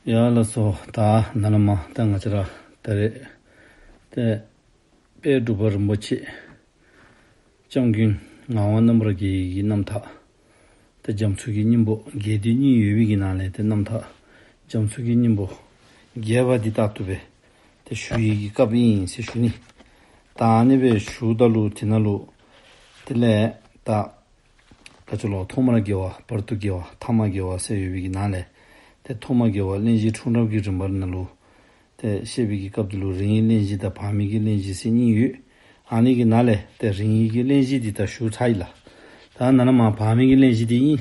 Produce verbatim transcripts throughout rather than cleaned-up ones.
ཡ་ལགས་སོ། ད་ནཱ་ལས་མར་ད་ང་བཅས་ར་ད་རེས་ཏེ་དཔལ་འབྲུག་པ་རིན་པོ་ཆེ་སྐྱབས་མགོན་ངག་དབང་རྣམ་པར་རྒྱལ་གྱི་རྣམ་ཐར་ཏེ་རྒྱ་མཚོ་གི་སྙིང་པོ་རྒྱས་བསྡུས་གཉིས་ཡོད་པའི་གི་ནང་ལས་ཏེ་རྣམ་ཐར་རྒྱ་མཚོ་གི་སྙིང་པོ་རྒྱས་པ་འདི་ད་ལྟོ་སྦེ་ཏེ་ཞུ་ཡི་གི་སྐབས་ཨིན་ཟེར་ཞུ་ནི། ད་ཨ་ནི་སྦེ་ཞུཝ་ད་ལུ་དེ་ནང་ལུ་དེ་ལས་ད་ག་ཅི་ལོ་ཐོག་མར་དགེ་བ་བར་དུ་དགེ་བ་ཐ་མར་དགེ་བ་ཟེར་ཡོད་པའི་གི་ནང་ལས་ཏེ་ཐོག་མར་དགེ་བ་གླེང་གཞི་འཁྲུངས་རབས་ཀྱི་རིམ་པ་ནང་ལུ་ཏེ་བཤད་པའི་གི་སྐབས་དེ་ལུ་རིང་བའི་གླེང་གཞི་དང་བར་མའི་གི་གླེང་གཞི་ཟེར་གཉིས་ཡོད། ཨ་ནི་གི་ནང་ལས་ཏེ་རིང་བའི་གི་གླེང་གཞི་འདི་ད་ཞུ་ཚར་ཡི་ལགས། ད་ནཱ་ལས་མར་བར་མའི་གི་གླེང་གཞི་འདི་ཨིན།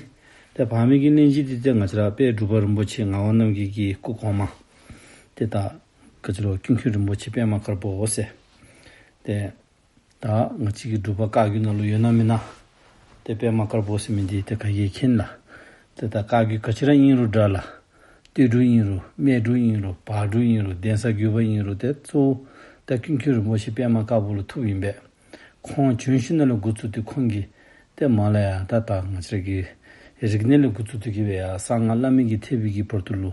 ཏེ་བར་མའི་གི་གླེང་གཞི་འདི་ཏེ་ང་བཅས་ར་དཔལ་འབྲུག་པ་རིན་པོ་ཆེ་ངག་དབང་རྣམ་རྒྱལ་གྱི་སྐུ་གོང་མ་ཏེ་ད་ག་ཅི་ལོ་ཀུན་མཁྱེན་རིན་པོ་ཆེ་པདྨ་དཀར་པོ་ཟེར་ཏེ་ད་ང་བཅས་ཀྱི་འབྲུག་པ་བཀའ་བརྒྱུད་ནང་ལུ་ཡོད་ན་མེད་ན། ཏེ་པདྨ་དཀར་པོ་ཟེར་མི་འདི་ཏེ་ག་གིས་མཁྱེན་ལགས། ཏེ་ད་བཀའ་བརྒྱུད་ག་ཅི་ར་ཨིན་རུང་འདྲ་ལགས། སྟོད་འབྲུག་ཨིན་རུང་སྨད་འབྲུག་ཨིན་རུང་བར་འབྲུག་ཨིན་རུང་གདན་ས་བརྒྱུད་པ་ཨིན་རུང་ཏེ་གཙོ་བོ་ད་ཀུན་མཁྱེན་རིན་པོ་ཆེ་པདྨ་དཀར་པོ་ལུ་ཐུགཔ་ཨིན་པས། ཁོང་བྱོན་ཞིནམ་ལས་འགོ་བཙུགས་ཏེ་ཁོང་གིས་ཏེ་མར་ལས་ཡར་ད་ད་ང་བཅས་ཀྱི་རིག་གནས་ལས་འགོ་བཙུགས་ཏེ་གི་སྦེ་ཡར་གསང་སྔགས་བླ་མེད་ཀྱི་ཐེག་པའི་གི་བར་དུ་ལུ་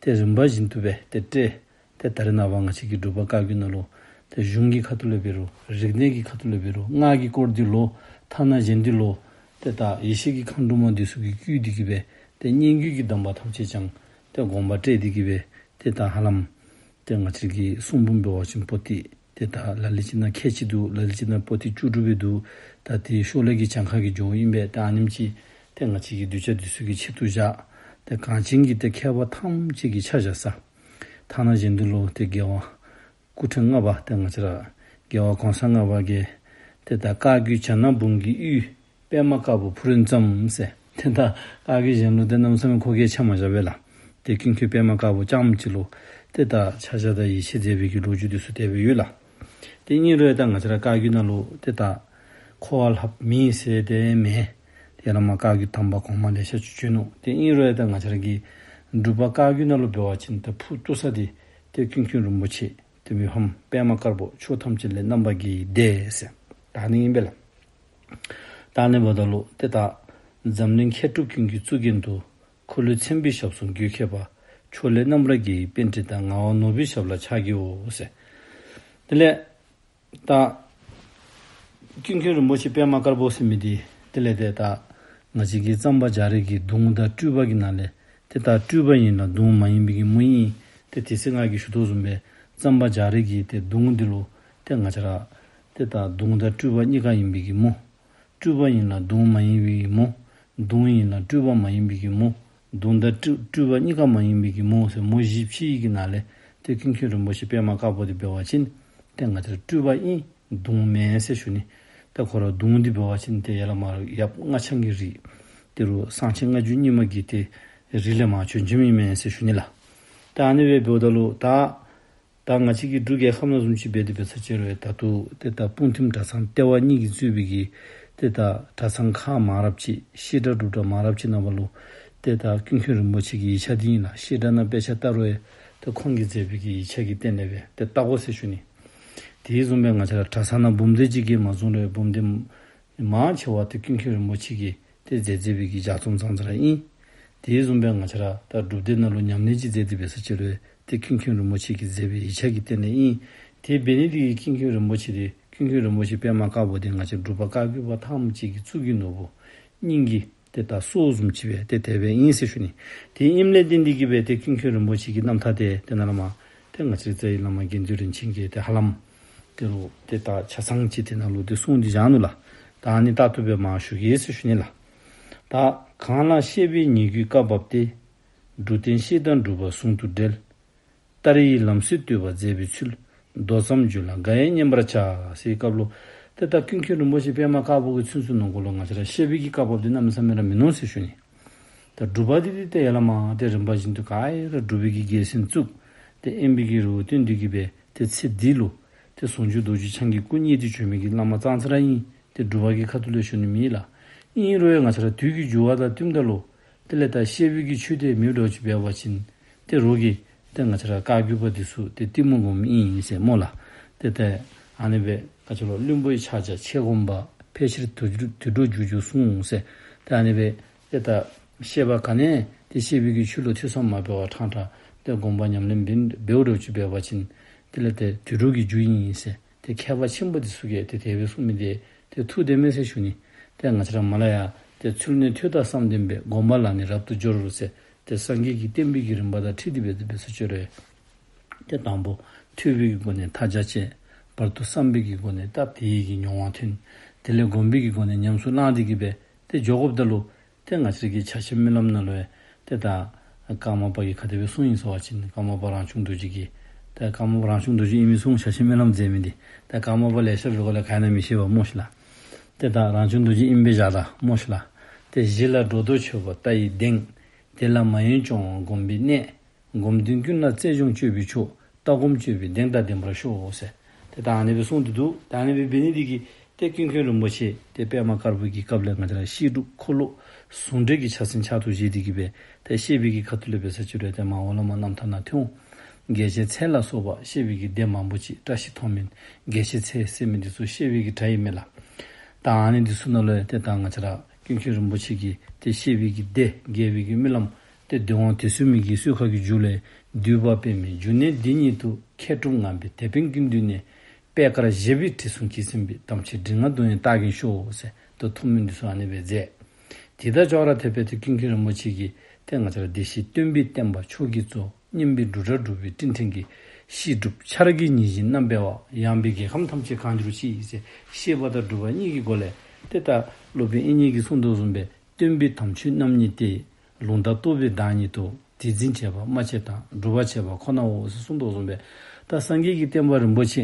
ཏེ་རིམ་པ་བཞིན་དུ་སྦེ་ཏེ་བཀྲལ། ཏེ་ད་རེས་ནངས་པ་ང་བཅས་ཀྱི་འབྲུག་པ་བཀའ་བརྒྱུད་ནང་ལུ་ཏེ་གཞུང་གི་ཁ་ཐུག་ལས་འབད་རུང་རིག་གནས་ཀྱི་ཁ་ཐུག་ལས་འབད་རུང་སྔགས་ཀྱི་སྐོར་འདི་ལུ་ཐ་ན་གཞན་འདི་ལུ་ཏེ་ད་ཡེ་ཤེས་ཀྱི་མཁའ་འགྲོ་མ་འདི་ཚུ་གིས་བསྐུལ་ཏེ་གི་སྦེ་ཏེ་སྙན་བརྒྱུད་ཀྱི་གདམས་པ་ཐམས་ཅད་ཀྱང་ཏེ་དགོངས་པ་བཀྲལ་ཏེ་གི་སྦེ་ཏེ་ད་ཧ་ལམ་ཏེ་ང་བཅས་ཀྱི་གསུང་འབུམ་འབད་བ་ཅིན་པོ་ཏི་ཏེ་ད་ལ་ལུ་ཅིག་ནང་ཁལ་གཅིག་འདུག། ལ་ལུ་ཅིག་ནང་པོ་ཏི་བཅུ་དྲུག་སྦེ་འདུག། ད་ཏེ་ཤོ་ལོ་ཀའི་གྱངས་ཁ་གིས་འགྱོཝ་ཨིན་པས། ད་ཨ་ནེམ་ཅིག་ཏེ་ང་བཅས་ཀྱི་གདུལ་བྱ་འདི་ཚུ་གི་ཆེད་དུ་བཞག། ཏེ་གངས་ཅན་གྱི་ཏེ་མཁས་པ་ཐམས་ཅད་ཀྱི་ཆ་བཞག་ས། ཐ་ན་གཞན་འདི་ལུ་ཏེ་རྒྱལ་བ་སྐུ་ཕྲེང་ལྔ་པ་ཏེ་ང་བཅས་ར་རྒྱལ་བ་གོང་ས་ལྔ་པ་གིས་ཏེ་ད་བཀའ་བརྒྱུད་བྱ་ནག་འབུམ་གྱི་དབུས་པདྨ་དཀར་པོ་ཕུག་རོན་ཙམ་ཟེར། ཏེ་ད་བཀའ་བརྒྱུད་གཞན་ལུ་ཏེ་གནམ་མེད་ས་མེད་ཁོ་གིས་ཆ་མ་བཞག་པས་ལགས། ཏེ་ཀུན་མཁྱེན་པདྨ་དཀར་པོ་རྐྱངམ་གཅིག་ལུ་ཏེ་ད་ཕྱག་རྒྱ་དང་ཡིད་ཆེས་མཛད་པའི་གི་ལོ་རྒྱུས་འདི་ཚུ་དེ་སྦེ་ཡོད་ལགས། ཏེ་ཨིན་རུང་ཡང་ད་ང་བཅས་ར་བཀའ་བརྒྱུད་ནང་ལུ་ཏེ་ད་ཁོ་བ་ལྷགཔ་མེད་ཟེར་ཏེ་མེན། ཏེ་ཡར་ལས་མར་བཀའ་བརྒྱུད་དམ་པ་གོང་མ་ལེ་ཤ་ཅིག་བྱོན་ནུག། ཏེ་ཨིན་རུང་ཡང་ད་ང་བཅས་ར་གི་འབྲུག་པ་བཀའ་བརྒྱུད་ནང་ལུ་འབད་བ་ཅིན་ད་ཕུ་བཏུ་ས་འདི་ཏེ་ཀུན་མཁྱེན་རིན་པོ་ཆེ་ཏེ་མི་ཕམ་པདྨ་དཀར་པོ་ཕྱོགས་ཐམས་ཅད་ལས་རྣམ་པར་རྒྱལ་བའི་སྡེ་ཟེར། ད་ཨ་ནི་ཨིན་པས་ལགས། ད་ཨ་ནི་འབདཝ་ད་ལུ་ཏེ་ད་འཛམ་གླིང་མཁས་གྲུབ་ཀུན་གྱི་གཙུག་རྒྱན་དུ། འཁོར་ལོས་མཚན་པའི་ཞབས་ཟུང་འགོད་མཁས་པ། ཕྱོགས་ལས་རྣམ་པར་རྒྱལ་བའི་པཎྜི་ཏ། ངག་དབང་ནོར་བུའི་ཞབས་ལ་ཕྱག་བགྱིའོ་ཟེར། དེ་ལས་ད་ཀུན་མཁྱེན་རིན་པོ་ཆེ་པདྨ་དཀར་པོ་ཟེར་མི་འདི་དེ་ལས་ཏེ་ད་ང་བཅས་ཀྱི་གཙང་པ་རྒྱ་རས་ཀྱི་གདུང་དང་སྤྲུལ་པ་གི་ནང་ལས་ཏེ་ད་སྤྲུལ་པ་ཡིན་ལ་གདུང་མ་ཡིན་པའི་གི་མུ་ཨིན། ཏེ་དེ་ཚེ་ང་གིས་ཞུ་དོ་བཟུམ་སྦེ་གཙང་པ་རྒྱ་རས་ཀྱི་ཏེ་གདུང་འདི་ལུ་ཏེ་ང་བཅས་ར་ཏེ་ད་གདུང་དང་སྤྲུལ་པ་གཉིས་ཀ་ཡིན་པའི་གི་མུ། སྤྲུལ་པ་ཡིན་ལ་གདུང་མ་ཡིན་པའི་གི་མུ། གདུང་ཡིན་ལ་སྤྲུལ་པ་མ་ཡིན་པའི་གི་མུ། གདུང་དང་སྤྲུལ་སྤྲུལ་པ་གཉིས་ཀ་མ་ཡིན་པའི་གི་མུ་ཟེར་མུ་བཞི་ཕྱེ་ཡི་གི་ནང་ལས་ཏེ་ཀུན་མཁྱེན་རིན་པོ་ཆེ་པདྨ་དཀར་པོ་འདི་འབད་བ་ཅིན་ཏེ་ང་བཅས་ར་སྤྲུལ་པ་ཨིན། གདུང་མེན་ཟེར་ཞུ་ནི། ད་ཁོ་ར་གདུང་འདི་འབད་བ་ཅིན་ཏེ་ཡར་ལས་མར་ཡབ་སྔགས་འཆང་གི་རིགས། དེ་རུ་གསང་ཆེན་སྔགས་རྒྱུད་རྙིང་མ་གི་ཏེ་རིགས་ལས་མར་བྱོན་བྱོནམ་ཨིན་མས་ཟེར་ཞུ་ནི་ལགས། ད་ཨ་ནི་སྦེ་འབདཝ་ད་ལུ་ད་ད་ང་བཅས་ཀྱི་འབྲུག་རྒྱལ་ཁབ་ནང་བཟུམ་ཅིག་འབད་དེ་འབད་ས་ཅིག་རུང་ད་ལྟོ་ཏེ་ད་སྤུངས་ཐིམ་གྲྭ་ཚང་ལྟེ་བ་གཉིས་ཀྱིས་གཙོས་པའི་གི་ཏེ་ད་གྲྭ་ཚང་ཁག་མང་རབས་ཅིག་བཤད་གྲྭ་སྒྲུབ་གྲྭ་མང་རབས་ཅིག་ནང་ཕར་ལུ་ཏེ་ད་ཀུན་མཁྱེན་རིན་པོ་ཆེ་གི་ཡིག་ཆ་འདི་ཨིན་ལགས། བཤད་གྲྭ་ནང་དཔེ་ཆ་ལྟ་རུང་ཡང་ཏེ་ཁོང་གིས་མཛད་པའི་གི་ཡིག་ཆ་གི་སྟེང་ལས་སྦེ་ཏེ་ལྟ་དགོ་ཟེར་ཞུ་ནི། དེ་བཟུམ་སྦེ་ང་བཅས་ར་གྲྭ་ཚང་ནང་འབུམ་སྡེ་ཅིག་གིས་མ་བཟུང་རུང་ཡང་འབུམ་སྡེ་མང་ཆེ་བ་ཏེ་ཀུན་མཁྱེན་རིན་པོ་ཆེ་གིས་ཏེ་མཛད་མཛད་པའི་གི་ལྗགས་རྩོམ་ཙང་ཙ་ར་ཨིན། དེ་བཟུམ་སྦེ་ང་བཅས་ར་ད་སྒྲུབ་སྡེ་ནང་ལུ་ཉམས་ལེན་ཅིག་མཛད་དེ་འབད་ས་ཅིག་རུང་ཡང་ཏེ་ཀུན་མཁྱེན་རིན་པོ་ཆེ་གིས་མཛད་པའི་ཡིག་ཆ་གི་སྟེང་ལས་ཨིན། དེ་འབད་ནི་འདི་གིས་ཀུན་མཁྱེན་རིན་པོ་ཆེ་འདི་ཀུན་མཁྱེན་རིན་པོ་ཆེ་པདྨ་དཀར་པོ་འདི་ང་བཅས་འབྲུག་པ་བཀའ་བརྒྱུད་པ་ཐམས་ཅད་ཀྱི་གཙུག་གི་ནོར་བུ་སྙིང་གི་ཏེ་ད་སྲོག་བཟུམ་ཅིག་སྦེ་ཏེ་དེ་སྦེ་ཨིན་ཟེར་ཞུ་ནི། དེ་ཨིནམ་ལས་བརྟེན་ཏེ་གིས་སྦེ་ཏེ་ཀུན་མཁྱེན་རིན་པོ་ཆེ་གི་རྣམ་ཐར་འདི་ཏེ་ནཱ་ལས་མར་ཏེ་ང་བཅས་རྩ་བའི་བླ་མ་དགེ་འདུན་རིན་ཆེན་གྱིས་ཏེ་ཧ་ལམ་ཏེ་རུང་ཏེ་ད་ཆ་ཚང་ཅིག་ཏེ་ནཱ་ལུ་ཏེ་གསུངས་ཏེ་བཞག་ནུག་ལགས། ད་ཨ་ནི་ད་ལྟོ་སྦེ་མར་ཞུ་གེ་ཟེར་ཞུ་ནི་ལགས། ད་གང་ལ་བཤད་པའི་ཉེ་བརྒྱུད་བཀའ་བབས་ཏེ། འབྲུག་བསྟན་བཤད་དང་སྒྲུབ་པ་ཟུང་དུ་འབྲེལ། ཏཱ་རེ་ཡི་ལམ་སྲོལ་བཏོད་པ་མཛད་པའི་ཚུལ། མདོ་ཙམ་བརྗོད་ལ་འགའ་ཡང་སྙན་པར་བྱ། ཟེར་བའི་སྐབས་ལུ་ཏེ་ད་ཀུན་མཁྱེན་རིན་པོ་ཆེ་པདྨ་དཀར་པོ་གི་ཚུན་ཚོད་ནང་འཁོད་ལུ་ང་བཅས་ར་བཤད་པའི་གི་བཀའ་བབས་འདི་གནམ་མེད་ས་མེད་ར་མིན་ནུག་ཟེར་ཞུ་ནི། ད་སྒྲུབ་པ་འདི་འདི་ཏེ་ཡར་ལས་མར་ཏེ་རིམ་པ་བཞིན་དུ་ག་ར་སྒྲུབ་པའི་གི་རྒྱལ་མཚན་བཙུགས། ཏེ་དབེན་པའི་གི་རི་བོ་སྟོན་འདི་གིས་སྦེ་ཏེ་ཚེ་འདི་ལུ་ཏེ་ཟུང་འཇུག་རྡོ་རྗེ་འཆང་གི་སྐུ་བརྙེས་ཏེ་བྱོན་མི་གི་བླ་མ་ཙང་ཙ་ར་ཨིན། ཏེ་སྒྲུབ་པ་གི་ཁ་ཐུག་ལས་ཞུ་ནི་མེན་ལགས། ཨིན་རུང་ཡང་ང་བཅས་ར་དུས་ཀྱི་འགྱུར་བ་དང་བསྟུནམ་ད་ལུ་དེ་ལས་ད་བཤད་པའི་གི་ཆོས་དེ་མེདཔ་འགྱོ་ཅི་འབད་བ་ཅིན་ཏེ་རོགས་ཀྱིས་ཏེ་ང་བཅས་ར་བཀའ་བརྒྱུད་པ་འདི་ཚུ་ཏེ་གཏི་མུག་སྒོམ་ཨིན་ཟེར་སྨོ་ལགས། ཏེ་ཏེ་ཨ་ནི་སྦེ་ག་ཅི་ལོ་བླུན་པོའི་ཕྱག་རྒྱ་ཆེ་སྒོམ་པ། ཕལ་ཆེར་དུད་འགྲོ་དུད་འགྲོ་འགྱུར་འགྱུར་གསུངས་ཟེར། ཏེ་ཨ་ནི་སྦེ་ཏེ་ད་བཤད་པ་ག་ནི་ཡང་ ཏེ་བཤད་པའི་གི་ཆོས་ལུ་ཐོས་བསམ་མ་འབད་བར་ཕྲང་ཕྲང་ཏེ་སྒོམ་པ་ཉམས་ལེན་འབད་འབདཝ་འདྲཝ་ཅིག་འབད་བ་ཅིན་དེ་ལས་ཏེ་དུད་འགྲོ་གི་རྒྱུ་ཨིན་ཟེར་ཏེ་མཁས་པ་ཆེན་པོ་འདི་ཚུ་གིས་ཏེ་དེ་སྦེ་གསུངས་མི་འདི་ཏེ་ཐུགས་བདེན་མས་ཟེར་ཞུ་ནི། ཏེ་ང་བཅས་ར་མར་ལས་ཡང་ཏེ་ཚུལ་གནས་ཐོས་དང་བསམ་ལྡན་པས། སྒོམ་པ་ལ་ནི་རབ་ཏུ་སྦྱོར་ཟེར་ཏེ་སངས་རྒྱས་ཀྱི་བསྟན་པའི་གི་རིམ་པ་དང་འཁྲིལ་ཏེ་འབད་དེ་འབད་ས་ཅིག་རུང་ཏེ་དང་པོ་ཐོས་པའི་གི་སྒོ་ནས་མཐའ་རྒྱ་བཅད། བར་དུ་བསམ་པའི་གི་སྒོ་ནས་སྟབས་བདེ་བའི་གི་མྱོང་བ་ཐོན། དེ་ལས་སྒོམ་པའི་གི་སྒོ་ནས་ཉམས་སུ་བླངས་ཏེ་གི་སྦེ་ཏེ་འགྱོ་དགོཔ་ད་ལུ་ཏེ་ང་བཅས་ར་གི་ཕྱག་ཆེན་སྨོན་ལམ་ནང་ལུ་ཡང་ཏེ་ད་ཀརྨ་པ་གིས་ག་དེ་སྦེ་གསུངས་ཡི་ཟེར་བ་ཅིན་ཀརྨ་པ་རང་བྱུང་རྡོ་རྗེ་གིས་ཏེ་ཀརྨ་པ་རང་བྱུང་རྡོ་རྗེ་ཨིན་མི་གསུངས། ཕྱག་ཆེན་སྨོན་ལམ་མཛད་མི་འདི་ཏེ་ཀརྨ་པ་ལེ་ཤ་འབད་དགོ་ལགས། ག་ཨིན་ན་མི་ཤེས་པས་སྨོ་ཤིག་ལགས། ཏེ་ད་རང་བྱུང་རྡོ་རྗེ་ཨིནམ་སྦེ་བཞག་ད་སྨོ་ཤིག་ལགས། ཏེ་གཞི་ལ་སྒྲོ་འདོགས་ཆོད་པ་ལྟ་བའི་གདེང་། དེ་ལ་མ་ཡེངས་སྐྱོང་བ་སྒོམ་པའི་གནད། སྒོམ་དོན་ཀུན་ལ་རྩལ་སྦྱོང་སྤྱོད་པའི་མཆོག། ལྟ་སྒོམ་སྤྱོད་པའི་གདེང་དང་ལྡན་པར་ཤོག་ཟེར་ཏེ་ད་ཨ་ནི་སྦེ་གསུངས་ཏེ་འདུག། ད་ཨ་ནི་སྦེ་འབད་ནི་འདི་གིས་ཏེ་ཀུན་མཁྱེན་རིན་པོ་ཆེ་ཏེ་པདྨ་དཀར་པོ་གི་སྐབས་ལས་ང་བཅས་ར་བཤད་སྒྲུབ་འཁོར་ལོ་ཟུང་འབྲེལ་གྱི་ཕྱག་སེན་ཕྱག་ཏུ་བཞེས་ཏེ་གི་སྦེ་ཏེ་བཤད་པའི་གི་ཁ་ཐུག་ལས་འབད་ས་ཅིག་རུང་ཏེ་མར་འོག་ལས་མར་རྣམ་ཐར་ནང་ཐོན་འོང་། རྒྱ་ཆེ་ཚལ་ལ་སོགས་པ་བཤད་པའི་གི་སྡེ་མང་པོ་ཅིག། བཀྲ་ཤིས་མཐོང་སྨོན་རྒྱ་ཆེ་ཚལ་ཟེར་མི་འདི་ཚུ་བཤད་པའི་གི་གྲྭ་ཨིན་མས་ལགས། ད་ཨ་ནི་འདི་ཚུ་ནང་ལུ་ཡང་ཏེ་ད་ང་བཅས་ར་ཀུན་མཁྱེན་རིན་པོ་ཆེ་གིས་ཏེ་བཤད་པའི་གི་སྡེ་རྒྱས་པའི་གི་སྨོན་ལམ་ཏེ་འདོན་དབང་དུས་གསུམ་མི་གི་གསོལ་ཁ་གི་མཇུག་ལས། འདུས་པ་པདྨའི་འབྱུང་གནས་འདི་ཉིད་དུ། མཁས་གྲུབ་ངང་པའི་དེད་དཔོན་ཀུན་འདུས་ནས། པད་དཀར་བཞད་པའི་དྲི་བསུང་གིས་ཟིན་པའི། དམ་ཆོས་མགྲིན་ངག་དུ་ཡང་བཏགས་གིན་ཤོག་ཟེར་ཏེ་ཐུགས་སྨོན་འདི་ཚུ་ཨ་ནི་སྦེ་མཛད། དེ་དང་ཅོག་ར་འཐདཔ་སྦེ་ཏེ་ཀུན་མཁྱེན་རིན་པོ་ཆེ་གིས་ཏེ་ང་བཅས་ར་བདེ་གཤེགས་སྟོན་པའི་བསྟན་པ་མཆོག་གི་གཙོ། སྙན་པའི་འབྲུག་སྒྲ་སྒྲོགས་པའི་སྤྲིན་ཕྲེང་གིས། བཤད་སྒྲུབ་ཆར་གྱི་ཉི་བཞིན་རྣམ་སྤེལ་བ། ཡངས་པའི་རྒྱལ་ཁམས་ཐམས་ཅད་གང་གྱུར་ཅིག་ཟེར་བཤད་པ་དང་སྒྲུབ་པ་གཉིས་ཀྱི་སྒོ་ལས་ཏེ་ད་སློབ་དཔོན་དབྱིག་གཉེན་གྱིས་གསུངས་དོ་བཟུམ་སྦེ་སྟོན་པའི་དམ་ཆོས་རྣམ་གཉིས་ཏེ། ལུང་དང་རྟོགས་པའི་བདག་ཉིད་དོ། དེ་འཛིན་བྱེད་པ་སྨྲ་བྱེད་དང་། སྒྲུབ་པ་བྱེད་པ་ཁོ་ནའོ་ཟེར་གསུངས་དོ་བཟུམ་སྦེ་ད་སངས་རྒྱས་ཀྱི་བསྟན་པ་རིན་པོ་ཆེ་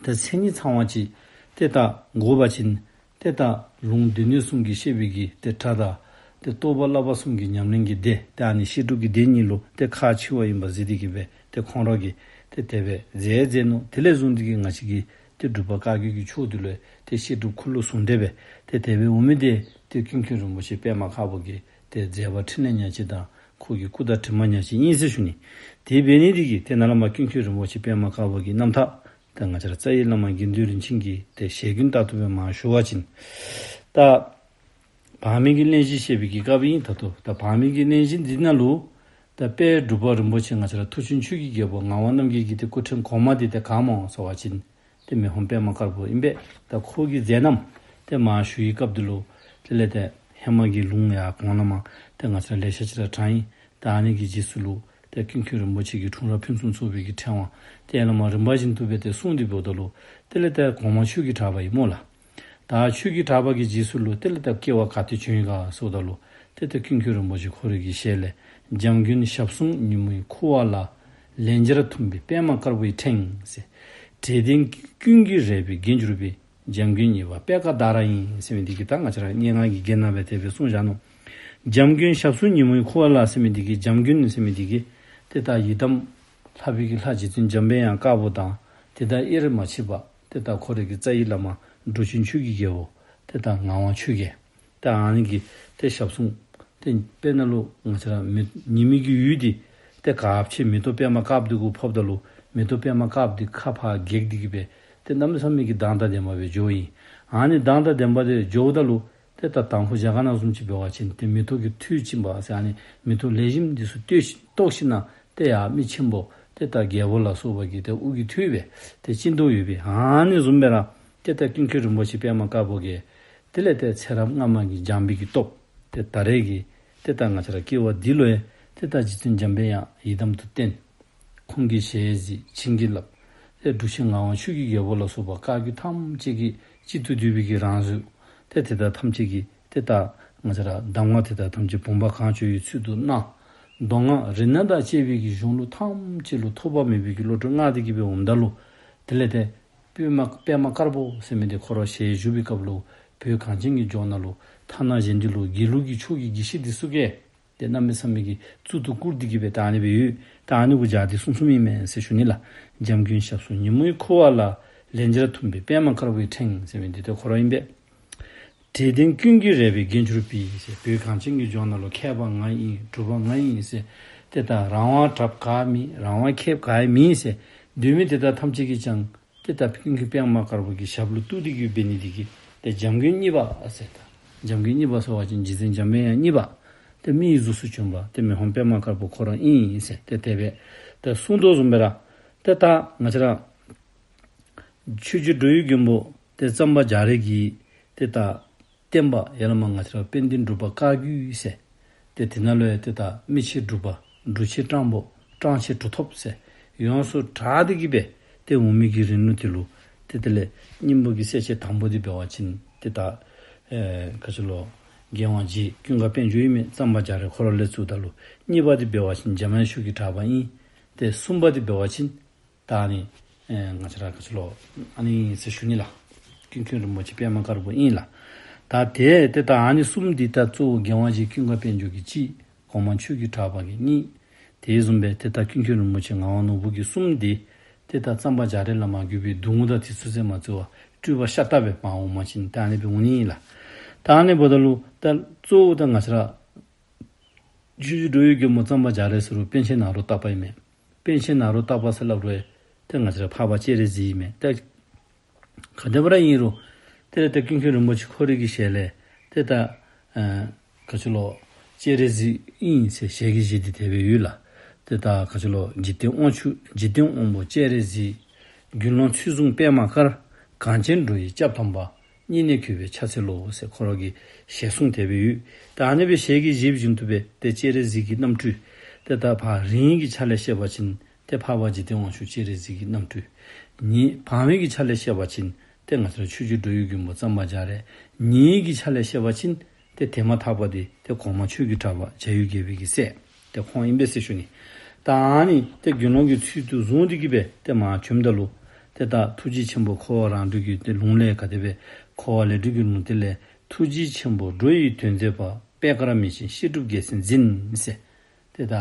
ཏེ་མཚན་ཉིད་ཚང་བ་ཅིག་ཏེ་ད་དགོ་པ་ཅིན་ཏེ་ད་ལུང་སྡེ་སྣོད་གསུམ་གྱིས་བཤད་པའི་གི་ཏེ་གྲྭ་དང་ཏེ་རྟོགས་པ་བསླབ་པ་གསུམ་གྱི་ཉམས་ལེན་གྱི་སྡེ་ཏེ་ཨ་ནི་བཤད་སྒྲུབ་ཀྱི་སྡེ་གཉིས་ལུ་ཏེ་ཁག་ཆེ་བ་ཨིན་པ་གཟིགས་ཏེ་གི་སྦེ་ཏེ་ཁོང་ར་གིས་ཏེ་དེ་སྦེ་མཛད་མཛད་ནུག། དེ་ལས་བཟུང་སྟེ་གི་ང་བཅས་ཀྱི་ཏེ་འབྲུག་པ་བཀའ་བརྒྱུད་ཀྱི་ཕྱོགས་འདི་ལུ་ཏེ་བཤད་སྒྲུབ་འཁོར་ལོ་ཟུང་འབྲེལ་སྦེ་ཏེ་དེ་སྦེ་འོང་མི་འདི་ཏེ་ཀུན་མཁྱེན་རིན་པོ་ཆེ་པདྨ་དཀར་པོ་གི་ཏེ་མཛད་པ་འཕྲིན་ལས་ཉག་གཅིག་དང་ཁོ་གི་སྐུ་དང་གྲིབ་མ་ཉག་གཅིག་ཨིན་ཟེར་ཞུ་ནི། དེ་འབད་ནི་འདི་གིས་ཏེ་ནཱ་ལས་མར་ཀུན་མཁྱེན་རིན་པོ་ཆེ་པདྨ་དཀར་པོ་གི་རྣམ་ཐར་ཏེ་ང་བཅས་ར་རྩ་བའི་བླ་མ་དགེ་འདུན་རིན་ཆེན་གྱི་ཏེ་ཞལ་རྒྱུན་ལྟར་དུ་སྦེ་མར་ཞུ་བ་ཅིན་ད་བར་མའི་གི་གླེང་གཞི་བཤད་པའི་གི་སྐབས་ཨིན། ད་ལྟོ་ད་བར་མའི་གི་གླེང་གཞི་འདི་ནང་ལུ་ད་དཔལ་འབྲུག་པ་རིན་པོ་ཆེ་ང་བཅས་ར་མཐུ་ཆེན་ཆོས་ཀྱི་རྒྱལ་པོ་ངག་དབང་རྣམ་རྒྱལ་གྱི་ཏེ་སྐུ་ཕྲེང་གོང་མ་འདི་ཏེ་ག་སྨོ་ཟེར་བ་ཅིན་ཏེ་མི་ཕམ་པདྨ་དཀར་པོ་ཨིན་པས། ད་ཁོ་གི་མཛད་རྣམ་ཏེ་མར་ཞུ་བའི་སྐབས་འདི་ལུ་དེ་ལས་ཏེ་ཧེ་མ་གི་ལུང་ཡང་གོང་ལས་མར་ཏེ་ང་བཅས་ར་ལེ་ཤ་ཅིག་ར་དྲངས་ཡི། ད་ཨ་ནི་གི་རྗེས་སུ་ལུ་ཏེ་ཀུན་མཁྱེན་རིན་པོ་ཆེ་གི་འཁྲུངས་རབས་ཕུན་སུམ་ཚོགས་པའི་གི་ཕྲེང་བ་ཏེ་ཨ་ནཱ་མར་རིམ་པ་བཞིན་དུ་སྦེ་ཏེ་གསུངས་ཏེ་འབདཝ་ད་ལུ་དེ་ལས་ཏེ་གོང་མ་ཆོས་ཀྱི་གྲགས་པ་ཨིན་སྨོ་ལགས། ད་ཆོས་ཀྱི་གྲགས་པ་གི་རྗེས་སུ་ལུ་དེ་ལས་ད་སྐྱེ་བ་ག་ཏེ་བྱོན་ཡི་ག་ཟེརཝ་ད་ལུ་ཏེ་ད་ཀུན་མཁྱེན་རིན་པོ་ཆེ་ཁོ་རའི་གི་ཞལ་ལས། འཇམ་མགོན་ཞབས་ཟུང་ཉིན་མོའི་ཁུ་བ་ལ། ལན་བརྒྱར་འཐུམས་པའི་པདྨ་དཀར་པོའི་ཕྲེང་ཟེར། འབྲས་ལྡན་ཀུན་གྱི་རལ་པའི་རྒྱན་གྱུར་པའི། འཇམ་མགོན་གཉིས་པ་པད་དཀར་ཟླ་ར་ཡིན་ཟེར་མི་འདི་གིས་ད་ང་བཅས་ར་སྙན་ངག་གི་རྒྱན་ནང་སྦེ་དེ་སྦེ་གསུངས་བཞག་ནུག། འཇམ་མགོན་ཞབས་ཟུང་ཉིན་མོའི་ཁུ་བ་ལ་ཟེར་མི་འདི་གིས་འཇམ་མགོན་ཟེར་མི་འདི་གིས་ཏེ་ད་ཡི་དམ་ལྷ་པའི་གི་ལྷ་རྗེ་བཙུན་འཇམ་པའི་དབྱངས་དཀར་པོ་དང་ཏེ་ད་དབྱེར་མ་མཆིས་པ་ཏེ་ད་ཁོ་རའི་གི་རྩ་བའི་བླ་མ་འབྲུག་ཆེན་ཆོས་ཀྱི་རྒྱལ་པོ་ཏེ་ད་ངག་དབང་ཆོས་རྒྱལ། ད་ཨ་ནི་གི་ཏེ་ཞབས་ཟུང་ཏེ་དཔེར་ན་ལུ་ང་བཅས་ར་མེ་ཉི་མའི་གི་འོད་འདི་ཏེ་དཀརཔོ་ཅིག་མེ་ཏོག་པདྨ་དཀརཔོ་འདི་གུ་ཕོགཔ་ད་ལུ་མེ་ཏོག་པདྨ་དཀརཔོ་འདི་ཁ་ཕར་འགྱེལ་ཏེ་གི་སྦེ་ཏེ་གནམ་མེད་ས་མེད་ཀྱི་མདངས་དང་ལྡནམ་སྦེ་འགྱོཝ་ཨིན། ཨ་ནི་མདངས་དང་ལྡནམ་འདི་འགྱོཝ་ད་ལུ་ཏེ་ད་དང་ཕུ་རྒྱ་གར་ནང་བཟུམ་ཅིག་འབད་བ་ཅིན་ཏེ་མེ་ཏོག་གི་ཐོད་ཅིག་འབག་ཟེར་ཨ་ནི་མེ་ཏོག་ལེགས་ཤོམ་འདི་ཚུ་བཏོག་ཞིན་ན་ཏེ་ཡར་མི་ཆེན་པོ་ཏེ་ད་རྒྱལ་པོ་ལ་སོགས་པ་གི་ཏེ་དབུ་གི་ཐོད་སྦེ་ཏེ་བཅིངས་དོ་ཡོདཔ་ཨིན། ཨ་ནི་བཟུམ་སྦེ་ར་ཏེ་ད་ཀུན་མཁྱེན་རིན་པོ་ཆེ་པདྨ་དཀར་པོ་གིས་དེ་ལས་ཏེ་ཚེ་རབས་སྔ་མ་གི་སྦྱངས་པའི་གི་སྟོབས་ཏེ་ད་རེས་ཀྱི་ཏེ་ད་ང་བཅས་ར་སྐྱེ་བ་འདི་ལུ་ཡང་ཏེ་ད་རྗེ་བཙུན་འཇམ་པའི་དབྱངས་ཡི་དམ་དུ་བསྟེན། ཁོང་གི་ཞལ་གཟིགས་བྱིན་གྱིས་བརླབས། ཏེ་འབྲུག་ཆེན་ངག་དབང་ཆོས་ཀྱི་རྒྱལ་པོ་ལ་སོགས་པ་བཀའ་བརྒྱུད་ཐམས་ཅད་ཀྱི་གཅིག་ཏུ་བསྡུས་པའི་གི་རང་གཟུགས། ཏེ་དེ་དག་ཐམས་ཅད་ཀྱི་ཏེ་ད་ང་བཅས་ར་གདམས་ངག་དེ་དག་ཐམས་ཅད་བུམ་པ་གང་བྱོ་བའི་ཚུལ་དུ་གནང་། མདོ་སྔགས་རིག་གནས་དང་བཅས་པའི་གི་གཞུང་ལུགས་ཐམས་ཅད་ལུ་ཐོགས་པ་མེད་པའི་གི་བློ་གྲོས་མངའ་སྟེ་གི་སྦེ་འོངམ་ད་ལུ་དེ་ལས་ཏེ་པདྨ་པདྨ་དཀར་པོ་ཟེར་མི་འདི་ཁོ་ར་ཞལ་བཞུགས་པའི་སྐབས་ལུ་བོད་གངས་ཅན་གྱི་ལྗོངས་ནང་ལུ་ཐ་ན་གཞན་འདི་ལུ་དགེ་ལུགས་ཀྱི་ཕྱོགས་ཀྱི་དགེ་བཤེས་འདི་ཚུ་གིས་ཏེ་གནམ་མེད་ས་མེད་ཀྱི་གཙུག་ཏུ་བཀུར་ཏེ་གི་སྦེ་ད་ཨ་ནི་སྦེ་ཡོད། ད་ཨ་ནི་གུ་སྦྱར་ཏེ་གསུངས་གསུངསམ་ཨིན་མས་ཟེར་ཞུ་ནི་ལགས། འཇམ་མགོན་ཞབས་ཟུང་ཉིན་མོའི་ཁུ་བ་ལ། ལན་བརྒྱར་འཐུམས་པའི་པདྨ་དཀར་པོའི་ཕྲེང་ཟེར་མི་འདི་ཏེ་ཁོ་ར་ཨིན་པས། འབྲས་ལྡན་ཀུན་གྱི་རལ་པའི་རྒྱན་གྱུར་པའི་ཟེར་བོད་གངས་ཅན་གྱི་ལྗོངས་ནང་ལུ་མཁས་པ་ང་ཨིན་གྲུབ་པ་ང་ཨིན་ཟེར་ཏེ་ད་རང་དབང་དྲགཔ་ག་མེད་རང་དབང་ཁེབས་ག་མེད་ཟེར་སྡོད་མི་དེ་དག་ཐམས་ཅད་ཀྱིས་ཀྱང་ཏེ་ད་ཀུན་མཁྱེན་པདྨ་དཀར་པོ་གི་ཞབས་ལུ་གཏུགས་ཏེ་གི་འབད་ནི་འདི་གིས་ཏེ་འཇམ་མགོན་གཉིས་པ་ཟེར་ད་འཇམ་མགོན་གཉིས་པ་ཟེར་བ་ཅིན་རྗེ་བཙུན་འཇམ་པའི་དབྱངས་གཉིས་པ། ཏེ་མིའི་གཟུགས་སུ་བྱོན་པ་ཏེ་མི་ཕམ་པདྨ་དཀར་པོ་ཁོ་ར་ཨིན་ཟེར་ཏེ་དེ་སྦེ་ཏེ་གསུངས་དོ་བཟུམ་སྦེ་ར་ཏེ་ད་ང་བཅས་ར་ཆོས་རྗེ་འགྲོ་བའི་མགོན་པོ་ཏེ་གཙང་པ་རྒྱ་རས་ཀྱི་ཏེ་ད་བསྟན་པ་ཡར་ལས་མར་ང་བཅས་ར་དཔལ་ལྡན་འབྲུག་པ་བཀའ་བརྒྱུད་ཟེར། ཏེ་དེ་ནང་ལུ་ཡང་ཏེ་ད་མི་ཕྱེད་འབྲུག་པ། འབྲུག་ཕྱེད་སྤྲང་པོ། སྤྲང་ཕྱེད་གྲུབ་ཐོབ་ཟེར། ཡོངས་སུ་གྲགས་ཏེ་གི་སྦེ་ཏེ་འོང་མི་གི་རིང་ལུགས་དེ་ལུ་ཏེ་དེ་ལས་སྙིང་པོ་གི་གསལ་བྱེད་དང་པོ་འདི་འབད་བ་ཅིན་ཏེ་ད་ཨེ་ག་ཅི་ལོ་རྒྱལ་དབང་རྗེ་ཀུན་དགའ་དཔལ་འབྱོར་ཨིན་མས། གཙང་པ་རྒྱ་རས་ཁོ་ར་ལས་བཙུགས་ད་ལུ། གཉིས་པ་འདི་འབད་བ་ཅིན་འཇམ་དབྱངས་ཆོས་ཀྱི་གྲགས་པ་ཨིན། ཏེ་གསུམ་པ་འདི་འབད་བ་ཅིན་ད་ཨ་ནི་ཨེ་ང་བཅས་ར་ག་ཅི་ལོ་ཨ་ནི་ཟེར་ཞུ་ནི་ལགས། ཀུན་མཁྱེན་རིན་པོ་ཆེ་པདྨ་དཀར་པོ་ཨིན་ལགས། ད་དེ་ཏེ་ད་ཨ་ནི་གསུམ་འདི་ད་གཙོ་བོ་རྒྱལ་དབང་རྗེ་ཀུན་དགའ་དཔལ་འབྱོར་གྱི་གཅིག། གོང་མ་ཆོས་ཀྱི་གྲགས་པ་གི་གཉིས། དེ་བཟུམ་སྦེ་ཏེ་ད་ཀུན་མཁྱེན་རིན་པོ་ཆེ་ངག་དབང་ནོར་བུ་གི་གསུམ་འདི་ཏེ་ད་གཙང་པ་རྒྱ་རས་ལས་མར་བརྒྱུད་པའི་གདུང་དང་དེ་ཚུ་ཟེར་མ་བརྩི་བར་སྤྲུལ་པ་ཤ་སྟག་སྦེ་མར་འོངམ་ཅིག་ད་ཨ་ནི་སྦེ་འོང་ནི་ཨིན་ལགས། ད་ཨ་ནི་འབདཝ་ད་ལུ་ད་གཙོ་བོ་ད་ང་བཅས་ར་ཆོས་རྗེ་འགྲོ་བའི་མགོན་པོ་གཙང་པ་རྒྱ་རས་ཟེར་རུང་པཎ་ཆེན་ནཱ་རོ་ཏ་པ་ཨིན་མས། པཎ་ཆེན་ནཱ་རོ་ཏ་པ་ཟེར་སླབ་རུང་ཏེ་ང་བཅས་ར་འཕགས་པ་སྤྱན་རས་གཟིགས་ཨིན་མས། ཏེ་ག་དེ་སྦེ་ར་ཨིན་རུང་ཏེ་ད་ཀུན་མཁྱེན་རིན་པོ་ཆེ་ཁོ་རའི་གི་ཞལ་ལས་ཏེ་ད་ཨ་ག་ཅི་ལོ་སྤྱན་རས་གཟིགས་ཨིན་ཟེར་ཞལ་གྱིས་བཞེས་ཏེ་དེ་སྦེ་ཡོད་ལགས། ཏེ་ད་ག་ཅི་ལོ་འཇིག་རྟེན་དབང་ཕྱུག། འཇིག་རྟེན་དབང་པོ་སྤྱན་རས་གཟིགས། དགེ་སློང་ཚུལ་བཟུང་པདྨ་དཀར། གངས་ཅན་འགྲོ་བའི་སྐྱབས་དམ་པ། སྙིང་ནས་གུས་པས་ཕྱག་འཚལ་ལོ་ཟེར་ཁོ་ར་གི་ཞལ་གསུངས་དེ་སྦེ་ཡོད། ད་ཨ་ནི་སྦེ་ཞལ་གྱིས་བཞེས་པ་བཞིན་དུ་སྦེ་ཏེ་སྤྱན་རས་གཟིགས་ཀྱི་རྣམ་སྤྲུལ། ཏེ་ད་ཕར་རིང་གི་ཆ་ལས་བཤད་པ་ཅིན་ཏེ་འཕགས་པ་འཇིག་རྟེན་དབང་ཕྱུག་སྤྱན་རས་གཟིགས་ཀྱི་རྣམ་སྤྲུལ། ཉེ་བར་མའི་གི་ཆ་ལས་བཤད་པ་ཅིན་ཏེ་ང་བཅས་ར་ཆོས་རྗེ་འགྲོ་བའི་མགོན་པོ་གཙང་པ་རྒྱ་རས། ཉེ་གི་ཆ་ལས་བཤད་པ་ཅིན་ཏེ་དེ་མ་ཐག་པ་འདི་ཏེ་གོང་མ་ཆོས་ཀྱི་གྲགས་པ་བྱ་ཡུལ་རྒྱལ་པོའི་གི་སྲས་ཏེ་ཁོང་ཨིན་པས་ཟེར་ཞུ་ནི། ད་ཨ་ནི་ཏེ་དགེ་སློང་གི་ཚུལ་དུ་བཟུང་སྟེ་གི་སྦེ་ཏེ་མར་བྱོནམ་ད་ལུ་ཏེ་ད་ཐུགས་རྗེ་ཆེན་པོ་འཁོར་བ་རང་གྲོལ་གྱི་ཏེ་ལུང་ལས་ག་དེ་སྦེ་འཁོར་བ་ལས་གྲོལ་གྱི་ལུང་དེ་ལས་ཐུགས་རྗེ་ཆེན་པོ་འགྲོ་ཡི་དོན་མཛད་པ། པད་དཀར་མིག་ཅན་བཤད་སྒྲུབ་རྒྱལ་མཚན་འཛིན་ཟེར། ཏེ་ད་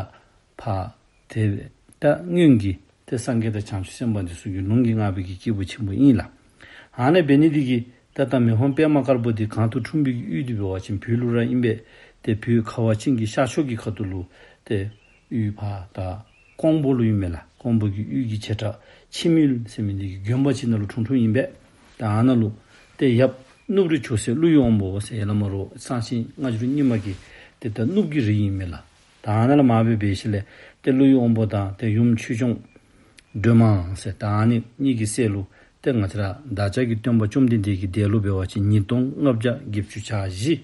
ཕར་ཏེ་ད་སྔོན་གྱི་ཏེ་སངས་རྒྱས་དང་བྱང་ཆུབ་སེམས་དཔའ་འདི་ཚུ་གི་ལུང་གིས་བསྔགས་པའི་གི་སྐྱེས་བུ་ཆེན་པོ་ཨིན་ལགས། ཨ་ནི་འབད་ནི་འདི་གིས་ད་ད་མི་ཕམ་པདྨ་དཀར་པོ་འདི་གང་དུ་འཁྲུངས་པའི་གི་ཡུལ་འདི་འབད་བ་ཅིན་བོད་ལུ་ར་ཨིན་པས། ཏེ་བོད་ཁ་བ་ཅན་གྱི་ཤར་ཕྱོགས་ཀྱི་ཁ་ཐུག་ལུ་ཏེ་ཡུལ་ཕར་ད་ཀོང་པོ་ལུ་ཨིན་མས་ལགས། ཀོང་པོ་གི་ཡུལ་གྱི་བྱེ་བྲག་ཁྱི་མིལ་ཟེར་མི་འདི་གི་དགོན་པ་ཅིག་ནང་ལུ་འཁྲུངས་འཁྲུངསམ་ཨིན་པས། ད་ཨ་ནཱ་ལུ་ཏེ་ཡབ་གནུབས་རི་ཇོ་སྲས་ཀླུ་ཡི་དབང་པོ་ཟེར་ཡར་ལས་མར་རོགས་གསང་ཆེན་སྔ་འགྱུར་རྙིང་མ་གི་ཏེ་ད་གནུབས་ཀྱི་རིགས་ཨིན་མས་ལགས། ད་ཨ་ནཱ་ལས་མར་སྦེ་འབད་ཞིནམ་ལས་ཏེ་ཀླུ་ཡི་དབང་པོ་དང་ཏེ་ཡུམ་ཆོས་སྐྱོང་སྒྲོལ་མ་ཟེར་ད་ཨ་ནི་གཉིས་ཀྱི་སྲས་ལུ་ཏེ་ང་བཅས་ར་བདག་ཅག་གི་སྟོན་པ་བཅོམ་ལྡན་འདས་ཀྱི་འདས་ལོ་འབད་བ་ཅིན་ཉིས་སྟོང་ལྔ་བརྒྱ་བརྒྱད་ཅུ་གྱ་བཞི།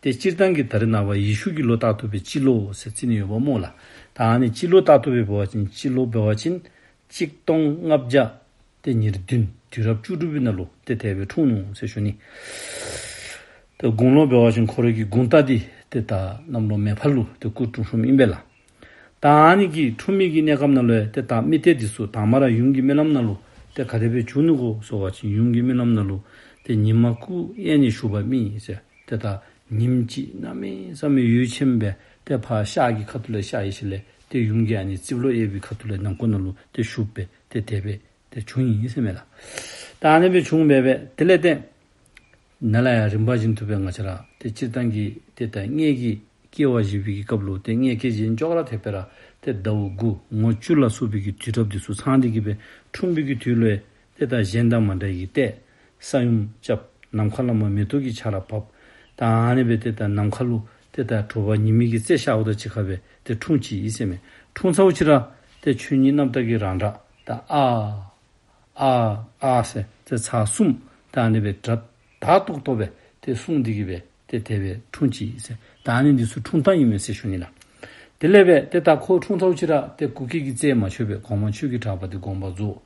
ཏེ་སྤྱིར་བཏང་གི་ད་རེས་ནངས་པ་ཡེ་ཤུ་གི་ལོ་རྟག་ཏུ་སྦེ་སྤྱི་ལོ་ཟེར་བརྩི་ནི་ཡོདཔ་སྨོ་ལགས། ད་ཨ་ནི་སྤྱི་ལོ་རྟག་ཏུ་སྦེ་འབད་བ་ཅིན་སྤྱི་ལོ་འབད་བ་ཅིན་གཅིག་སྟོང་ལྔ་བརྒྱ་ཏེ་ཉེར་བདུན་དུས་རབས་བཅུ་དྲུག་པའི་ནང་ལུ་ཏེ་དེ་སྦེ་འཁྲུངས་ནུག་ཟེར་ཞུ་ནི། ཏེ་དགུང་ལོ་འབད་བ་ཅིན་ཁོ་རའི་གི་དགུང་རྟ་འདི་ཏེ་ད་གནམ་ལོ་མེ་ཕག་ལུ་ཏེ་སྐུ་འཁྲུངས་འཁྲུངསམ་ཨིན་པས་ལགས། ད་ཨ་ནི་གི་འཁྲུངས་མི་གི་གནས་སྐབས་ནང་ལུ་ཏེ་ད་རྨི་ལྟས་འདི་ཚུ་དང་པ་ར་ཡུམ་གྱི་རྨི་ལམ་ནང་ལུ་ཏེ་ག་དེ་སྦེ་བྱུང་ནུག་གོ་ཟེར་བ་ཅིན་ཡུམ་གྱི་རྨི་ལམ་ནང་ལུ་ཏེ་ཉི་མ་སྐུ་གཡས་ནས་ཞུགས་པ་རྨིས་ཟེར། ཏེ་ད་ཉིམ་ཅིག་གནམ་མེད་ས་མེད་འོད་ཆེན་སྦེ་ཏེ་ཕར་ཤར་གྱི་ཁ་ཐུག་ལས་ཤར་ཡི་ཞིནམ་ལས་ཏེ་ཡུམ་གྱི་ཨ་ནི་རྩིབ་ལོགས་གཡས་པའི་ཁ་ཐུག་ལས་ནང་ཁོག་ནང་ལུ་ཏེ་ཞུགས་སྦེ་ཏེ་དེ་སྦེ་ཏེ་བྱུང་ཡི་ཟེར་མས་ལགས། ད་ཨ་ནི་སྦེ་བྱུང་སྦེ་སྦེ་དེ་ལས་ཏེ་ནཱ་ལས་ཡར་རིམ་པ་བཞིན་དུ་སྦེ་ང་བཅས་ར་ཏེ་སྤྱིར་བཏང་གི་ཏེ་ད་མངལ་གྱི་སྐྱེ་བ་བཞེས་པའི་གི་སྐབས་ལུ་ཏེ་མངལ་སྐྱེས་རྗེས་ཅོག་ར་འཐདཔ་སྦེ་ར་ཏེ་ཟླཝ་དགུ་ངོ་བཅུ་ལ་སོགས་པའི་གི་དུས་རབས་འདི་ཚུ་ཚང་སྟེ་གི་སྦེ་འཁྲུངས་པའི་གི་དུས་ལུ་ཏེ་ད་གཞན་དང་མ་འདྲ་བའི་གི་ཏེ་ས་ཡོམ་རྐྱབ། ནམ་མཁའ་ལས་མར་མེ་ཏོག་གི་ཆར་ར་བབས། ད་ཨ་ནི་སྦེ་ཏེ་ད་ནམ་མཁའ་ལུ་ཏེ་ད་དྲོ་པ་ཉི་མའི་གི་རྩེ་ཤརཝ་དང་གཅིག་ཁར་སྦེ་ཏེ་འཁྲུངས་ཅི་ཨིན་ཟེར་མས། འཁྲུངས་ཚརཝ་ཅིག་ར་ཏེ་ཆོས་ཉིད་རྣམ་དག་གི་རང་སྒྲ་ད་ཨ་ཨ་ཨ་ཟེར་ཏེ་ཚར་གསུམ་ད་ཨ་ནི་སྦེ་སྒྲ་དག་ཏོག་ཏོ་སྦེ་ཏེ་གསུངས་ཏེ་གི་སྦེ་ཏེ་དེ་སྦེ་འཁྲུངས་ཅི་ཟེར། ད་ཨ་ནི་འདི་ཚུ་འཁྲུངས་སྟངས་ཨིན་མས་ཟེར་ཞུ་ནི་ལགས། དེ་ལས་སྦེ་ཏེ་ད་ཁོ་འཁྲུངས་ཚརཝ་ཅིག་ར་ཏེ་སྐུ་སྐྱེ་གི་རྩད་མ་ཆོད་པས། གོང་མ་ཆོས་ཀྱི་གྲགས་པ་འདི་དགོངས་པ་རྫོགས།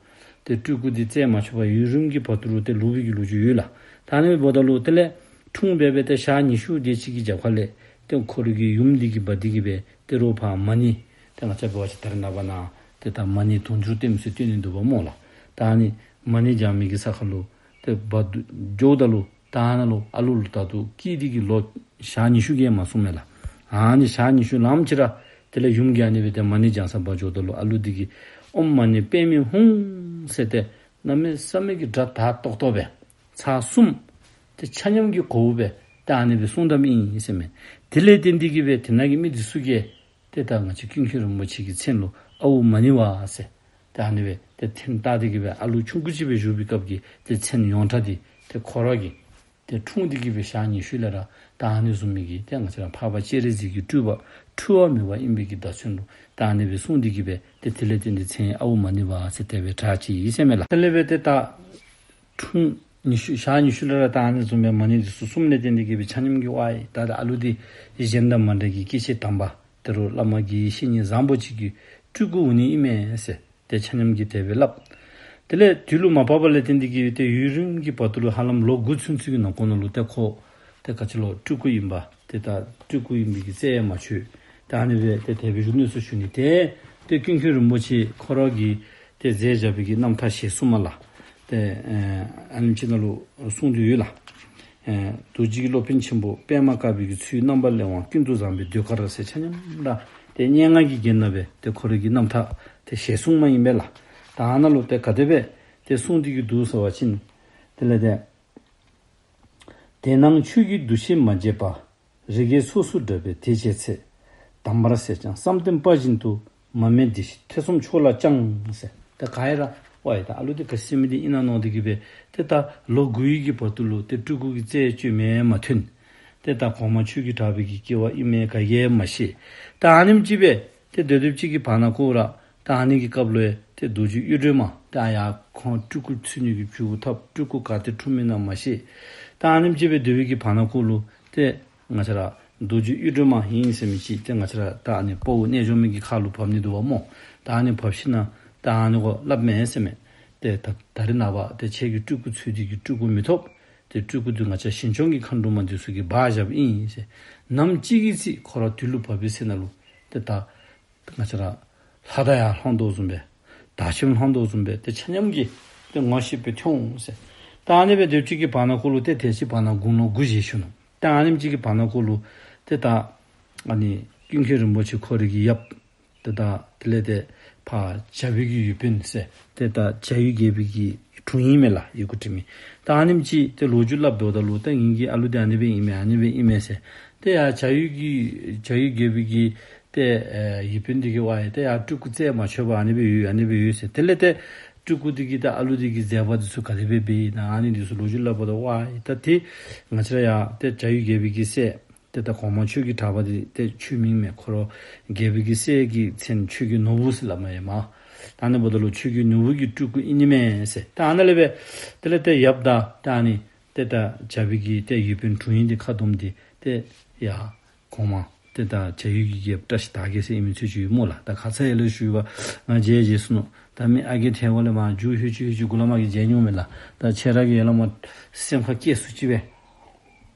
ཏེ་སྤྲུལ་སྐུ་འདི་རྩད་མ་ཆོད་པར་ཡུན་རིང་གི་བར་དུ་ལུ་ཏེ་ལུས་པའི་གི་ལོ་རྒྱུས་ཡོད་ལགས། ད་ཨ་ནི་འབདཝ་ད་ལུ་དེ་ལས་འཁྲུངས་སྦེ་སྦེ་ཏེ་ཞག་ཉི་ཤུ་དེ་ཅིག་གི་རྒྱབ་ཁ་ལས་ཏེ་ཁོ་རའི་གི་ཡུམ་འདི་གིས་འབད་དེ་གི་སྦེ་ཏེ་རོགས་ཕར་མ་ཎི་ཏེ་ང་བཅས་འབད་བ་ཅིན་ད་རེས་ནངས་པ་ནང་ཏེ་ད་མ་ཎི་དུང་ཕྱུར་སྟོན་ཟེར་སྟོན་ནི་འདུག་པ་སྨོ་ལགས། ད་ཨ་ནི་མ་ཎི་བགྱང་མི་གི་ས་ཁར་ལུ་ཏེ་འབག་འགྱོཝ་ད་ལུ་ད་ཨ་ནཱ་ལུ་ཨ་ལུ་ལུ་ད་ལྟོ་སྐྱེས་ཏེ་གི་ལོ་ཞག་ཉི་ཤུ་གིས་མ་ཚུགས་མས་ལགས། ཨ་ནི་ཞག་ཉི་ཤུ་ལངམ་ཅིག་ར་དེ་ལས་ཡུམ་གྱིས་ཨ་ནི་སྦེ་ཏེ་མ་ཎི་བགྱང་ས་འབག་འགྱོཝ་ད་ལུ་ཨ་ལུ་འདི་གིས་ཨོཾ་མ་ཎི་པདྨེ་ཧཱུྃ་ཟེར་ཏེ་གནམ་མེད་ས་མེད་ཀྱི་སྒྲ་དག་ཏོག་ཏོ་སྦེ་ཚར་གསུམ་ཏེ་ཆ་མཉམ་གྱི་གོ་བ་སྦེ་ཏེ་ཨ་ནི་སྦེ་གསུངས་དཔ་ཨིན་ཟེར་མས། དེ་ལས་བརྟེན་ཏེ་གི་སྦེ་དེ་ནང་གི་མི་འདི་ཚུ་གིས་ཏེ་ད་ང་བཅས་ཀུན་མཁྱེན་རིན་པོ་ཆེ་གི་མཚན་ལུ་ཨའུ་མ་ཎི་བ་ཟེར་ཏེ་ཨ་ནི་སྦེ་ཏེ་མཚན་བཏགས་ཏེ་གི་སྦེ་ཨ་ལུ་ཆུང་ཀུ་ཅིག་སྦེ་བཞུགས་པའི་སྐབས་ཀྱི་ཏེ་མཚན་ཡོངས་གྲགས་འདི་ཏེ་ཁོ་ར་གིས་ ཏེ་འཁྲུངས་ཏེ་གི་སྦེ་ཞག་ཉི་ཤུ་ལས་ར་ད་ཨ་ནི་བཟུམ་མའི་གི་ཏེ་ང་བཅས་ར་འཕགས་པ་སྤྱན་རས་གཟིགས་ཀྱི་སྤྲུལ་པ་འཁྲུལ་བ་མེད་པ་ཨིན་པའི་གི་བརྡ་མཚོན་ལུ་ད་ཨ་ནི་སྦེ་གསུངས་ཏེ་གི་སྦེ་ཏེ་དེ་ལས་བརྟེན་ཏེ་མཚན་ཨའུ་མ་ཎི་བ་ཟེར་དེ་སྦེ་གྲགས་ཅི་ཨིན་ཟེར་མས་ལགས། དེ་ལས་སྦེ་ཏེ་ད་འཁྲུངས་ཉི་ཤུ་ཞག་ཉི་ཤུ་ལས་ར་ད་ཨ་ནི་བཟུམ་སྦེ་མ་ཎི་འདི་ཚུ་གསུངམ་ལས་བརྟེན་ཏེ་གི་སྦེ་ཆ་མཉམ་གྱིས་ཝའི་ད་ད་ཨ་ལུ་འདི་གཞན་དང་མ་འདྲ་གི་སྐྱེས་ཆེན་དམ་པ་དེ་རུ་བླ་མ་དགེ་བཤེས་གཉེན་བཟང་པོ་ཅིག་གི་སྤྲུལ་སྐུ་འོང་ནི་ཨིན་མས་ཟེར། ཏེ་ཆ་མཉམ་གྱིས་དེ་སྦེ་སླབ། དེ་ལས་དུས་ལུ་མ་བབས་པ་ལས་བརྟེན་ཏེ་གི་ཏེ་ཡུན་རིང་གི་བར་དུ་ལུ་ཧ་ལམ་ལོ་དགུ་ཚུན་ཚོད་ཀྱི་ནང་འཁོད་ནང་ལུ་ཏེ་ཁོ་ཏེ་ག་ཅི་ལོ་སྤྲུལ་སྐུ་ཨིན་པ་ཏེ་ད་སྤྲུལ་སྐུ་ཨིན་པའི་གི་རྩད་ཡང་མ་ཆོད། ད་ཨ་ནི་སྦེ་ཏེ་དེ་སྦེ་བཞུགས་ནུག་ཟེར་ཞུ་ནི། ཏེ་ཏེ་ཀུན་མཁྱེན་རིན་པོ་ཆེ་ཁོ་ར་གིས་ཏེ་མཛད་བཞག་པའི་གི་རྣམ་ཐར་ཞལ་གསུངམ་ལགས། ཏེ་ཨ་ནེམ་ཅིག་ནང་ལུ་གསུངས་ཏེ་ཡོད་ལགས། ཨེ་རྡོ་རྗེ་སློབ་དཔོན་ཆེན་པོ་པདྨ་དཀར་པོའི་གི་ཚུལ། རྣམ་པ་ལས་དབང་ཀུན་ཏུ་བཟང་པོའི་ཟློས་གར་ཟེར་ཆ་མཉམ་ར་ཏེ་སྙན་ངག་གི་རྒྱན་ནང་སྦེ་ཏེ་ཁོ་རའི་གི་རྣམ་ཐར་ཏེ་ཞལ་གསུངམ་ཨིན་པས་ལགས། ད་ཨ་ནཱ་ལུ་ཏེ་ག་དེ་སྦེ་ཏེ་གསུངས་ཏེ་གི་འདུག་ཟེར་བ་ཅིན་དེ་ལས་ཏེ། དེ་ནང་ཆོས་ཀྱི་འདུ་ཤེས་མ་བརྗེད་པ། རི་རྒྱལ་སོ་སོར་འདྲ་བའི་དེ་བྱས་ཚེ། དམ་པར་ཟེར་ཀྱང་བསམ་གཏན་དཔའ་བཞིན་དུ། མ་སྨད་བདེ་གཤེགས་ཐེ་ཚོམ་ཕྱོགས་ལ་བཅངས་ཟེར། ཏེ་ག་ཡ་ར་ཝའི་ད་ཨ་ལུ་འདི་ག་ཟེར་མི་འདི་ཨིན་ན་མནོ་སྟེ་གི་སྦེ་ཏེ་ད་ལོ་དགུའི་གི་བར་དུ་ལུ་ཏེ་སྤྲུལ་སྐུ་གི་རྩད་གཅོད་མི་མ་ཐོན། ཏེ་ད་གོང་མ་ཆོས་ཀྱི་གྲགས་པའི་གི་སྐྱེ་བ་ཨིན་མས་ག་གིས་མ་ཤེས། ད་ཨ་ནེམ་ཅིག་སྦེ་ཏེ་སྡོད་སྡོདཔ་ཅིག་གི་བར་ན་ཁོ་ར་ད་ཨ་ནི་གི་སྐབས་ལུ་ཡང་ཏེ་རྡོ་རྗེ་གཡུ་སྒྲོན་མ་ད་ཡ་ཁོང་སྤྲུལ་སྐུ་ཚུད་ནི་གི་བྱུས་ཐབས་སྤྲུལ་སྐུ་ག་ཏེ་འཁྲུངས་མི་ཨིན་ན་མ་ཤེས། ད་ཨ་ནེམ་ཅིག་སྦེ་སྡོད་པའི་གི་བར་ན་ཁོ་ལུ་ཏེ་ང་བཅས་ར་རྡོ་རྗེ་གཡུ་སྒྲོན་མ་ཨིན་ཟེར་མི་ཅིག་ཏེ་ང་བཅས་ར་ད་ཨ་ནི་དཔའ་བོ་རྣལ་འབྱོར་མའི་གི་ཁ་ལུ་བབས་ནི་འདུག་པ་སྨོ། ད་ཨ་ནི་བབས་ཞིནམ་ད་ཨ་ནི་ཁོ་སླབ་མས་ཟེར་མས། ཏེ་ད་ད་རེས་ནངས་པ་ཏེ་ཁྱེད་ཀྱི་སྤྲུལ་སྐུ་ཚུད་དེ་གི་སྤྲུལ་སྐུ་མི་ཐོབ། ཏེ་སྤྲུལ་སྐུ་འདི་ང་བཅས་ཞིང་སྐྱོང་གི་མཁའ་འགྲོ་མ་འདི་ཚུ་གིས་སྦ་བཞགཔ་ཨིན་ཟེར། ནམ་ཅིག་གི་ཚེ་ཁོ་ར་དུས་ལུ་བབས་པའི་ཚེ་ན་ལུ་ཏེ་ད་ང་བཅས་ར་ལྷ་དང་ཡང་ལྷང་དོ་བཟུམ་སྦེ་དག་ཆེམ་ལྷང་དོ་བཟུམ་སྦེ་ཏེ་ཆ་མཉམ་གྱིས་ཏེ་ངོ་ཤེས་པའི་ཐོན་འོང་ཟེར། ད་ཨ་ནི་སྦེ་སྡོདཔ་ཅིག་གི་བར་ན་ཁོ་ལུ་ཏེ་དེ་ཅིག་བར་ན་དགུང་ལོ་དགུ་བཞེས་ཞུ་ནུག། ད་ཨ་ནེམ་ཅིག་གི་བར་ན་ཁོ་ལུ་ཏེ་ད་ཨ་ནི་ཀུན་མཁྱེན་རིན་པོ་ཆེ་ཁོ་རའི་གི་ཡབ་ཏེ་ད་དེ་ལས་ཏེ་ཕར་བྱ་བའི་གི་ཡུལ་དཔོན་ཟེར་ཏེ་ད་བྱ་ཡུལ་རྒྱལ་པོའི་གི་དྲུང་ཡིག་མས་ལགས། ཡི་གུ་འབྲི་མི། ད་ཨ་ནེམ་ཅིག་ཏེ་ལོ་རྒྱུས་སླབ་འབདཝ་ད་ལུ་ད་ངེ་གི་ཨ་ལུ་འདི་ཨ་ནི་སྦེ་ཨིན་མས་ཨ་ནི་སྦེ་ཨིན་མས་ཟེར། ཏེ་ཡ་བྱ་ཡུལ་གྱི་བྱ་ཡུལ་རྒྱལ་པོའི་གི་ཏེ་ཨེ་ཡུལ་དཔོན་འདི་གིས་ཝའི་ཏེ་ཡ་སྤྲུལ་སྐུ་རྩད་མ་ཆོད་པར་ཨ་ནི་སྦེ་ཡོད་ཨ་ནི་སྦེ་ཡོད་ཟེར། དེ་ལས་ཏེ་སྤྲུལ་སྐུ་འདི་གིས་ད་ཨ་ལུ་འདི་གི་མཛད་པ་འདི་ཚུ་ག་དེ་སྦེ་འབད་ཡི་ན་ཨ་ནི་འདི་ཚུ་ལོ་རྒྱུས་སླབ་འབདཝ་ད་ཝའི་ད་ཏེ་ང་བཅས་ར་ཡ་ཏེ་བྱ་ཡུལ་རྒྱལ་པོའི་གི་སྲས་ཏེ་ད་གོང་མ་ཆོས་ཀྱི་གྲགས་པ་འདི་ཏེ་ཆོས་མིང་མས། ཁོ་ར་རྒྱལ་པོའི་གི་སྲས་ཀྱི་མཚན་ཆོས་ཀྱི་ནོར་བུ་ཟེར་སླབ་མས་ཡ་མ། ད་ཨ་ནི་འབདཝ་ད་ལུ་ཆོས་ཀྱི་ནོར་བུ་གི་སྤྲུལ་སྐུ་ཨིན་ནི་མས་ཟེར། ད་ཨ་ནཱ་ལས་སྦེ་དེ་ལས་ཏེ་ཡབ་དང་ད་ཨ་ནི་ཏེ་ད་བྱ་བའི་གི་ཏེ་ཡུལ་དཔོན་དྲུང་ཡིག་འདི་ཁ་བསྡོམས་ཏེ་ཏེ་ཡ་གོང་མ་ཏེ་ད་བྱ་ཡུལ་གྱི་རྒྱལ་པོ་བཀྲ་ཤིས་དར་རྒྱས་ཟེར་ཨིན་མི་ཚུ་ཅིག་ཡོད་སྨོ་ལགས། ད་ཁ་ཙ་ཡར་ལས་ཞུ་བ་ང་མཇལ་མཇལ་སོ་ནུག། ད་མི་ཨ་རྒས་ཐལ་བ་ལས་མར་མཇུག་ལྷོད་ཅི་ལྷོད་ཅི་གུ་ལས་མར་གྱི་མཇལ་མྱོང་མས་ལགས། ད་ཁྱེད་ར་གིས་ཡར་ལས་མར་སེམས་ཁར་བསྐྱེད་སུ་ཅིག་སྦེ་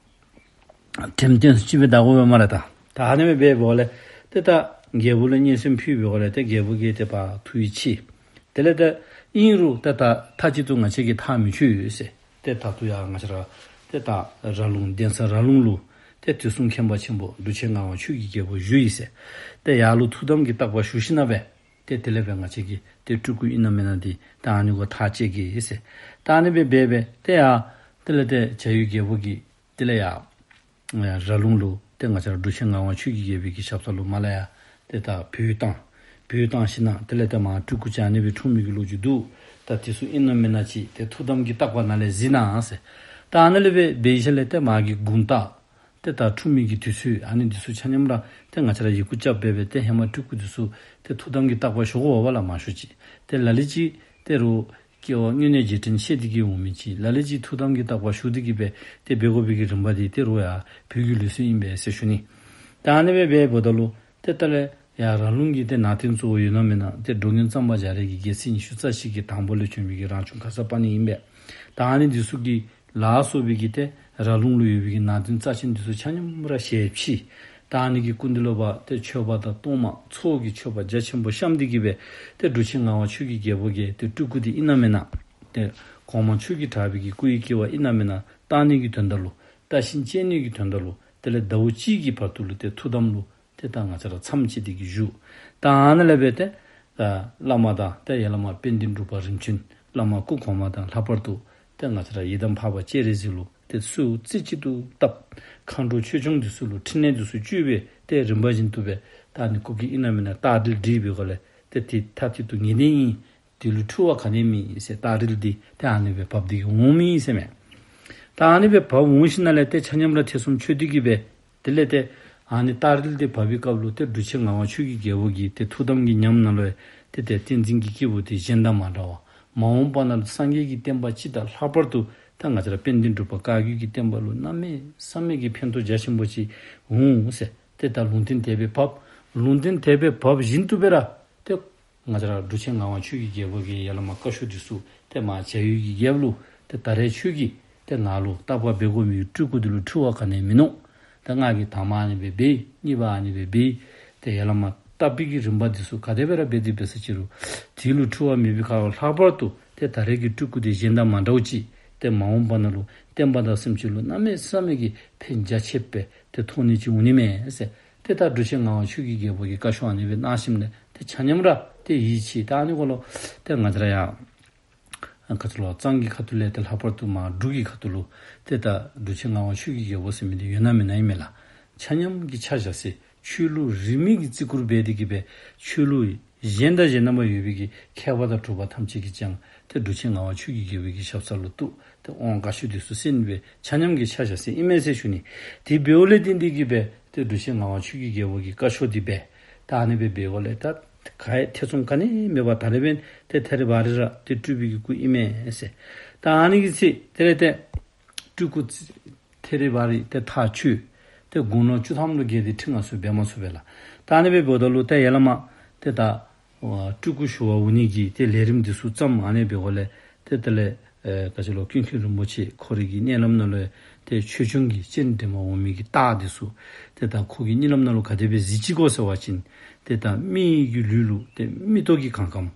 དྲན་རྟེན་སུ་ཅིག་སྦེ་བདའ་དགོ་པས་སྨ་རེ། ད་ད་ཨ་ནི་སྦེ་འབདཝ་ལས་ཏེ་ད་རྒྱལ་པོ་ལུ་སྙན་སེང་ཕུལ་བའི་སྒོ་ལས་ཏེ་རྒྱལ་པོ་གིས་ཏེ་ཕར་ཐུགས་ཡིད་ཆེས། དེ་ལས་ཏེ་ཨིན་རུང་ཏེ་ད་མཐའ་གཅིག་ཏུ་ང་བཅས་ཀྱིས་ཐག་མི་ཆོད་ཟེར། ཏེ་ད་ལྟོ་ཡང་ང་བཅས་ར་ཏེ་ད་ར་ལུང་གདན་ས་ར་ལུང་ལུ་ཏེ་དུས་གསུམ་མཁྱེན་པ་ཆེན་པོ་འབྲུག་ཆེན་ངག་དབང་ཆོས་ཀྱི་རྒྱལ་པོ་བཞུགས་ཡི་ཟེར། ཏེ་ཡར་ལུ་ཐུགས་དམ་གྱི་བརྟག་པ་ཞུ་ཞིནམ་སྦེ་ཏེ་དེ་ལས་སྦེ་ང་བཅས་ཀྱིས་ཏེ་སྤྲུལ་སྐུ་ཨིན་ན་མེན་ན་འདི་ད་ཨ་ནི་གུ་ཐག་བཅད་གེ་ཟེར། ད་ཨ་ནི་སྦེ་འབད་སྦེ་ཏེ་ཡ་དེ་ལས་ཏེ་བྱ་ཡུལ་རྒྱལ་པོ་གིས་དེ་ལས་ཡ་ར་ལུང་ལུ་ཏེ་ང་བཅས་ར་འབྲུག་ཆེན་ངག་དབང་ཆོས་ཀྱི་རྒྱལ་པོའི་གི་ཞབས་ས་ལུ་མར་ལས་ཡ་ཏེ་ད་བོད་བཏང་། བོད་བཏང་ཞིནམ་དེ་ལས་ཏེ་མར་སྤྲུལ་སྐུ་ཅིག་ཨ་ནི་སྦེ་འཁྲུངས་མི་གི་ལོ་རྒྱུས་འདུག། ད་དེ་ཚུ་ཨིན་ན་མེན་ན་ཅིག་ཏེ་ཐུགས་དམ་གྱི་བརྟག་པ་ནང་ལས་གཟིགས་གནང་ཟེར། ད་ཨ་ནི་ལས་སྦེ་འབད་ཞིནམ་ལས་ཏེ་མར་གྱི་དགུང་རྟགས་ཏེ་ད་འཁྲུངས་མི་གི་དུས་ཚོད་ཨ་ནི་འདི་ཚུ་ཆ་མཉམ་ར་ཏེ་ང་བཅས་ར་ཡི་གུ་རྐྱབ་སྦེ་སྦེ་ཏེ་ཧེ་མ་སྤྲུལ་སྐུ་འདི་ཚུ་ཏེ་ཐུགས་དམ་གྱི་བརྟག་པ་ཞུ་དགོ་པས་ལགས། མང་ཤོས་ཅིག་ཏེ་ལ་ལུ་ཅིག་ཏེ་རུང་སྐྱེ་བ་དངོས་གནས་རྗེས་དྲན་ཤེས་ཏེ་གི་འོང་མི་ཅིག་ལ་ལུ་ཅིག་ཐུགས་དམ་གྱི་བརྟག་པ་ཞུ་སྟེ་གི་སྦེ་ཏེ་འབད་དགོ་པའི་གི་རིམ་པ་འདི་ཏེ་རུང་ཡ་བོད་ཀྱི་ལུགས་སྲོལ་ཨིན་པས་ཟེར་ཞུ་ནི། ད་ཨ་ནི་སྦེ་འབདཝ་ད་ལུ་ཏེ་ད་ལས་ཡ་ར་ལུང་གི་ཏེ་ནང་རྟེན་གཙོ་བོ་ཡོད་ན་མེན་ན་ཏེ་འགྲོ་མགོན་གཙང་པ་རྒྱ་རས་ཀྱིས་སྒལ་ཚིགས་ཉི་ཤུ་རྩ་གཅིག་གི་དང་པོ་ལས་བྱོན་པའི་གི་རང་བྱུང་ཁརྶ་པཱ་ཎི་ཨིན་པས། ད་ཨ་ནི་འདི་ཚུ་གི་ལ་སོགས་པའི་གི་ཏེ་ར་ལུང་ལུ་ཡོད་པའི་གི་ནང་རྟེན་རྩ་ཆེན་འདི་ཚུ་ཆ་མཉམ་ར་ཞལ་ཕྱེ། ད་ཨ་ནི་གི་སྐུ་མདུན་ལུ་ཕར་ཏེ་མཆོད་པ་དང་གཏོར་མ་ཚོགས་ཀྱི་མཆོད་པ་རྒྱ་ཆེན་པོ་བཤམས་ཏེ་གི་སྦེ་ཏེ་འབྲུག་ཆེན་ངག་དབང་ཆོས་ཀྱི་རྒྱལ་པོ་གིས་ཏེ་སྤྲུལ་སྐུ་འདི་ཨིན་ན་མེན་ན་ཏེ་གོང་མ་ཆོས་ཀྱི་གྲགས་པའི་གི་སྐུ་ཡི་སྐྱེ་བ་ཨིན་ན་མེན་ན་བརྟག་ནི་གི་དོན་དག་ལུ་བརྟག་ཞིབ་དཔྱད་ནི་གི་དོན་དག་ལུ་དེ་ལས་ཟླཝ་གཅིག་གི་བར་དུ་ལུ་ཏེ་ཐུགས་དམ་ལུ་ཏེ་ད་ང་བཅས་ར་མཚམས་བཅད་དེ་གི་བཞུགས། ད་ཨ་ནཱ་ལས་སྦེ་ཏེ་ད་བླ་མ་དང་ཏེ་ཡ་བླ་མ་དཔལ་ལྡན་འབྲུག་པ་རིམ་བྱོན་བླ་མ་སྐུ་གོང་མ་དང་ལྷག་པར་དུ་ཏེ་ང་བཅས་ར་ཡི་དམ་འཕགས་པ་སྤྱན་རས་གཟིགས་ལུ་ཏེ་གསོལཝ་རྩེ་གཅིག་ཏུ་བཏབ། མཁའ་འགྲོ་ཆོས་སྐྱོང་འདི་ཚུ་ལུ་ཕྲིན་ལས་འདི་ཚུ་བཅོལ་སྦེ་ཏེ་རིམ་པ་བཞིན་དུ་སྦེ་ད་ཨ་ནི་སྐུ་སྐྱེ་ཨིན་ན་མེན་ན་བརྟག་དཔྱད་འབད་བའི་སྒོ་ལས་ཏེ་དེ་མཐའ་གཅིག་ཏུ་ངེས་གཏན་ཨིན། དེ་ལུ་འཁྲུལ་བ་ག་ནི་མེད་ཟེར་བརྟག་དཔྱད་འདི་ཏེ་ཨ་ནི་སྦེ་བབས་ཏེ་འོང་མི་ཨིན་ཟེར་མས། ད་ཨ་ནི་སྦེ་བབས་འོང་ཞིནམ་ལས་ཏེ་ཆ་མཉམ་ར་ཐེ་ཚོམ་ཆོད་དེ་གིས་སྦེ་དེ་ལས་ཏེ་ཨ་ནི་ད་རིས་ཏེ་བབས་པའི་སྐབས་ལུ་ཏེ་འབྲུག་ཆེན་ངག་དབང་ཆོས་ཀྱི་རྒྱལ་པོ་གིས་ཏེ་ཐུགས་དམ་གྱི་ཉམས་ནང་ལུ་ཏེ་ཏེ་བསྟན་འཛིན་གྱི་སྐྱེས་བུ་དེ་གཞན་དང་མ་འདྲ་བ། མ་འོངས་པ་ན་སངས་རྒྱས་ཀྱི་བསྟན་པ་སྤྱི་དང་ལྷག་པར་དུ་ད་ང་བཅས་ར་དཔལ་ལྡན་འབྲུག་པ་བཀའ་བརྒྱུད་ཀྱི་བསྟན་པ་ལུ་གནམ་མེད་ས་མེད་ཀྱི་ཕན་ཐོགས་རྒྱ་ཆེན་པོ་ཅིག་འོང་ཟེར། ཏེ་ད་ལུང་བསྟན་དེ་སྦེ་བབས། ལུང་བསྟན་དེ་སྦེ་བབས་བཞིན་དུ་སྦེ་ར་ཏེ་ང་བཅས་ར་འབྲུག་ཆེན་ངག་དབང་ཆོས་ཀྱི་རྒྱལ་པོ་གིས་ཡར་ལས་མར་བཀའ་ཤོག་འདི་ཚུ་ཏེ་མར་བྱ་ཡུལ་གྱི་རྒྱལཔོ་ལུ་ཏེ་ད་རེས་ཁྱོད་ཀྱིས་ཏེ་ང་ལུ་བརྟག་པ་འབད་དགོ་མི་སྤྲུལ་སྐུ་འདི་ལུ་འཁྲུལ་བ་ག་ནི་ཡང་མིན་ནུག། ད་ང་གིས་དང་པ་ཨ་ནི་སྦེ་འབད་གཉིས་པ་ཨ་ནི་སྦེ་འབད། ཏེ་ཡར་ལས་མར་བརྟག་པའི་གི་རིམ་པ་འདི་ཚུ་ག་དེ་སྦེ་ར་འབད་དེ་འབད་ས་ཅིག་རུང་དེ་ལུ་འཁྲུལ་བ་མེད་པའི་ཁར་ལྷག་པར་དུ་ཏེ་ད་རེས་ཀྱི་སྤྲུལ་སྐུ་དེ་གཞན་དང་མ་འདྲཝ་ཅིག་ཏེ་མ་འོངས་པ་ན་ལུ་བསྟན་པ་དང་སེམས་ཅན་ལུ་གནམ་མེད་ས་མེད་ཀྱི་ཕན་རྒྱ་ཆེ་སྦེ་ཏེ་ཐོགས་ནི་ཅིག་འོང་ནི་མས་ཟེར། ཏེ་ད་འབྲུག་ཆེན་ངག་དབང་ཆོས་ཀྱི་རྒྱལ་པོ་གིས་བཀའ་ཤོག་ཨ་ནི་སྦེ་གནང་ཞིནམ་ལས་ཏེ་ཆ་མཉམ་ར་ཏེ་ཡིད་ཆེས། ད་ཨ་ནི་གུ་ལུ་ཏེ་ང་བཅས་ར་ཡང་ཨ་ག་ཅི་ལོ་གཙང་གི་ཁ་ཐུག་ལས་ཏེ་ལྷག་པར་དུ་མར་འབྲུག་གི་ཁ་ཐུག་ལུ་ཏེ་ད་འབྲུག་ཆེན་ངག་དབང་ཆོས་ཀྱི་རྒྱལ་པོ་ཟེར་མི་འདི་ཡོད་ན་མེད་ན་ཨིན་མས་ལགས། ཆ་མཉམ་གྱིས་ཆ་བཞག་སའི་ཆོས་ལུགས་རིས་མེད་ཀྱི་བརྩི་བཀུར་འབད་དེ་གིས་སྦེ་ཆོས་ལུགས་གཞན་དང་གཞན་རྣམ་པ་ཡོད་པའི་གི་མཁས་པ་དང་གྲུབ་པ་ཐམས་ཅད་ཀྱིས་ཀྱང་ཏེ་འབྲུག་ཆེན་ངག་དབང་ཆོས་ཀྱི་རྒྱལ་པོ་གི་ཞབས་ས་ལུ་གཏུགས། ཏེ་དབང་བཀའ་ཤོག་འདི་ཚུ་གསན་སྦེ་ཆ་མཉམ་གྱིས་ཆ་བཞག་སའི་ཨིན་མས་ཟེར་ཞུ་ནི། དེ་འབདཝ་ལས་བརྟེན་ཏེ་གིས་སྦེ་ཏེ་འབྲུག་ཆེན་ངག་དབང་ཆོས་ཀྱི་རྒྱལ་པོ་གིས་བཀའ་ཤོག་འདི་སྦེ་ད་ཨ་ནི་སྦེ་འབདཝ་ལས་ད་ག་ཡང་ཐེ་ཚོམ་ག་ནི་མེད་པར་ད་རེས་འབདན་ཏེ་ཐེ་རི་བ་རི་ར་ཏེ་སྤྲུལ་པའི་གི་སྐུ་ཨིན་མས་ཟེར། ད་ཨ་ནི་གི་ཚེ་དེ་ལས་ཏེ་སྤྲུལ་སྐུ་ཐེ་རི་བ་རི་ཏེ་ཐག་ཆོད། ཏེ་དགུང་ལོ་བཅུ་ཐམ་ལུ་བརྒལ་ཏེ་ཁྲི་མངའ་གསོལ་འབད་མ་ཚུགས་པས་ལགས། ད་ཨ་ནི་སྦེ་འབདཝ་ད་ལུ་ཏེ་ཡར་ལས་མར་ཏེ་ད་སྤྲུལ་སྐུ་ཞུ་བར་འོང་ནི་གི་ཏེ་ལས་རིམ་འདི་ཚུ་བརྩམས། ཨ་ནི་འབདཝ་ལས་ཏེ་དེ་ལས་ཨེ་ག་ཅི་ལོ་ཀུན་མཁྱེན་རིན་པོ་ཆེ་ཁོ་རའི་གི་མནལ་ལམ་ནང་ལུ་ཏེ་ཆོས་སྐྱོང་གི་སྤྱན་འདྲེན་པར་འོང་མི་གི་རྟགས་འདི་ཚུ་ཏེ་ད་ཁོ་གི་གཉིད་ལམ་ནང་ལུ་ག་དེ་སྦེ་གཟིགས་ཅི་གོ་ཟེར་བ་ཅིན་ཏེ་ད་མི་གི་ལུས་ལུ་ཏེ་མིག་ཏོ་གིས་གང་གངམ།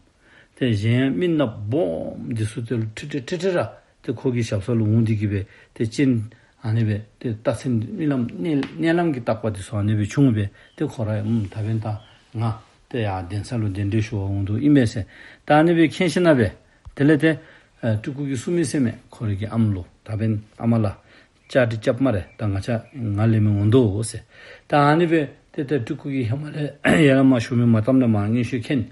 ཏེ་གཞན་ཡང་མི་ནགཔོ་སྦོམ་འདི་ཚུ་ཏེ་ལུ་ཁྲི་ཁྲི་ཁྲི་ཁྲི་ར་ཏེ་ཁོ་གི་ཞབས་ས་ལུ་འོང་སྟེ་གིས་སྦེ་ཏེ་སྤྱན་ཨ་ནི་སྦེ་ཏེ་རྟགས་མཚན་རྨི་ལམ་མནལ་མནལ་ལམ་གྱི་བརྟག་པ་འདི་ཚུ་ཨ་ནི་སྦེ་བྱུང་སྦེ་ཏེ་ཁོ་ར་ཡང་ཨུམ་ད་འབདན་ད་ང་ཏེ་ཡར་གདན་ས་ལུ་གདན་འདྲེན་ཞུ་བར་འོང་དོ་ཨིན་པས་ཟེར། ད་ཨ་ནི་སྦེ་མཁྱེན་ཞིནམ་ལས་སྦེ་དེ་ལས་ཏེ་ཨེ་སྤྲུལ་སྐུ་གིས་གསུངས་མི་ཟེར་མས། ཁོ་རའི་གི་ཨམ་ལུ་ད་འབདན་ཨ་མ་ལགས་བཅའ་སྒྲིག་རྐྱབ་སྨ་རེ། ད་ང་བཅས་ང་ལེན་མི་འོང་དོ་ཟེར། ད་ཨ་ནི་སྦེ་ཏེ་ཏེ་སྤྲུལ་སྐུ་གིས་ཧེ་མ་ལས་ཡར་ལས་མར་ཞུ་མི་མ་བཏངམ་ལས་མར་མངོན་ཤེས་མཁྱེན།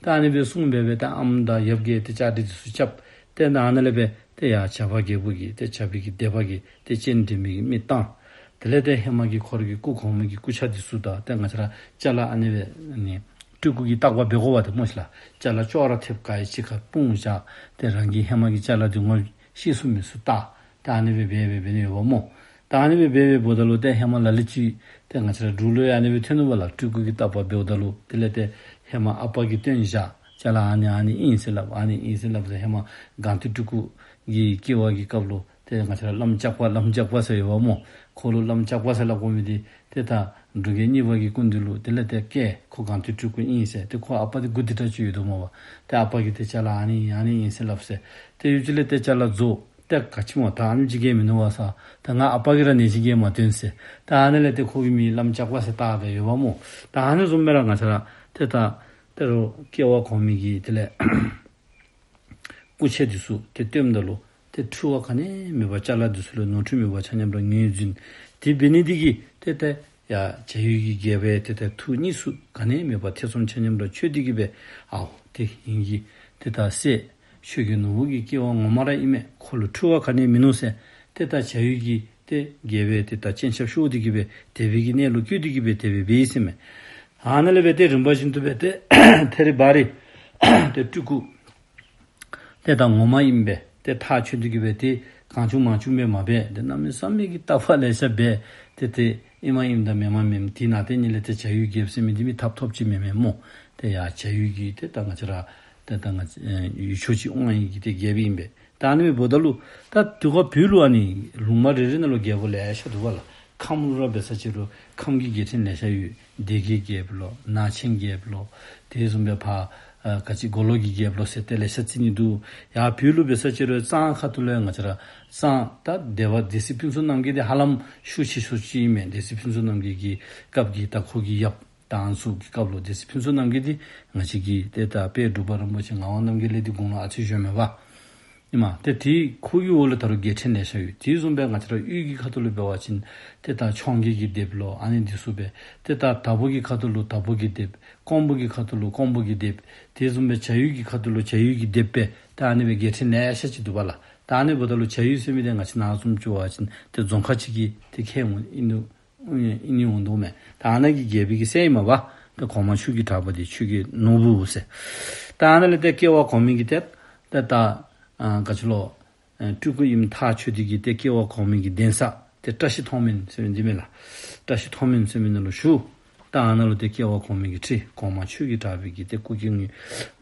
ད་ཨ་ནི་སྦེ་གསུངས་སྦེ་སྦེ་ད་ཨམ་དང་ཡབ་ཀྱིས་ཏེ་བཅའ་སྒྲིག་འདི་ཚུ་རྐྱབ། ཏེ་ད་ཨ་ནཱ་ལས་སྦེ་ཏེ་ཡར་བྱ་པ་རྒྱལ་པོ་གིས་ཏེ་བྱ་པའི་གི་སྡེ་པ་གིས་ཏེ་སྤྱན་འདྲེན་མི་གི་མི་བཏང་། དེ་ལས་ཏེ་ཧེ་མ་གི་ཁོ་རའི་གི་སྐུ་གོང་མའི་གི་སྐུ་ཆས་འདི་ཚུ་དང་ཏེ་ང་བཅས་ར་ཅ་ལ་ཨ་ནི་སྦེ་ནི་སྤྲུལ་སྐུ་གིས་བརྟག་པ་འབད་དགོ་པ་ཏེ་སྨོ་ཤི་ལགས། ཅ་ལ་ཅོག་ར་འཐདཔ་ག་ཡི་ཅིག་ཁར་སྤུངས་བཞག། ཏེ་རང་གི་ཧེ་མ་གི་ཅ་ལ་འདི་ངོ་ཤེས་ཚུགས་མི་ཚུགས་བལྟ། ཏེ་ཨ་ནི་སྦེ་འབད་འབད་འབད་ནི་ཡོདཔ་སྨོ། ད་ཨ་ནི་སྦེ་འབད་འབད་འབདཝ་ད་ལུ་ཏེ་ཧེ་མ་ལ་ལུ་ཅིག་ཏེ་ང་བཅས་ར་འབྲུག་ལུ་ཡང་ཨ་ནི་སྦེ་ཐོན་ནུག་པ་ལགས། སྤྲུལ་སྐུ་གིས་བརྟག་པ་འབདཝ་ད་ལུ་དེ་ལས་ཏེ་ཧེ་མ་ཨ་པ་གིས་སྟོན་བཞག་ཅ་ལ་ཨ་ནི་ཨ་ནི་ཨིན་ཟེར་སླབ། ཨ་ནི་ཨིན་ཟེར་སླབ་ཟེར། ཧེ་མ་སྒང་སྟེང་སྤྲུལ་སྐུ་གི་སྐྱེ་བ་གི་སྐབས་ལུ་ཏེ་ང་བཅས་ར་བླམ་ལྕགས་པ་བླམ་ལྕགས་པ་ཟེར་ཡོདཔ་སྨོ། ཁོ་ལུ་བླམ་ལྕགས་པ་ཟེར་སླབ་དགོ་མི་འདི་ཏེ་ད་འབྲུག་རྒྱལ་གཉིས་པ་གི་སྐུ་མདུན་ལུ་དེ་ལས་ཏེ་བསྐྱལ། ཁོ་སྒང་སྟེང་སྤྲུལ་སྐུ་ཨིན་ཟེར། ཏེ་ཁོ་ཨ་པ་འདི་མགུ་འདི་དྲག་ཅིག་ཡོད་དོ་སྨོ་པ། ཏེ་ཨ་པ་གིས་ཏེ་ཅ་ལ་ཨ་ནི་ཨ་ནི་ཨིན་ཟེར་སླབ་ཟེར། ཏེ་ཡུདཔ་ཅིག་ལས་ཏེ་ཅ་ལ་རྫོགས། ཏེ་ག་ཅི་སྨོ་ད་ཨ་ནེམ་ཅིག་གིས་མིན་ནུག་པ་ཟེར། ད་ང་ཨ་པ་གིས་ར་ཨ་ནེམ་ཅིག་གིས་མ་སྟོན་ཟེར། ད་ཨ་ནི་ལས་ཏེ་ཁོ་གི་མིང་བླམ་ལྕགས་པ་ཟེར་བཏགས་ཏེ་ཡོདཔ་སྨོ། ད་ཨ་ནི་བཟུམ་སྦེ་ར་ང་བཅས་ར་ཏེ་ད་ད་རུང་སྐྱེ་བ་གོང་མའི་གི་དེ་ལས་སྐུ་ཆས་འདི་ཚུ་ཏེ་སྟོནམ་ད་ལུ་ཏེ་འཁྲུལ་བ་ག་ནི་མེད་པར་ཅ་ལ་འདི་ཚུ་ལུ་ནོར་འཁྲུལ་མེད་པར་ཆ་མཉམ་ར་ངོས་འཛིན། དེ་འབད་ནི་འདི་གིས་ཏེ་ཏེ་ཡར་བྱ་ཡུལ་གྱི་རྒྱལ་པོའི་ཏེ་ཏེ་ཐུགས་གཉིས་སུ་ག་ནི་མེད་པར་ཐེ་ཚོམ་ཆ་མཉམ་ར་ཆོད་དེ་གིས་སྦེ་ཨའོ་དེ་ཨིན་གྱི་ཏེ་ད་སྲས་ཆོས་རྒྱལ་ནོར་བུ་གི་སྐྱེ་བ་ངོ་མ་ར་ཨིན་མས། ཁོ་ལུ་འཁྲུལ་བ་ག་ནི་མིན་ནུག་ཟེར། ཏེ་ད་བྱ་ཡུལ་གྱི་ཏེ་རྒྱལ་པོའི་ཏེ་ད་སྤྱན་ཆབ་ཤོར་ཏེ་གིས་སྦེ་དེ་སྦེ་གི་གནས་ལུགས་བཀོད་དེ་གིས་སྦེ་དེ་སྦེ་འབད་ཡི་ཟེར་མས། ཨ་ནཱ་ལས་སྦེ་ཏེ་རིམ་པ་བཞིན་དུ་སྦེ་ཏེ་ཐེ་རི་བ་རི་ཏེ་སྤྲུལ་སྐུ་ཏེ་ད་ངོ་མ་ཨིན་པས། ཏེ་ཐག་ཆོད་དེ་གིས་སྦེ་ཏེ་གང་བྱུང་མང་བྱུང་སྦེ་མ་འབད། ཏེ་གནམ་མེད་ས་མེད་ཀྱི་བརྟག་པ་ལེ་ཤ་འབད། ཏེ་ཏེ་ཨིནམ་ཨིནམ་དང་མེནམ་མེནམ། དེ་ནང་ཏེ་ནི་ལས་ཏེ་བྱ་ཡུལ་རྒྱལཔོ་ཟེར་མི་འདི་མི་ཐབ་ཐོབ་ཅིག་མེན་མས་སྨོ། ཏེ་ཡར་བྱ་ཡུལ་གྱི་ཏེ་ད་ང་བཅས་ར་ཏེ་ད་ང་བཅས་ཡུལ་ཕྱོགས་ཅིག་དབང་བའི་གི་ཏེ་རྒྱལཔོ་ཨིན་པས། ད་ཨ་ནི་སྦེ་འབདཝ་ད་ལུ་ད་དེ་ཁར་བོད་ལུ་ཨ་ནི་ལུང་མ་རེ་རེ་ནང་ལུ་རྒྱལཔོ་ལེ་ཤ་འདུག་པ་ལགས། ཁམས་ལུ་ར་འབད་ས་ཅིག་རུང་ཁམས་ཀྱི་རྒྱལ་ཕྲན་ལེ་ཤ་ཡོད། སྡེ་དགེ་རྒྱལཔོ་ལོ་ནག་ཆེན་རྒྱལཔོ་ལོ། དེ་བཟུམ་སྦེ་ཕར་ཨ་ག་ཅི་མགོ་ལོག་གི་རྒྱལཔོ་ལོ་ཟེར་ཏེ་ལེ་ཤ་རྩི་ནི་འདུག། ཡར་བོད་ལུ་འབད་ས་ཅིག་རུང་གཙང་ཁ་ཐུག་ལུ་ཡང་ང་བཅས་ར་གཙང་ད་སྡེ་པ་སྡེ་སྲིད་ཕུན་ཚོགས་རྣམ་རྒྱལ་འདི་ཧ་ལམ་ཤུགས་ཆེ་ཤོས་ཅིག་ཨིན་མས། སྡེ་སྲིད་ཕུན་ཚོགས་རྣམ་རྒྱལ་གྱི་སྐབས་ཀྱི་ད་ཁོ་གི་ཡབ་ད་ཨ་ནི་ཚུ་གི་སྐབས་ལུ་སྡེ་སྲིད་ཕུན་ཚོགས་རྣམ་རྒྱལ་འདི་ང་བཅས་ཀྱི་ཏེ་ད་དཔལ་འབྲུག་པ་རིན་པོ་ཆེ་ངག་དབང་རྣམ་རྒྱལ་ལས་འདི་དགུང་ལོ་ཨ་ཙི་གཞོན་མས་པ། ཨིན་མས། ཏེ་དེ་ཁོ་གི་འོག་ལུ་ད་རུང་རྒྱལ་ཕྲན་ལེ་ཤ་ཡོད། དེ་བཟུམ་སྦེ་ང་བཅས་ར་དབུས་ཀྱི་ཁ་ཐུག་ལུ་འབད་བ་ཅིན་ཏེ་ད་འཕྱོངས་རྒྱས་ཀྱི་སྡེཔ་ལོ་ཨ་ནི་འདི་ཚུ་སྦེ། ཏེ་ད་དྭགས་པོ་གི་ཁ་ཐུག་ལུ་དྭགས་པོ་གི་སྡེཔ། ཀོང་པོ་གི་ཁ་ཐུག་ལུ་ཀོང་པོ་གི་སྡེཔ། དེ་བཟུམ་སྦེ་བྱ་ཡུལ་གྱི་ཁ་ཐུག་ལུ་བྱ་ཡུལ་གྱི་སྡེཔ་སྦེ་ད་ཨ་ནི་སྦེ་རྒྱལ་ཕྲན་ལེ་ཤ་ཅིག་འདུག་པ་ལགས། ད་ཨ་ནི་འབདཝ་ད་ལུ་བྱ་ཡུལ་ཟེར་མི་འདི་ང་བཅས་ནཱ་བཟུམ་ཅིག་འབད་བ་ཅིན་ཏེ་རྫོང་ཁག་ཅིག་གི་ཏེ་ཁྱོན་ཨིན་ནུག། ཨིན་ནི་འོང་དོ་མས། ད་ཨ་ནི་གི་རྒྱལ་པོ་གི་སྲས་ཨིན་མས་པ། ཏེ་གོང་མ་ཆོས་ཀྱི་གྲགས་པ་འདི་ཆོས་ཀྱི་ནོར་བུ་ཟེར། ད་ཨ་ནི་ལས་ཏེ་སྐྱེ་བ་གོང་མའི་གི་ཏེ་ཏེ་ད་ཨ་ག་ཅི་ལོ། ཨ་སྤྲུལ་སྐུ་ཨིནམ་ཐག་ཆོད་དེ་གིས་ཏེ་སྐྱེ་བ་གོང་མའི་གི་གདན་ས་ཏེ་བཀྲ་ཤིས་མཐོང་སྨོན་ཟེར་མི་འདི་མས་ལགས། བཀྲ་ཤིས་མཐོང་སྨོན་ཟེར་མི་ནང་ལུ་བཞུགས། ད་ཨ་ནཱ་ལུ་ཏེ་སྐྱེ་བ་གོང་མའི་གི་ཁྲི་གོང་མ་ཆོས་ཀྱི་གྲགས་པའི་གི་ཏེ་སྐུ་སྐྱེ་དངོས་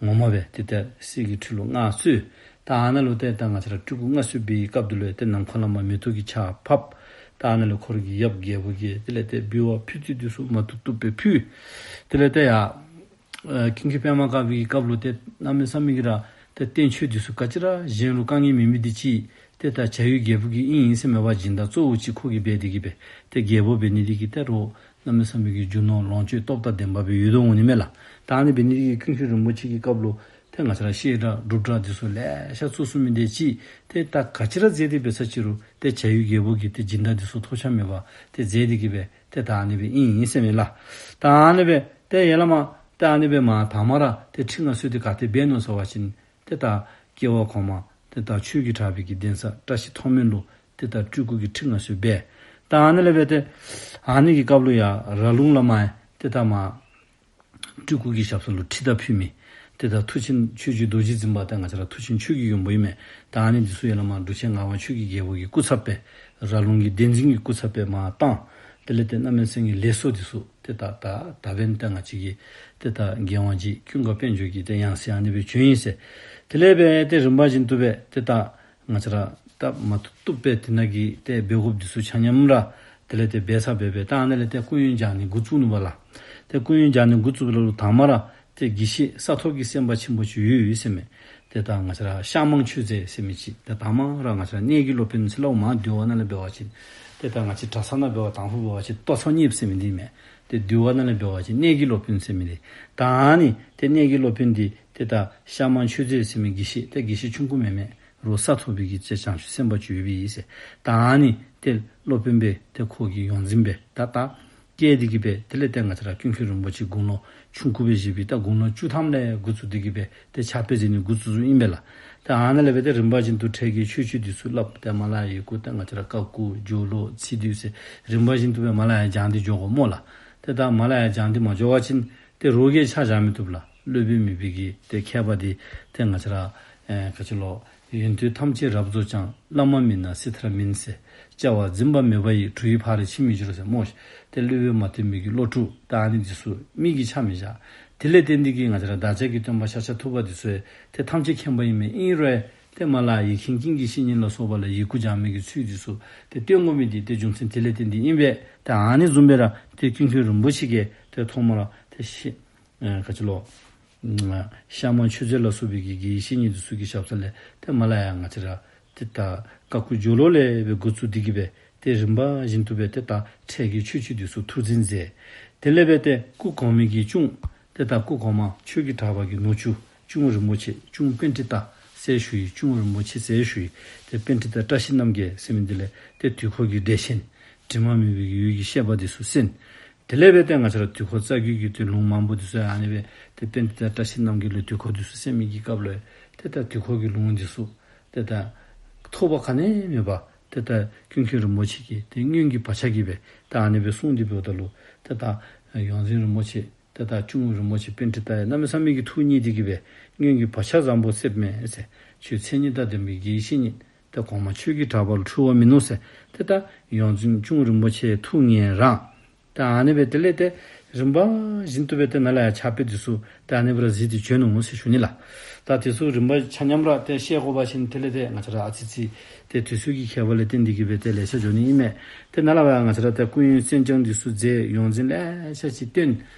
ངོ་མ་སྦེ་ཏེ་ཏེ་གསེར་གྱི་ཁྲི་ལུ་མངའ་གསོལ། ད་ཨ་ནཱ་ལུ་ཏེ་ད་ང་བཅས་ར་སྤྲུལ་སྐུ་མངའ་གསོལ་འབད་བའི་སྐབས་འདི་ལུ་ཏེ་ནམ་མཁའ་ལས་མར་མེ་ཏོག་གི་ཆརཔ་ཕབ། ད་ཨ་ནཱ་ལུ་ཁོ་རའི་གི་ཡབ་རྒྱལ་པོ་གིས་དེ་ལས་ཏེ་འབུལ་བ་ཕུལ་ཚུལ་འདི་ཚུ་མ་ཐུབ་ཐུབ་སྦེ་ཕུལ། དེ་ལས་ཏེ་ཡ་ཨ་ཀུན་མཁྱེན་པདྨ་དཀར་པོའི་སྐབས་ལུ་ཏེ་གནམ་མེད་ས་མེད་ཀྱི་ར་ཏེ་བསྟན་བཅོས་འདི་ཚུ་ག་ཅི་ར་གཞན་ལུ་དཀའ་ངལ་མེད་མི་འདི་ཅིག་ཏེ་ད་བྱ་ཡུལ་རྒྱལ་པོ་གི་ཨིན་ཨིན་ཟེར་མེད་པར་སྦྱིན་བདག་གཙོ་བོ་ཅིག་ཁོ་གིས་འབད་དེ་གིས་སྦེ་ཏེ་རྒྱལ་པོ་འབད་ནི་འདི་གིས་ཏེ་རོགས་གནམ་མེད་ས་མེད་ཀྱི་རྒྱུ་ནོར་ལོངས་སྤྱོད་སྟོབས་དང་ལྡན་པ་སྦེ་ཡོད་དོ་འོང་ནི་མས་ལགས། ད་ཨ་ནི་འབད་ནི་འདི་གིས་ཀུན་མཁྱེན་རིན་པོ་ཆེ་གི་སྐབས་ལུ་ཏེ་ང་བཅས་ར་བཤད་གྲྭ་སྒྲུབ་གྲྭ་འདི་ཚུ་ལེ་ཤ་བཙུགས་ཚུགས་མི་འདི་ཅིག་ཏེ་ད་ག་ཅི་ར་མཛད་དེ་འབད་ས་ཅིག་རུང་ཏེ་བྱ་ཡུལ་རྒྱལ་པོ་གི་ཏེ་སྦྱིན་བདག་འདི་ཚུ་ཐོགས་ཆགས་མེད་པར་ཏེ་མཛད་དེ་གིས་སྦེ་ཏེ་ད་ཨ་ནི་སྦེ་ཨིན་ཨིན་ཟེར་མས་ལགས། ད་ཨ་ནི་སྦེ་ཏེ་ཡར་ལས་མར་ཏེ་ཨ་ནི་སྦེ་མར་དང་པ་ར་ཏེ་ཁྲི་མངའ་གསོལ་འདི་ག་ཏེ་འབད་ནུག་ཟེར་བ་ཅིན་ཏེ་ད་སྐྱེ་བ་གོང་མ་ཏེ་ད་ཆོས་ཀྱི་གྲགས་པའི་གི་གདན་ས་བཀྲ་ཤིས་མཐོང་སྨོན་ལུ་ཏེ་ད་སྤྲུལ་སྐུ་གི་ཁྲི་མངའ་གསོལ་འབད། ད་ཨ་ནི་ལས་འབད་ཏེ་ཨ་ནི་གི་སྐབས་ལུ་ཡར་ར་ལུང་ལས་མར་ཏེ་ད་མར་སྤྲུལ་སྐུ་གི་ཞབས་ས་ལུ་ཁྲི་དར་ཕུལ་མི་ཏེ་ད་མཐུ་ཆེན་ཆོས་རྗེ་རྡོ་རྗེ་འཛིན་པ་ཏེ་ང་བཅས་ར་མཐུ་ཆེན་ཆོས་ཀྱི་མགོན་པོ་ཨིན་མས། ད་ཨ་ནི་འདི་ཚུ་ཡར་ལས་མར་འབྲུག་ཆེན་ངག་དབང་ཆོས་ཀྱི་རྒྱལ་པོ་གི་སྐུ་ཚབ་སྦེ་ར་ལུང་གི་གདན་འཛིན་གྱི་སྐུ་ཚབ་སྦེ་མར་བཏང་། དེ་ལས་ཏེ་གནམ་མེད་ས་མེད་ཀྱི་ལེགས་སོ་འདི་ཚུ་ཏེ་ད་ད་ད་འབདན་ཏེ་ང་བཅས་ཀྱི་ཏེ་ད་རྒྱལ་དབང་རྗེ་ཀུན་དགའ་དཔལ་འབྱོར་གྱི་ཏེ་ཡང་སྲིད་ཨ་ནི་སྦེ་བྱོན་ཡི་ཟེར། དེ་ལས་འབད་ཏེ་རིམ་པ་བཞིན་དུ་སྦེ་ཏེ་ད་ང་བཅས་ར་ད་མ་ཐུབ་ཐུབ་སྦེ་དེ་ནང་གི་ཏེ་འབད་དགོཔ་འདི་ཚུ་ཆ་མཉམ་ར་དེ་ལས་ཏེ་འབད་ཚར་སྦེ་སྦེ་ད་ཨ་ནི་ལས་ཏེ་སྐུ་ཡོན་སྦྱང་ནི་འགོ་བཙུགས་ནུག་པ་ལགས། ཏེ་སྐུ་ཡོན་སྦྱང་ནི་འགོ་བཙུགསཔ་ད་ལུ་དང་པ་ར་ཏེ་དགེ་བཤེས་ས་ཐོབ་ཀྱི་སེམས་དཔའ་ཆེན་པོ་ཅིག་ཡོད་ཡོད་ཟེར་མས། ཏེ་ད་ང་བཅས་ར་ཤ་མང་ཆོས་མཛད་ཟེར་མི་ཅིག། ཏེ་དང་པ་ར་ང་བཅས་ར་གནས་ཀྱི་སློབ་དཔོན་ཟེར་སླབ་མས། འདུལ་བ་ནང་ལས་འབད་བ་ཅིན་ཏེ་ད་ང་བཅས་གྲྭ་ཚང་ནང་འབད་བ་དང་ཕུ་འབད་བ་ཅིན་ལྟོ་ཚང་གཉིས་ཟེར་མི་འདི་མས། ཏེ་འདུལ་བ་ནང་ལས་འབད་བ་ཅིན་གནས་ཀྱི་སློབ་དཔོན་ཟེར་མི་འདི། ད་ཨ་ནི་ཏེ་གནས་ཀྱི་སློབ་དཔོན་འདི་ཏེ་ད་ཤ་མང་ཆོས་མཛད་ཟེར་མི་དགེ་བཤེས་ཏེ་དགེ་བཤེས་ཆུང་ཀུ་མེན་མས། རོགས་ས་ཐོབ་པའི་གི་ཏེ་བྱང་ཆུབ་སེམས་དཔའ་ཅིག་ཡོད་པའི་ཨིན་ཟེར། ད་ཨ་ནི་ཏེ་སློབ་དཔོན་སྦེ་ཏེ་ཁོ་གི་ཡོངས་འཛིན་སྦེ་ད་ད་བསྐོས་ཏེ་གིས་སྦེ་དེ་ལས་ཏེ་ང་བཅས་ར་ཀུན་མཁྱེན་རིན་པོ་ཆེ་དགུང་ལོ་ཆུང་ཀུ་སྦེ་བཞེས་པའི་ད་དགུང་ལོ་བཅུ་ཐམ་ལས་འགོ་བཙུགས་ཏེ་གིས་སྦེ་ཏེ་ཕྱག་དཔེ་མཛད་ནི་འགོ་བཙུགས་བཙུགསཔ་ཨིན་པས་ལགས། ད་ཨ་ནཱ་ལས་འབད་ཏེ་རིམ་པ་བཞིན་དུ་འཕྲལ་གྱི་ཆོས་སྤྱོད་འདི་ཚུ་བསླབ། ཏེ་མར་ལས་ཡར་ཡི་གུ་ཏེ་ང་བཅས་ར་ཀ་ཁུ་སྦྱོར་ཀློག་ཚིག་སྡུད་ཟེར་རིམ་པ་བཞིན་དུ་སྦེ་མར་ལས་ཡར་སྦྱང་སྟེ་འགྱོ་དགོ་སྨོ་ལགས། ཏེ་ད་མར་ལས་ཡར་སྦྱང་སྟེ་མ་འགྱོ་བ་ཅིན་ཏེ་རོགས་ཀྱིས་ཕྱག་བཞག་མི་བཏུབ་ལགས། སློབ་དཔོན་མེད་པའི་གི་ཏེ་མཁས་པ་འདི་ཏེ་ང་བཅས་ར་ཨེ་ག་ཅི་ལོ། ཡོན་ཏན་ཐམས་ཅད་རབ་རྫོགས་ཀྱང་། བླ་མ་མེད་ན་སྲིད་མཐར་མིན་ཟེར། བྱ་བ་འཛིན་པ་མེད་པ་ཡིས། གྲུ་ཡི་ཕ་རོལ་ཕྱིན་མི་འགྱུར་ཟེར་སྨོ། ཏེ་སློབ་དཔོན་མ་ཐོན་མི་གི་སློབ་ཕྲུག་ད་ཨ་ནི་འདི་ཚུ་མི་གིས་ཕྱག་མི་བཞག། དེ་ལས་བརྟེན་ཏེ་གིས་ང་བཅས་ར་བདག་ཅག་གི་སྟོན་པ་ཤཱཀྱ་ཐུབ་པ་འདི་ཚུ་ཏེ་ཐམས་ཅད་མཁྱེན་པ་ཨིན་མས། ཨིན་རུང་ཏེ་མར་ལས་ཡར་ཡིག་མཁན་ཀུན་གྱི་བཤེས་གཉེན་ལ་སོགས་པ་ལས་ཡི་གུ་སྦྱང་མི་གི་ཚུལ་འདི་ཚུ་ཏེ་སྟོན་དགོ་མི་འདི་ཏེ་རྒྱུ་མཚན་དེ་ལས་བརྟེན་ཏེ་ཨིན་པས། ཏེ་ཨ་ནི་བཟུམ་སྦེ་ར་ཏེ་ཀུན་མཁྱེན་རིན་པོ་ཆེ་གིས་ཏེ་ཐོག་མར་ཏེ་ཤེས་ཨེ་ག་ཅི་ལོ། ཤ་མང་ཆོས་མཛད་ལ་སོགས་པའི་གི་དགེ་བའི་བཤེས་གཉེན་འདི་ཚུ་གི་ཞབས་ས་ལས་ཏེ་མར་ལས་ཡར་ང་བཅས་ར་ཏེ་ད་ཀ་ཁུ་སྦྱོར་ཀློག་ལས་སྦེ་འགོ་བཙུགས་ཏེ་གིས་སྦེ་ཏེ་རིམ་པ་བཞིན་དུ་སྦེ་ཏེ་ད་འཕྲལ་གྱི་ཆོས་སྤྱོད་འདི་ཚུ་ཐུགས་འཛིན་མཛད། དེ་ལས་འབད་ཏེ་སྐུ་གོང་མའི་གི་གཅུང་ཏེ་ད་སྐུ་གོང་མ་ཆོས་ཀྱི་གྲགས་པ་གི་ནུ་གཅུང་གཅུང་རིན་པོ་ཆེ་གཅུང་པཎྜི་ཏ་ཟེར་ཞུ་ཡི། གཅུང་རིན་པོ་ཆེ་ཟེར་ཞུ་ཡི། ཏེ་པཎྜི་ཏ་བཀྲ་ཤིས་རྣམ་རྒྱལ་ཟེར་མི་འདི་ལས་ཏེ་དུས་འཁོར་གྱི་འགྲེལ་ཆེན་དྲི་མ་མེད་པའི་གི་འོད་ཀྱི་བཤད་པ་འདི་ཚུ་གསན། དེ་ལས་འབད་ཏེ་ང་བཅས་ར་དུས་འཁོར་རྩ་རྒྱུད་ཀྱི་ཏེ་ལུང་མང་པོ་འདི་ཚུ་ཨ་ནི་སྦེ་ཏེ་པཎྜི་ཏ་བཀྲ་ཤིས་རྣམ་རྒྱལ་ལུ་དུས་འཁོར་འདི་ཚུ་གསན་མི་གི་སྐབས་ལུ་ཏེ་ད་དུས་འཁོར་གྱི་ལུང་འདི་ཚུ་ཏེ་ད་ཐོགས་པ་ག་ནི་ཡང་མེད་པར་ཏེ་ད་ཀུན་མཁྱེན་རིན་པོ་ཆེ་གིས་ཏེ་སྔོན་གྱི་བག་ཆགས་ཀྱིས་སྦེ་ད་ཨ་ནི་སྦེ་གསུངས་ཏེ་འབདཝ་ད་ལུ་ཏེ་ད་ཡོངས་འཛིན་རིན་པོ་ཆེ་ཏེ་ད་གཅུང་རིན་པོ་ཆེ་པཎྜི་ཏ་ཡང་གནམ་མེད་ས་མེད་ཀྱི་ཐུགས་མཉེས་ཏེ་གིས་སྦེ་སྔོན་གྱི་བག་ཆགས་བཟང་པོ་སེལཝ་མས་ཟེར། ཁྱོད་མཚན་ཉིད་དང་ལྡན་པའི་དགེ་བའི་བཤེས་གཉེན་ཏེ་གོང་མ་ཆོས་ཀྱི་གྲགས་པ་ལུ་འཁྲུལ་བ་མིན་ནུག་ཟེར། ཏེ་ད་ཡོངས་འཛིན་གཅུང་རིན་པོ་ཆེ་ཐུགས་མཉེས་རང་། ད་ཨ་ནི་སྦེ་དེ་ལས་ཏེ་རིམ་པ་བཞིན་དུ་སྦེ་ཏེ་ནཱ་ལས་ཡར་ཕྱག་དཔེ་འདི་ཚུ་ཏེ་ཨ་ནི་སྦེ་ར་གཟིགས་ཏེ་བྱོན་ནུག་ཟེར་ཞུ་ནི་ལགས། ད་འདི་ཚུ་རིམ་པ་ཆ་མཉམ་ར་ཏེ་བཤད་དགོ་པ་ཅིན་དེ་ལས་ཏེ་ང་བཅས་ར་ཨ་ཙི་ཙི་ཏེ་དུས་ཚོད་ཀྱི་ཁྱད་པར་ལས་བརྟེན་ཏེ་གིས་སྦེ་ཏེ་ལེ་ཤ་འགྱོ་ནི་ཨིན་མས། ཏེ་ནཱ་ལས་ཡར་ང་བཅས་ར་ཏེ་སྐུ་ཡོན་གསན་སྦྱང་འདི་ཚུ་མཛད། ཡོངས་འཛིན་ལེ་ཤ་ཅིག་བསྟེན།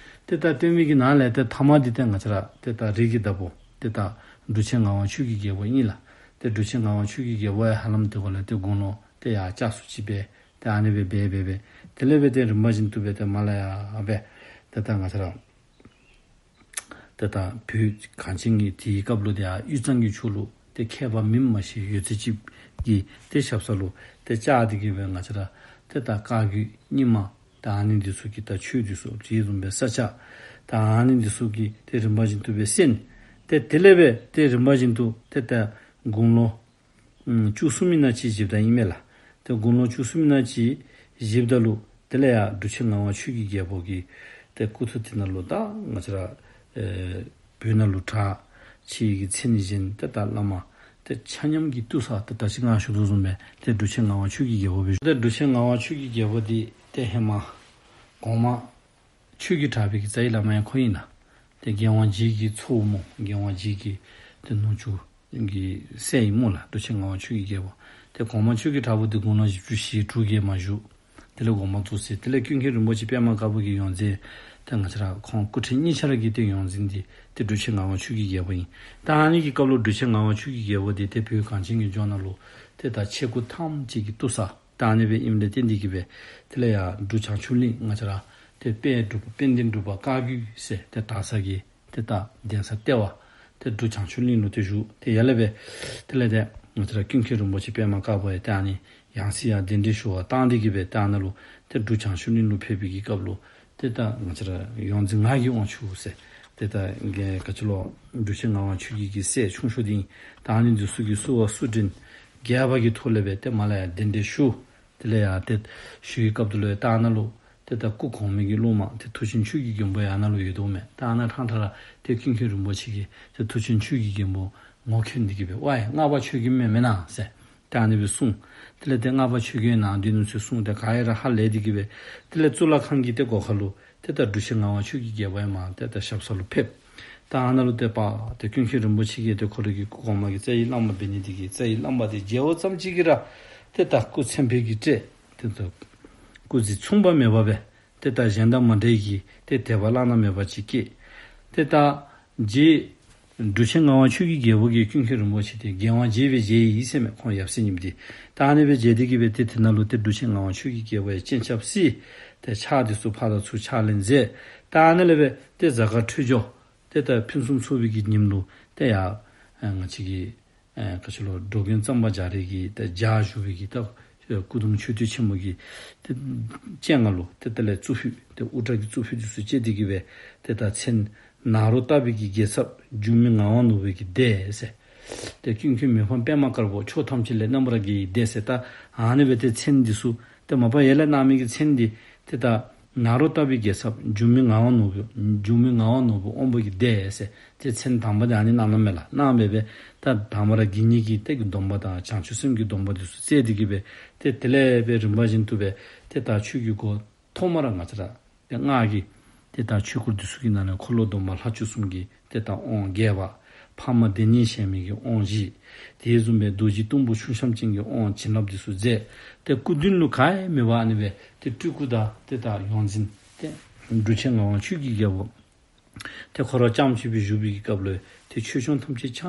ཏེ་ད་བསྟེན་མི་གི་ནང་ལས་ཏེ་ཐ་མ་འདི་ཏེ་ང་བཅས་ར་ཏེ་ད་རིགས་ཀྱི་བདག་པོ་ཏེ་ད་འབྲུག་ཆེན་ངག་དབང་ཆོས་ཀྱི་རྒྱལ་པོ་ཨིན་ལགས། ཏེ་འབྲུག་ཆེན་ངག་དབང་ཆོས་ཀྱི་རྒྱལ་པོ་ཡང་ཧ་ལམ་དེ་ཁར་ལས་ཏེ་དགུང་ལོ་ཏེ་ཡར་བཅུ་གསུམ་ཅིག་སྦེ་ཏེ་ཨ་ནི་སྦེ་འབད་འབད་འབད་དེ་ལས་འབད་ཏེ་རིམ་པ་བཞིན་དུ་སྦེ་ཏེ་མར་ལས་ཡར་སྦེ་ཏེ་ད་ང་བཅས་ར་ཏེ་ད་བོད་གངས་ཅན་གྱི་དེའི་སྐབས་ལུ་ཏེ་ཡར་དབུས་གཙང་གི་ཕྱོགས་ལུ་ཏེ་མཁས་པ་མི་མང་ཞིག་ཡོད་ཚད་ཅིག་གི་ཏེ་ཞབས་ས་ལུ་ཏེ་བཅར་ཏེ་གིས་སྦེ་ང་བཅས་ར་ཏེ་ད་བཀའ་བརྒྱུད་རྙིང་མ་ད་ཨ་ནི་འདི་ཚུ་གི་ད་ཆོས་འདི་ཚུ་རྗེ་བཙུན་པའི་ས་སྐྱ་ད་ཨ་ནི་འདི་ཚུ་གི་ཏེ་རིམ་པ་བཞིན་དུ་སྦེ་གསན། ཏེ་དེ་ལས་འབད་ཏེ་རིམ་པ་བཞིན་དུ་ཏེ་ད་དགུང་ལོ་ ཨམ་བཅུ་གསུམ་ཨིན་ན་ཅིག་བཞེསཔ་ད་ཨིན་མས་ལགས། ཏེ་དགུང་ལོ་བཅུ་གསུམ་ཨིན་ན་ཅིག་བཞེསཔ་ད་ལུ་དེ་ལས་ཡར་འབྲུག་ཆེན་ངག་དབང་ཆོས་ཀྱི་རྒྱལ་པོ་གི་ཏེ་སྐུ་ཐོག་དེ་ནང་ལུ་ད་ང་བཅས་ར་ཨེ་བོད་ནང་ལུ་གྲགས་ཆེ་བའི་གི་མཚན་ནི་གཞན་ཏེ་ད་བླ་མ་ཏེ་ཆ་མཉམ་གྱིས་བཏུད་ས་ཏེ་ད་ཅི་ང་ཞུ་དོ་བཟུམ་སྦེ་ཏེ་འབྲུག་ཆེན་ངག་དབང་ཆོས་ཀྱི་རྒྱལ་པོ་སྦེ་ཞུ། ཏེ་འབྲུག་ཆེན་ངག་དབང་ཆོས་ཀྱི་རྒྱལ་པོ་འདི་ཏེ་ཧེ་མ་གོང་མ་ཆོས་ཀྱི་གྲགས་པའི་གི་རྩ་བའི་བླ་མ་ཡང་ཁོ་ཨིན་ལགས། ཏེ་རྒྱལ་དབང་རྗེ་གི་ཚའོ་སྨོ། རྒྱལ་དབང་རྗེ་གི་ཏེ་ནུ་གཅུང་གི་སྲས་ཨིན་སྨོ་ལགས། འབྲུག་ཆེན་ངག་དབང་ཆོས་ཀྱི་རྒྱལ་པོ། ཏེ་གོང་མ་ཆོས་ཀྱི་གྲགས་པ་འདི་དགུང་ལོ་བཞི་བཅུ་ཞེ་དྲུག་བརྒལ་མ་བཞུགས། དེ་ལས་དགོངས་པ་རྫོགས་ཟེར། དེ་ལས་ཀུན་མཁྱེན་རིན་པོ་ཆེ་པདྨ་དཀར་པོ་གི་ཡོངས་འཛིན་ཏེ་ང་བཅས་ར་ཁོང་སྐུ་ཕྲེང་གཉིས་ཆ་ར་གི་ཏེ་ཡོངས་འཛིན་འདི་ཏེ་འབྲུག་ཆེན་ངག་དབང་ཆོས་ཀྱི་རྒྱལ་པོ་ཨིན། ད་ཨ་ནི་གི་སྐབས་ལུ་འབྲུག་ཆེན་ངག་དབང་ཆོས་ཀྱི་རྒྱལ་པོ་འདི་ཏེ་བོད་གངས་ཅན་གྱི་ལྗོངས་ནང་ལུ་ཏེ་ད་ཆེ་དགུ་ཐམས་ཅད་ཀྱིས་བཏུད་ས་ད་ཨ་ནི་སྦེ་ཨིནམ་ལས་བརྟེན་ཏེ་གི་སྦེ་དེ་ལས་ཡར་འབྲུག་བྱང་ཆུབ་གླིང་ང་བཅས་ར་ཏེ་དཔལ་འབྲུག་པ་དཔལ་ལྡན་འབྲུག་པ་བཀའ་བརྒྱུད་ཟེར་ཏེ་དར་ས་གི་ཏེ་ད་གདན་ས་ལྟེ་བ་ཏེ་འབྲུག་བྱང་ཆུབ་གླིང་ལུ་ཏེ་བཞུགས། ཏེ་ཡར་ལས་སྦེ་དེ་ལས་ཏེ་ང་བཅས་ར་ཀུན་མཁྱེན་རིན་པོ་ཆེ་པདྨ་དཀར་པོ་ཡང་ཏེ་ཨ་ནི་ཡང་སྲིད་ཡར་གདན་འདྲེན་ཞུ་བར་བཏང་སྟེ་གི་སྦེ་ཏེ་ཨ་ནཱ་ལུ་ཏེ་འབྲུག་བྱང་ཆུབ་གླིང་ལུ་ཕེབས་པའི་གི་སྐབས་ལུ་ཏེ་ད་ང་བཅས་ར་ཡོངས་འཛིན་ངག་གི་དབང་ཕྱུག་ཟེར་ཏེ་ད་ག་ཅི་ལོ་འབྲུག་ཆེན་ངག་དབང་ཆོས་རྒྱལ་གྱི་སྲས་ཆུང་ཤོས་འདི་ཨིན། ད་ཨ་ནི་འདི་ཚུ་གིས་བསུ་བ་བསུ་འདྲེན་རྒྱས་པ་གི་ཐོག་ལས་སྦེ་ཏེ་མར་ལས་ཡར་གདན་འདྲེན་ཞུ། དེ་ལས་ཡར་ཏེ་ཞུ་བའི་སྐབས་དེ་ལུ་ཡང་ད་ཨ་ནཱ་ལུ་ཏེ་ད་སྐུ་གོང་མའི་གི་སློབ་མ་ཏེ་མཐུ་ཆེན་ཆོས་ཀྱི་མགོན་པོ་ཡང་ཨ་ནཱ་ལུ་ཡོད་དོ་མས། ད་ཨ་ནཱ་ཕྲང་ཕྲང་ར་ཏེ་ཀུན་མཁྱེན་རིན་པོ་ཆེ་གིས་ཏེ་མཐུ་ཆེན་ཆོས་ཀྱི་མགོན་པོ་ངོ་འཁྱོལ་ཏེ་གི་སྦེ་ཝའི་སྔགས་པ་ཆོས་རྒྱལ་མེན་མེན་ན་ཟེར་ད་ཨ་ནི་སྦེ་གསུངས། དེ་ལས་ཏེ་སྔགས་པ་ཆོས་རྒྱལ་ནཱ་སྡོད་ནུག་ཟེར་གསུངས། ཏེ་ག་ཡེ་ར་ཧ་ལས་ཏེ་གི་སྦེ་དེ་ལས་གཙུག་ལག་ཁང་གི་ཏེ་སྒོ་ཁ་ལུ་ཏེ་ད་འབྲུག་ཆེན་ངག་དབང་ཆོས་ཀྱི་རྒྱལ་པོ་ཡང་མར་ཏེ་ད་ཞབས་ས་ལུ་ཕེབས། ད་ཨ་ནཱ་ལུ་ཏེ་པ་ཏེ་ཀུན་མཁྱེན་རིན་པོ་ཆེ་གིས་ཏེ་ཁོ་རའི་གི་སྐུ་གོང་མ་གི་རྩ་བའི་བླ་མ་འབད་ནི་འདི་གིས་རྩ་བའི་བླ་མ་འདི་མཇལ་བ་ཙམ་ཅིག་གིས་ར་ཏེ་ད་སྐུ་མཚན་དཔེ་གིས་སྤྲས། ཏེ་ད་སྐུ་གཟི་མཚུངས་པ་མེད་པ་སྦེ་ཏེ་ད་གཞན་དང་མ་འདྲ་བའི་གི་ཏེ་དད་པ་བླ་ན་མེད་པ་ཅིག་སྐྱེས། ཏེ་ད་རྗེ་འབྲུག་ཆེན་ངག་དབང་ཆོས་ཀྱི་རྒྱལ་པོ་གིས་ཀུན་མཁྱེན་རིན་པོ་ཆེ་འདི་རྒྱལ་དབང་རྗེ་སྦེ་མཇལ་ཡི་ཟེར་མས། ཁོང་ཡབ་སྲས་གཉིསཔོ་འདི་ད་ཨ་ནི་སྦེ་མཇལ་ཏེ་གི་སྦེ་ཏེ་དེ་ནང་ལུ་ཏེ་འབྲུག་ཆེན་ངག་དབང་ཆོས་ཀྱི་རྒྱལ་པོ་ཡང་སྤྱན་ཆབ་བསིལ། ཏེ་ཕྱག་འདི་ཚུ་ཕར་དང་ཚུར་ཕྱག་ལེན་མཛད། ད་ཨ་ནི་ལས་སྦེ་ཏེ་གཟའ་སྐར་འཕྲོད་སྦྱོར་ཏེ་ད་ཕུན་སུམ་ཚོགས་པའི་གི་ཉིནམ་ལུ་ཏེ་ཡར་ཨེ་ང་བཅས་ཀྱི་ཨེ་ག་ཅི་ལོ་འགྲོ་མགོན་གཙང་པ་རྒྱ་རས་ཀྱི་ཏེ་ལྗགས་བཞུགས་པའི་གི་ད་སྐུ་གདུང་མཆོད་རྟེན་ཆེན་མོ་གི་ཏེ་སྤྱན་སྔར་ལུ་ཏེ་དེ་ལས་གཙུག་ཕུད་ཏེ་དབུ་སྐྲ་གི་གཙུག་ཕུད་འདི་ཚུ་བཅད་དེ་གི་སྦེ་ཏེ་ད་མཚན་ནཱ་རོ་ཏ་པའི་གི་རྒྱལ་ཚབ་འགྱུར་མེད་ངག་དབང་ནོར་བུའི་གི་སྡེ་ཟེར། ཏེ་ཀུན་མཁྱེན་མི་ཕམ་པདྨ་དཀར་པོ་ཕྱོགས་ཐམས་ཅད་ལས་རྣམ་པར་རྒྱལ་བའི་སྡེ་ཟེར། ད་ཨ་ནི་སྦེ་ཏེ་མཚན་འདི་ཚུ་ཏེ་མ་པ་ཡར་ལས་གནང་མི་གི་མཚན་འདི་ཏེ་ད་ནཱ་རོ་ཏ་པའི་རྒྱལ་ཚབ་འགྱུར་མེད་ངག་དབང་ནོར་བུ་འགྱུར་མེད་ངག་དབང་ནོར་བུ་དབང་པོ་གི་སྡེ་ཟེར་ཏེ་མཚན་དང་པ་འདི་ཨ་ནི་གནང་གནངམ་མས་ལགས། གནང་སྦེ་སྦེ་ད་དང་པ་ར་དགེ་བསྙེན་གྱི་ཏེ་གི་སྡོམ་པ་དང་བྱང་ཆུབ་སེམས་ཀྱི་སྡོམ་པ་འདི་ཚུ་བསྩལ་ཏེ་གི་སྦེ་ཏེ་དེ་ལས་སྦེ་རིམ་པ་བཞིན་དུ་སྦེ་ཏེ་ད་ཆོས་ཀྱི་སྒོ་ཐོག་མར་ང་བཅས་ར་ཏེ་སྔགས་ཀྱི་ཏེ་ད་ཆོས་སྐོར་འདི་ཚུ་གི་ནང་ལས་འཁོར་ལོ་སྡོམ་པ་ལྷ་བཅུ་གསུམ་གྱི་ཏེ་ད་དབང་རྒྱས་པ། ཕ་མ་སྡེ་སྣོད་གཞན་མི་གི་དབང་བཞི། དེ་བཟུམ་སྦེ་རྡོ་རྗེ་གཏུམ་པོ་ཆུ་ཤམ་ཅན་གྱི་དབང་བྱིན་རླབས་འདི་ཚུ་མཛད། ཏེ་སྐུ་མདུན་ལུ་ག་ཡང་མེད་པར་ཨ་ནི་སྦེ་ཏེ་སྤྲུལ་སྐུ་དང་ཏེ་ད་ཡོངས་འཛིན་ཏེ་འབྲུག་ཆེན་ངག་དབང་ཆོས་ཀྱི་རྒྱལ་པོ་ཏེ་ཁོ་ར་རྐྱངམ་གཅིག་སྦེ་བཞུགས་པའི་གི་སྐབས་ལུ་ཏེ་ཆོས་སྐྱོང་ཐམས་ཅད་ཆ་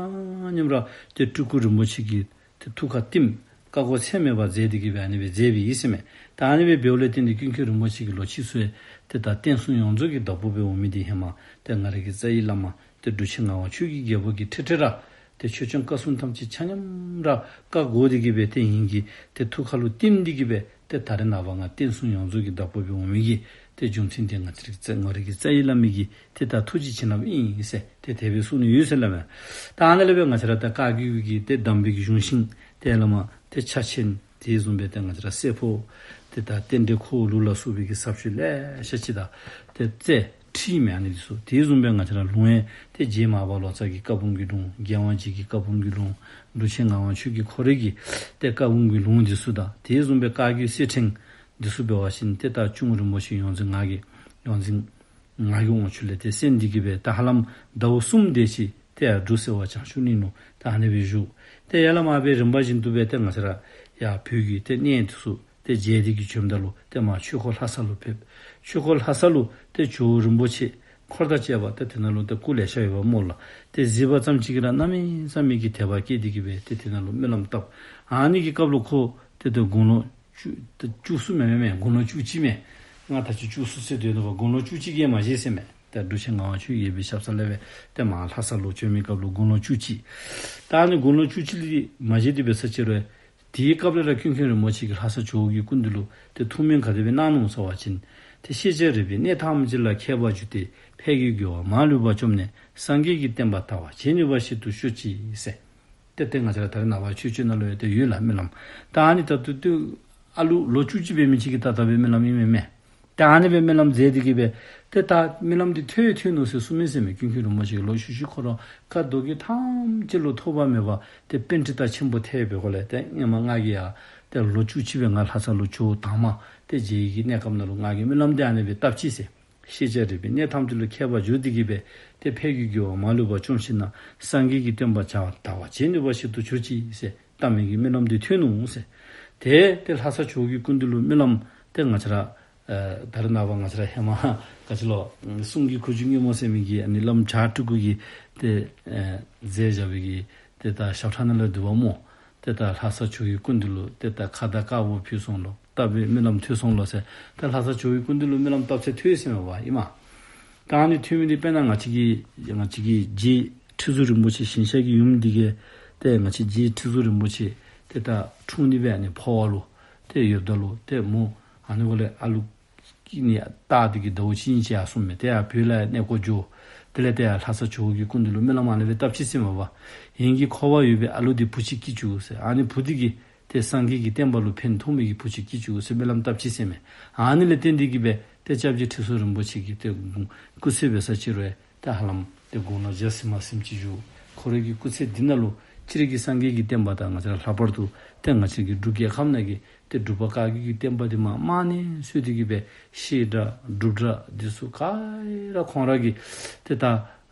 མཉམ་ར་ཏེ་སྤྲུལ་སྐུ་རིན་པོ་ཆེ་གི་ཏེ་ཐུགས་ཁར་བསྟིམ་བཀའ་བསྒོ་ཚད་མེད་པ་མཛད་དེ་གི་སྦེ་ཨ་ནི་སྦེ་མཛད་པའི་ཨིན་ཟེར་མས། ད་ཨ་ནི་སྦེ་འབདཝ་ལས་བརྟེན་ཏེ་ཀུན་མཁྱེན་རིན་པོ་ཆེ་གི་ལོ་ཕྱིས་སུ་ཡང་ཏེ་ད་བསྟན་སྲུང་ཡོངས་རྫོགས་ཀྱི་བདག་པོ་སྦེ་འོང་མི་འདི་ཧེ་མ་ཏེ་ང་རའི་གི་རྩ་བའི་བླ་མ་ཏེ་འབྲུག་ཆེན་ངག་དབང་ཆོས་ཀྱི་རྒྱལ་པོ་གིས་ཁྲིད་ཁྲིད་ར་ཏེ་ཆོས་སྐྱོང་བཀའ་སྲུང་ཐམས་ཅད་ཆ་མཉམ་ར་བཀའ་བསྒོ་སྟེ་གི་སྦེ་ཏེ་ཨིན་གྱི་ཏེ་ཐུགས་ཁ་ལུ་བསྟིམ་སྟེ་གི་སྦེ་ཏེ་ད་རེས་ནངས་པ་ང་བསྟན་སྲུང་ཡོངས་རྫོགས་ཀྱི་བདག་པོ་སྦེ་འོང་མི་གི་ཏེ་རྒྱུ་མཚན་འདི་ང་བཅས་རའི་རྩ་ང་རའི་གི་རྩ་བའི་བླ་མའི་གི་ཏེ་ད་ཐུགས་རྗེ་བྱིན་རླབས་ཨིན་ཟེར་ཏེ་དེ་སྦེ་གསུངས་ནི་ཡོད་ཟེར་སླབ་མས། ད་ཨ་ནཱ་ལས་སྦེ་ང་བཅས་ར་ད་བཀའ་བརྒྱུད་ཀྱི་ཏེ་གདམས་པའི་གི་གཞུང་ཤིང་ཏེ་བླ་མ་ཏེ་ཕྱག་ཆེན་དེ་བཟུམ་སྦེ་ཏེ་ང་བཅས་ར་སྲས་ཕོ་ཏེ་ད་རྟེན་འབྲེལ་ཁོ་བོ་ལུགས་ལ་སོགས་པའི་གི་ཟབ་ཆོས་ལེ་ཤ་ཅིག་ད་ཏེ་བསྩལ་ཁྲིད་མི་ཨ་ནི་འདི་ཚུ། དེ་བཟུམ་སྦེ་ང་བཅས་ར་ལུང་ཡང་ཏེ་རྗེ་མར་པ་ལོ་ཙཱ་གི་བཀའ་འབུམ་གྱི་ལུང་རྒྱལ་དབང་རྗེ་གི་བཀའ་འབུམ་གྱི་ལུང་འབྲུག་ཆེན་ངག་དབང་ཆོས་ཀྱི་ཁོ་རའི་གི་ཏེ་བཀའ་འབུམ་གྱི་ལུང་འདི་ཚུ་དང་དེ་བཟུམ་སྦེ་བཀའ་བརྒྱུད་གསེར་ཕྲེང་འདི་ཚུ་འབད་བ་ཅིན་ཏེ་ད་གཅུང་རིན་པོ་ཆེ་ཡོངས་འཛིན་ངག་གི་ཡོངས་འཛིན་ངག་གི་དབང་ཕྱུག་ལས་ཏེ་གསན་ཏེ་གི་སྦེ་ད་ཧ་ལམ་ཟླཝ་གསུམ་དེ་ཅིག་ཏེ་ཡར་འབྲུག་སེ་བ་བྱང་ཆུབ་གླིང་ལུ་ད་ཨ་ནི་སྦེ་བཞུགས། ཏེ་ཡར་ལས་མར་སྦེ་རིམ་པ་བཞིན་དུ་སྦེ་ཏེ་ང་བཅས་ར་ཡར་བོད་ཀྱི་ཏེ་གནས་འདི་ཚུ་ཏེ་མཇལ་ཏེ་གི་བྱོནམ་ད་ལུ་ཏེ་མར་ཆོས་འཁོར་ལྷ་ས་ལུ་ཕེབས། ཆོས་འཁོར་ལྷ་ས་ལུ་ཏེ་ཇོ་བོ་རིན་པོ་ཆེ་འཁོར་དང་བཅས་པ་ཏེ་དེ་ནང་ལུ་ཏེ་སྐུ་ལེ་ཤ་ཡོདཔ་སྨོ་ལགས། ཏེ་གཟིགས་པ་ཙམ་ཅིག་གིས་ར་གནམ་མེད་ས་མེད་ཀྱི་དད་པ་སྐྱེས་ཏེ་གི་སྦེ་ཏེ་དེ་ནང་ལུ་སྨོན་ལམ་བཏབ། ཨ་ནི་གི་སྐབས་ལུ་ཁོ་ཏེ་ཏེ་དགུང་ལོ་བཅུ་ཏེ་བཅུ་གསུམ་མེན་མེན་མེན་དགུང་ལོ་བཅུ་གཅིག་མས། ང་ད་ཅི་བཅུ་གསུམ་ཟེར་སྡོད་ནུག་པ། དགུང་ལོ་བཅུ་གཅིག་བརྒལ་མ་བཞེས་ཟེར་མས། ད་འབྲུག་ཆེན་ངག་དབང་ཆོས་ཀྱི་རྒྱལ་པོའི་ཞབས་ས་ལས་སྦེ་ཏེ་མར་ལྷ་ས་ལུ་བྱོན་མི་སྐབས་ལུ་དགུང་ལོ་བཅུ་གཅིག། ད་ཨ་ནི་དགུང་ལོ་བཅུ་གཅིག་ལས་མ་བཞེས་ཏེ་འབད་ས་ཅིག་རུང་དེའི་སྐབས་ལས་ར་ཀུན་མཁྱེན་རིན་པོ་ཆེ་གིས་ལྷ་ས་ཇོ་བོ་གི་སྐུ་མདུན་ལུ་ཏེ་ཐུགས་སྨོན་ག་དེ་སྦེ་གནང་ནུག་ཟེར་བ་ཅིན་ཏེ་ཤེས་བྱ་རིག་པའི་གནས་ཐམས་ཅད་ལ་མཁས་པར་གྱུར་ཏེ་ཕས་ཀྱི་རྒོལ་བ་མ་ལུས་པ་བཅོམ་ནས་སངས་རྒྱས་ཀྱི་བསྟན་པ་དར་བར་བྱེད་ནུས་པ་ཞིག་ཏུ་ཤོག་ཅིག་ཟེར། ཏེ་ཏེ་ང་བཅས་ར་ད་རེས་ནངས་པ་ཆོས་སྤྱོད་ནང་ལུ་ཡང་ཏེ་ཡོད་ལགས་སྨོན་ལམ། ད་ཨ་ནི་ད་ལྟོ་ཏེ་ཨ་ལུ་ལོ་བཅུ་གཅིག་འབད་མི་ཅིག་གིས་ད་ད་འབད་སྨོན་ལམ་ཨིན་མས་མས། ད་ཨ་ནི་སྦེ་སྨོན་ལམ་མཛད་དེ་གིས་སྦེ་ཏེ་ད་སྨོན་ལམ་འདི་ཐོས་ཐོས་ནུག་ཟེར་གསུངས་མས་ཟེར་མས། ཀུན་མཁྱེན་རིན་པོ་ཆེ་གིས་ལོག་ཤུལ་ཤུལ་ཁོ་ར་བཀའ་མདོ་རྒྱུད་ཐམས་ཅད་ལུ་ཐོགས་པ་མེད་པར་ཏེ་པཎྜི་ཏ་ཆེན་པོ་ཐལ་བའི་སྒོ་ལས། ཏེ་སྔོན་མ་ང་གིས་ཡང་ཏེ་ལོ་བཅུ་གཅིག་སྦེ་ང་ལྷ་ས་ལུ་ཇོ་དང་པ་ཏེ་མཇལ་བའི་གི་གནས་སྐབས་ནང་ལུ་ང་གིས་སྨོན་ལམ་འདི་ཨ་ནི་སྦེ་བཏབ་ཅི་ཟེར། ཤེས་བྱ་རིག་པའི་གནས་ཐམས་ཅད་ལུ་མཁས་པར་གྱུར་ཏེ་གིས་སྦེ་ཏེ་ཕས་ཀྱི་རྒོལ་བ་མ་ལུས་པ་བཅོམ་ཤེས་ན། སངས་རྒྱས་ཀྱི་བསྟན་པ་བྱ་བ་དར་བར་བྱེད་ནུས་པ་ཞིག་ཏུ་གྱུར་ཅིག་ཟེར་བཏབ་མི་གི་སྨོན་ལམ་འདི་ཐོས་ནུག་ཟེར། ཏེ་ཏེ་ལྷ་ས་ཇོ་བོ་གི་སྐུ་མདུན་ལུ་སྨོན་ལམ་ཏེ་ང་བཅས་ར་ཨ་ད་རེས་ནངས་པ་ང་བཅས་ར་ཧེ་མ་ག་ཅི་ལོ་གསུང་གི་ཁུ་བྱུག་སྔོན་མོ་ཟེར་མི་གི་ཨ་ནི་བླམ་བྱ་སྤྲུལ་སྐུ་གིས་ཏེ་ཨ་མཛད་བཞག་པའི་གི་ཏེ་ད་ཞབས་ཁྲ་ནང་ལུ་འདུག་པ་སྨོ། ཏེ་ད་ལྷ་ས་ཇོ་བོའི་སྐུ་མདུན་ལུ་ཏེ་ད་ཁ་དར་དཀར་པོ་ཕུལ་སོང་ལོ། བཏབ་པའི་སྨོན་ལམ་ཐོས་སོང་ལོ་ཟེར། ད་ལྷ་ས་ཇོ་བོའི་སྐུ་མདུན་ལུ་སྨོན་ལམ་བཏབ་ཚེ་ཐོས་ཟེར་མས་པ་ཨིན་མས། ད་ཨ་ནི་ཐོས་མི་འདི་དཔེར་ན་ང་བཅས་ཀྱི་ང་བཅས་ཀྱི་རྗེ་ཁྲི་ཟུར་རིན་པོ་ཆེ་ཞིང་གཤེགས་ཀྱི་ཡུམ་འདི་གིས་ཏེ་ང་བཅས་རྗེ་ཁྲི་ཟུར་རིན་པོ་ཆེ་ཏེ་ད་འཁྲུངས་ནི་སྦེ་ཨ་ནི་འཕོ་བ་ལུ་ཏེ་ཡོདཔ་ད་ལུ་ཏེ་མོ་ཨ་ནི་འགོ་ལས་ཨ་ལུ་ཀི་ནི་ཏ་དེ་གི་ཟླཝ་གཅིག་ཨིན་ཅི་ཨ་གསུངས་མས། ཏེ་ཡར་བོད་ལུ་གནས་སྐོར་འགྱོ། དེ་ལས་ཏེ་ཡར་ལྷ་ས་ཇོ་བོ་གི་སྐུ་མདུན་ལུ་སྨོན་ལམ་ཨ་ནི་སྦེ་བཏབ་ཅི་ཟེར་མས་པ། ངེ་གི་འཁོར་བ་ཡོད་པའི་ཨ་ལུ་འདི་བུ་ཅིག་སྐྱེ་བཅུག་ཟེར། ཨ་ནི་བུ་འདི་གིས་ཏེ་སངས་རྒྱས་ཀྱི་བསྟན་པ་ལུ་ཕན་ཐོགས་མི་གི་བུ་ཅིག་སྐྱེ་བཅུག་ཟེར་སྨོན་ལམ་བཏབ་ཅི་ཟེར་མས། ཨ་ནི་ལས་བརྟེན་ཏེ་གིས་སྦེ་ཏེ་སྐྱབས་རྗེ་ཁྲི་ཟུར་རིན་པོ་ཆེ་གི་ཏེ་སྐུ་ཚེ་འབད་ས་ཅིག་རུང་ཏེ་ཧ་ལམ་ཏེ་དགུང་ལོ་བརྒྱ་ཟིན་མ་ཟིནམ་ཅིག་བཞུགས། ཁོ་རའི་གི་སྐུ་ཚེ་འདི་ནང་ལུ་སྤྱིར་གྱིས་སངས་རྒྱས་ཀྱི་བསྟན་པ་དང་ང་བཅས་ར་ལྷག་པར་དུ་ཏེ་ང་བཅས་ཀྱི་འབྲུག་རྒྱལ་ཁབ་ནང་གི་ཏེ་འབྲུག་པ་བཀའ་བརྒྱུད་ཀྱི་བསྟན་པ་འདི་མ་རྨང་ནས་གསོས་ཏེ་གིས་སྦེ་བཤད་གྲྭ་སྒྲུབ་གྲྭ་འདི་ཚུ་ག་ར་ཁོང་ར་གིས་ཏེ་ད་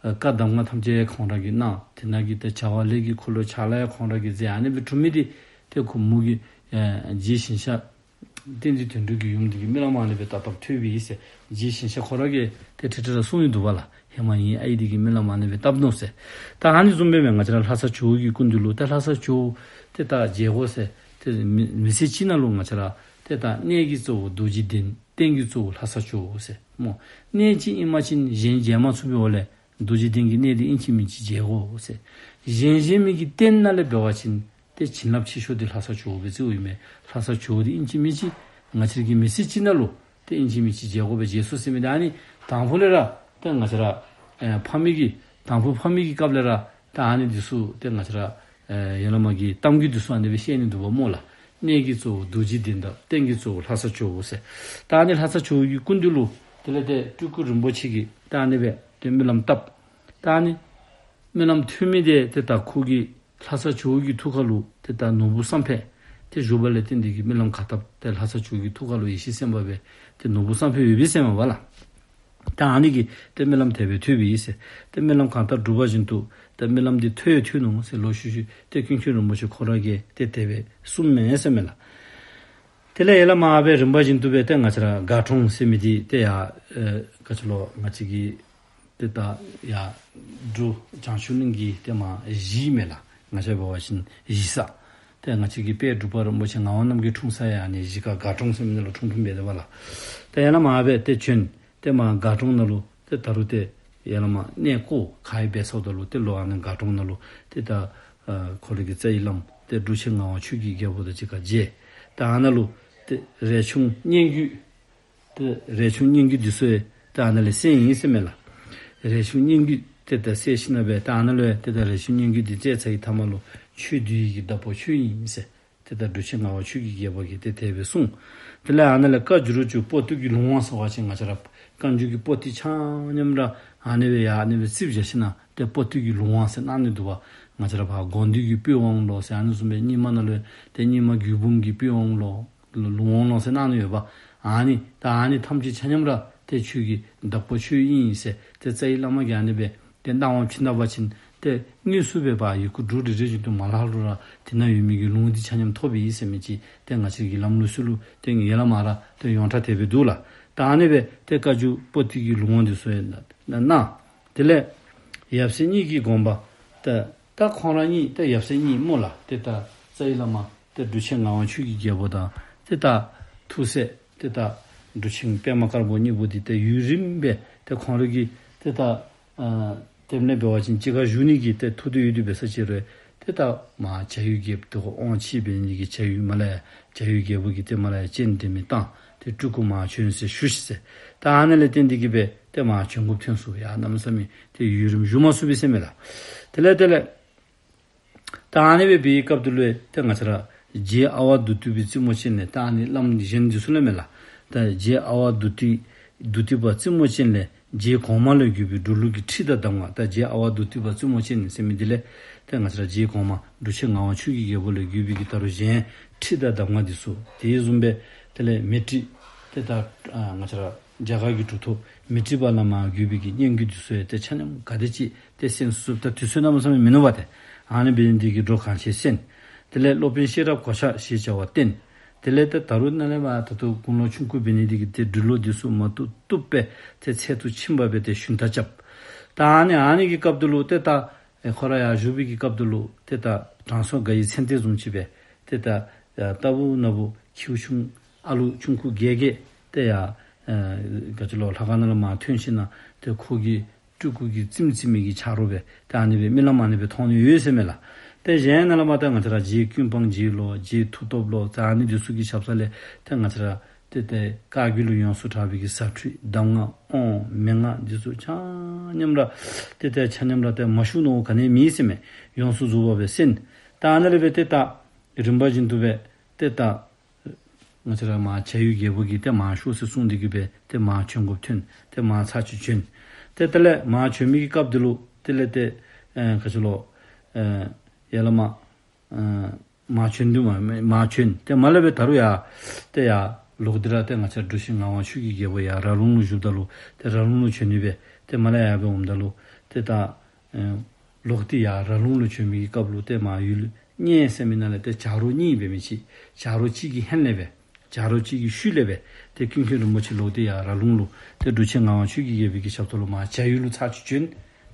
བཀའ་གདམས་ངག་ཐམས་ཅད་ཁོང་ར་གིས་གནང་། དེ་ནང་གི་ཏེ་བྱ་བ་ལས་ཀྱི་འཁོར་ལོ་ཕྱག་ལཱ་ཡང་ཁོང་ར་གིས་མཛད། ཨ་ནི་སྦེ་གྲུབ་མི་འདི་ཏེ་ཁོ་མོ་གི་ཨ་རྗེ་ཞིང་གཤེགས་བསྟན་འཛིན་དོན་གྲུབ་ཀྱི་ཡུམ་འདི་གིས་སྨོན་ལམ་ཨ་ནི་སྦེ་ད་བཏབ་ཐོས་པའི་ཨིན་ཟེར། རྗེ་ཞིང་གཤེགས་ཁོ་ར་གིས་ཏེ་ཁྲི་ཁྲི་ར་གསུངས་ཡི་འདུག་པ་ལགས། ཧེ་མ་ངེའི་ཨའི་འདི་གིས་སྨོན་ལམ་ཨ་ནི་སྦེ་བཏབ་ནུག་ཟེར། ད་ཨ་ནི་བཟུམ་སྦེ་མས། ང་བཅས་ར་ལྷ་ས་ཇོ་བོ་གི་སྐུ་མདུན་ལུ་ཏེ་ལྷ་ས་ཇོ་བོ་ཏེ་ད་མཇལ་དགོ་ཟེར། ཏེ་མི་མི་ཚེ་གཅིག་ནང་ལུ་ང་བཅས་ར་ཏེ་ད་གནས་ཀྱི་གཙོ་བོ་རྡོ་རྗེ་གདན། རྟེན་གྱི་གཙོ་བོ་ལྷ་ས་ཇོ་བོ་ཟེར་སྨོ། གནས་གཅིག་ཨིན་པ་ཅིན་གཞན་མཇལ་མ་ཚུགས་པའི་འོག་ལས་རྡོ་རྗེ་གདན་གྱི་གནས་འདི་ཨིན་ཅི་མིན་ཅི་མཇལ་དགོ་ཟེར། གཞན་གཞན་མི་གི་རྟེན་ནང་ལས་འབད་བ་ཅིན་ཏེ་བྱིན་རླབས་ཆེ་ཤོས་འདི་ལྷ་ས་ཇོ་བོ་སྦེ་བརྩིཝ་ཨིན་མས། ལྷ་ས་ཇོ་བོ་འདི་ཨིན་ཅི་མིན་ཅི་ང་བཅས་ཀྱི་མི་ཚེ་གཅིག་ནང་ལུ་ཏེ་ཨིན་ཅི་མིན་ཅི་མཇལ་དགོ་པས། མཇལ་ཚུགས་ཟེར་མི་འདི་ཨ་ནི་དང་ཕུ་ལས་ར་ཏེ་ང་བཅས་ར་ཨེ་ཕ་མའི་གི་དང་ཕུ་ཕ་མའི་གི་སྐབས་ལས་ར་ཏེ་ཨ་ནི་འདི་ཚུ་ཏེ་ང་བཅས་ར་ཨེ་ཡ་ལ་མ་གི་གཏམ་རྒྱུད་འདི་ཚུ་ཨ་ནི་སྦེ་བཤད་ནི་འདུག་པ་སྨོ་ལགས། གནས་ཀྱི་གཙོ་བོ་རྡོ་རྗེ་གདན་དང་རྟེན་གྱི་གཙོ་བོ་ལྷ་ས་ཇོ་བོ་ཟེར། ཏེ་ཨ་ནི་ལྷ་ས་ཇོ་བོ་གི་སྐུ་མདུན་ལུ་དེ་ལས་ཏེ་སྤྲུལ་སྐུ་རིན་པོ་ཆེ་གིས་ཏེ་ཨ་ནི་སྦེ་ཏེ་སྨོན་ལམ་བཏབ། ཏེ་ཨ་ནི་སྨོན་ལམ་ཐོས་མི་འདི་ཏེ་ད་ཁོ་གིས་ལྷ་ས་ཇོ་བོ་གི་ཐུགས་ཁ་ལུ་ཏེ་ད་ནོར་བུ་བསམ་འཕེལ་ཏེ་བཞུགས་པ་ལས་བརྟེན་ཏེ་གིས་སྨོན་ལམ་ག་བཏབ་ཏེ་ལྷ་ས་ཇོ་བོ་གི་ཐུགས་ཁ་ལུ་ཡེ་ཤེས་སེམས་དཔའ་སྦེ་ཏེ་ནོར་བུ་བསམ་འཕེལ་ཡོད་པས་ཟེར་མས་པ་ལགས། ད་ཨ་ནི་གིས་ཏེ་སྨོན་ལམ་དེ་སྦེ་ཐོས་པའི་ཨིན་ཟེར། ཏེ་སྨོན་ལམ་གང་ལྟར་སྒྲུབ་པ་བཞིན་དུ་ཏེ་སྨོན་ལམ་འདི་ཐོས་ཡང་ཐོས་ནུག་ཟེར། ལོག་ཤུལ་ཤུལ་ཏེ་ཀུན་མཁྱེན་རིན་པོ་ཆེ་ཁོ་ར་གིས་ཏེ་དེ་སྦེ་གསུངམ་མས་ཟེར་མས་ལགས། དེ་ལས་ཡ་ལ་མ་སྦེ་རིམ་པ་བཞིན་དུ་སྦེ་ཏེ་ང་བཅས་ར་དགའ་གྲོང་ཟེར་མི་འདི་ཏེ་ཡ་ཨེ་ག་ཅི་ལོ་ང་བཅས་ཀྱི་ཏེ་ད་ཡ་འབྲུག་བྱང་ཆུབ་གླིང་གི་ཏེ་མ་གཞི་མས་ལགས། ང་བཅས་འབད་བ་ཅིན་གཞི་ས། ཏེ་ང་བཅས་ཀྱི་དཔལ་འབྲུག་པ་རིན་པོ་ཆེ་ངག་དབང་རྣམ་རྒྱལ་འཁྲུངས་ས་ཡང་ཨ་ནི་གཞི་ཁ་དགའ་གྲོང་ཟེར་མི་ནང་ལུ་འཁྲུངས་འཁྲུངསམ་སྦེ་འདུག་པ་ལགས། ཏེ་ཡ་ལ་མ་སྦེ་ཏེ་བྱོན། ཏེ་མ་དགའ་གྲོང་ནང་ལུ་ཏེ་ད་རུང་ཏེ་ཡ་ལ་མ་གནས་སྐོར་ག་ཡི་འབད་སོངམ་ད་ལུ་ཏེ་ལོག་ཨ་ནི་དགའ་གྲོང་ནང་ལུ་ཏེ་ད་ཨ་ཁོ་རའི་གི་རྩ་བའི་བླམ་ཏེ་འབྲུག་ཆེན་ངག་དབང་ཆོས་ཀྱི་རྒྱལ་པོ་དང་གཅིག་ཁར་མཇལ། ད་ཨ་ནཱ་ལུ་ཏེ་རས་ཆུང་སྙན་བརྒྱུད་ཏེ་རས་ཆུང་སྙན་བརྒྱུད་འདི་ཚུ་ཡང་ཏེ་ཨ་ནཱ་ལས་གསན་ཡི་ཟེར་མས་ལགས། རས་ཆུང་སྙན་བརྒྱུད་ཏེ་ད་གསན་ཞིནམ་ལས་ཏེ་ཨ་ནཱ་ལུ་ཡང་ཏེ་ད་རས་ཆུང་སྙན་བརྒྱུད་འདི་བཙལ་ཚར་བའི་མཐའ་མ་ལུ་ཆོས་འདུལ་བའི་གི་བདག་པོ་ཁྱོད་ཨིན་ཟེར། ཏེ་ད་འབྲུག་ཆེན་ངག་དབང་ཆོས་ཀྱི་རྒྱལ་པོ་གིས་ཏེ་དེ་སྦེ་གསུངས། དེ་ལས་ཨ་ནཱ་ལས་བཀའ་འགྱུར་བཅུ་པོ་ཏི་གི་ལུང་དབང་ཟེར་བ་ཅིན་ང་བཅས་ར་བཀའ་འགྱུར་གྱི་པོ་ཏི་ཆ་མཉམ་ར་ཨ་ནི་སྦེ་ཡ་ཨ་ནི་སྦེ་རྩིགཔ་བཞག་ཞིནམ་ལས་ཏེ་པོ་ཏི་གི་ལུང་དབང་ཟེར་གནང་ནི་འདུག་པ། ང་བཅས་ར་ཕར་དགོངས་འདུས་ཀྱི་པི་ཝང་ལོ་ཟེར་ཨ་ནི་བཟུམ་སྦེ་རྙིང་མ་ནང་ལུ་ཏེ་རྙིང་མ་རྒྱུད་འབུམ་གྱི་པི་ཝང་ལོ་ལུང་དབང་ལོ་ཟེར་གནང་ནི་ཡོདཔ། ཨ་ནི་ད་ཨ་ནི་ཐམས་ཅད་ཆ་མཉམ་ར་ཏེ་ཁྱོད་ཀྱི་བདག་པོ་ཁྱོད་ཨིན་ཟེར་ཏེ་རྩ་བའི་བླ་མ་གིས་ཨ་ནི་སྦེ་ཏེ་གནང་བ་བྱིན་ད་པ་ཅིན་ཏེ་དངོས་སུ་སྦེ་ཕར་ཡི་གུ་འབྲུ་རེ་རེ་བཞིན་དུ་མ་ལྷག་རུང་ར་དེ་ནང་ཡོད་མི་གི་ལུང་འདི་ཆ་མཉམ་ཐོབ་ཨིན་ཟེར་མི་ཅིག་ཏེ་ང་བཅས་ཀྱི་ལམ་ལུགས་ཚུ་ལུ་ཏེ་ཡ་ལ་མ་ར་ཏེ་ཡོངས་གྲགས་དེ་སྦེ་འདུག་ལགས། ད་ཨ་ནི་སྦེ་ཏེ་བཀའ་འགྱུར་པོ་ཏི་གི་ལུང་དབང་འདི་ཚུ་ཡང་གནང་། དེ་ལས་ཡབ་སྲས་གཉིས་ཀྱི་དགོངས་པ། ད་ད་ཁོང་ར་གཉིས་ད་ཡབ་སྲས་གཉིས་སྨོ་ལགས། ཏེ་ད་རྩ་བའི་བླ་མ་ཏེ་འབྲུག་ཆེན་ངག་དབང་ཆོས་ཀྱི་རྒྱལ་པོ་དང་ཏེ་ད་ཐུགས་སྲས་ཏེ་ད་འབྲུག་ཆེན་པདྨ་དཀར་པོ་གཉིས་པོ་འདི་ཏེ་ཡུན་རིངམོ་སྦེ་ཏེ་ཁོང་ར་གི་ཏེ་ད་ཨ་དེ་ལས་འབད་བ་ཅིན་གཅིག་ཁར་བཞུགས་ནི་གི་ཏེ་ཐུགས་འདོད་ཡོད་དེ་འབད་ས་ཅིག་རུང་ཏེ་ད་མར་བྱ་ཡུལ་རྒྱལཔོ་ཏེ་ཁོ་དབང་ཆེ་འབད་ནི་གི་བྱ་ཡུལ་མར་ལས་ཡར་བྱ་ཡུལ་རྒྱལ་པོ་གིས་ཏེ་མར་ལས་ཡར་སྤྱན་འདྲེན་མི་བཏང་། ཏེ་སྤྲུལ་སྐུ་མར་བྱོན་ཟེར་ཞུ་ཤིག་ཟེར། ད་ཨ་ནཱ་ལས་བརྟེན་ཏེ་གིས་སྦེ་ཏེ་མར་བྱོན་དགོཔ་ཐོན་སོང་། ཡར་གནམ་མེད་ས་མེད་ཏེ་ཡུན་རིངམོ་བཞུགས་མ་ཚུགས་པས་ཟེར་མས་ལགས། དེ་ལས་དེ་ལས་ ད་ཨ་ནི་སྦེ་འབད་བའི་སྐབས་དེ་ལུ་ཏེ་ང་བཅས་ར་རྗེ་ཨ་ཝ་བདུད་འདུལ་པའི་རྩེ་མོ་ཅན་ལས། ད་ཨ་ནི་བླམ་གཞན་འདི་ཚུ་ལས་མེན་ལགས། ད་རྗེ་ཨ་ཝ་བདུད་འདུལ་བདུད་འདུལ་པ་རྩེ་མོ་ཅན་ལས་རྗེ་གོང་མ་ལས་བརྒྱུད་པའི་འབྲུག་ལུགས་ཀྱི་ཁྲིད་དང་གདམས་ངག། ད་རྗེ་ཨ་ཝ་བདུད་འདུལ་པ་རྩེ་མོ་ཅན་ཟེར་མི་འདི་ལས་ཏེ་ང་བཅས་ར་རྗེ་གོང་མ་འབྲུག་ཆེན་ངག་དབང་ཆོས་ཀྱི་རྒྱལ་པོ་ལས་བརྒྱུད་པའི་གི་ད་རུང་གཞན་ཁྲིད་དང་གདམས་ངག་འདི་ཚུ། དེ་བཟུམ་སྦེ་དེ་ལས་མཻ་ཏྲི་ཏེ་ད་ཨ་ང་བཅས་ར་རྒྱ་གར་གྱི་གྲུབ་ཐོབ་མཻ་ཏྲི་པ་ལས་མར་བརྒྱུད་པའི་གི་སྙན་བརྒྱུད་འདི་ཚུ་ཡང་ཏེ་ཆ་མཉམ་ག་དེ་ཅིག་ཏེ་གསན་ཚུགས། ད་དུས་ཚོད་གནམ་མེད་ས་མེད་མིན་ནུག་པ་ཏེ། ཨ་ནི་འབད་ནི་འདི་གིས་འགྲོ་གང་ཆེ་གསན། དེ་ལས་སློབ་དཔོན་ཤེས་རབ་གོ་ཆ་ཞེས་བྱ་བ་བསྟེན། དེ་ལས་ཏེ་ད་རུང་ནཱ་ལས་མར་ད་ལྟོ་དགུང་ལོ་ཆུང་ཀུ་འབད་ནི་འདི་གིས་ཏེ་འབྲི་ཀློག་འདི་ཚུ་མ་བཏུབ་བཏུབ་སྦེ་ཏེ་ཚད་དུ་ཕྱིན་པ་སྦེ་ཏེ་ཞུན་དག་རྐྱབ། ད་ཨ་ནི་ཨ་ནི་གི་སྐབས་དེ་ལུ་ཏེ་ད་ཨེ་ཁོ་ར་ཡར་བཞུགས་པའི་གི་སྐབས་དེ་ལུ་ཏེ་ད་དྲང་སྲོང་དགའ་བའི་མཚན་ལྟས་བཟུམ་ཅིག་སྦེ་ཏེ་ད་ཡ་ལྟ་བུ་ན་བུ་ཁྱེའུ་ཆུང་ཨ་ལུ་ཆུང་ཀུ་རྒས་རྒས་ཏེ་ཡར་ཨེ་ག་ཅི་ལོ་ལྷ་ཁང་ནང་ལས་མར་ཐོན་ཞིནམ་ལས་ཏེ་ཁོ་གི་སྤྲུལ་སྐུ་གི་རྩེདམོ་རྩེ་མི་གི་ཆ་རོགས་སྦེ་ཏེ་ཨ་ནི་སྦེ་རྨི་ལམ་ཨ་ནི་སྦེ་མཐོང་ནི་ཡོད་ཟེར་མས་ལགས། ཏེ་གཞན་ནཱ་ལས་མར་ཏེ་ང་བཅས་ར་རྗེ་ཀུན་སྤངས་རྗེ་ལོ་རྗེ་མཐུ་སྟོབས་ལོ་ད་ཨ་ནི་འདི་ཚུ་གི་ཞབས་ས་ལས་ཏེ་ང་བཅས་ར་ཏེ་ཏེ་བཀའ་བརྒྱུད་ལུ་ཡོངས་སུ་གྲགས་པའི་གི་ཟབ་ཁྲིད་གདམས་ངག་དབང་མན་ངག་འདི་ཚུ་ཆ་མཉམ་ར་ཏེ་ཏེ་ཆ་མཉམ་ར་ཏེ་མ་ཞུ་ནི་ག་ནི་མེད་ཟེར་མས། ཡོངས་སུ་རྫོགས་པ་སྦེ་གསན། ད་ཨ་ནི་ལས་སྦེ་ཏེ་ད་རིམ་པ་བཞིན་དུ་སྦེ་ཏེ་ད་ང་བཅས་ར་མར་བྱ་ཡུལ་རྒྱལ་པོ་གིས་ཏེ་མར་ཤོག་ཟེར་གསུངས་ཏེ་གི་སྦེ་ཏེ་མར་བྱོན་དགོཔ་ཐོན། ཏེ་མར་ཚར་གཅིག་བྱོན། ཏེ་དེ་ལས་མར་བྱོན་མི་གི་སྐབས་དེ་ལུ་དེ་ལས་ཏེ་ཨེ་ག་ཅི་ལོ་ཨེ་ཡར་ལས་མར་ཨེ་མར་བྱོན་དུས་མར་མར་བྱོན། ཏེ་མར་ལས་སྦེ་ད་རུང་ཡར་ཏེ་ཡར་ལོག་སྟེ་ར་ཏེ་ང་བཅས་འབྲུག་ཆེན་ངག་དབང་ཆོས་ཀྱི་རྒྱལ་པོ་ཡར་ར་ལུང་ལུ་བཞུགསཔ་ད་ལུ་ཏེ་ར་ལུང་ལུ་བྱོན་ནི་སྦེ་ཏེ་མར་ལས་ཡར་སྦེ་འོངམ་ད་ལུ་ཏེ་ད་ཨེ་ལོག་སྟེ་ཡར་ར་ལུང་ལུ་བྱོན་མི་གི་སྐབས་ལུ་ཏེ་མར་ཡུལ་གཉན་ཟེར་མི་ནང་ལས་ཏེ་བྱ་རོག་གཉིས་འབད་མི་ཅིག་བྱ་རོག་གཅིག་གི་ཧོངས་ལས་སྦེ་བྱ་རོག་གཅིག་གི་ཤུལ་ལས་སྦེ་ཏེ་ཀུན་མཁྱེན་རིན་པོ་ཆེ་ལོག་སྟེ་ཡར་ར་ལུང་ལུ་ཏེ་འབྲུག་ཆེན་ངག་དབང་ཆོས་ཀྱི་རྒྱལ་པོ་གི་ཞབས་ཏོག་ལུ་མར་བྱ་ཡུལ་ལུ་ཚར་གཅིག་བྱོན།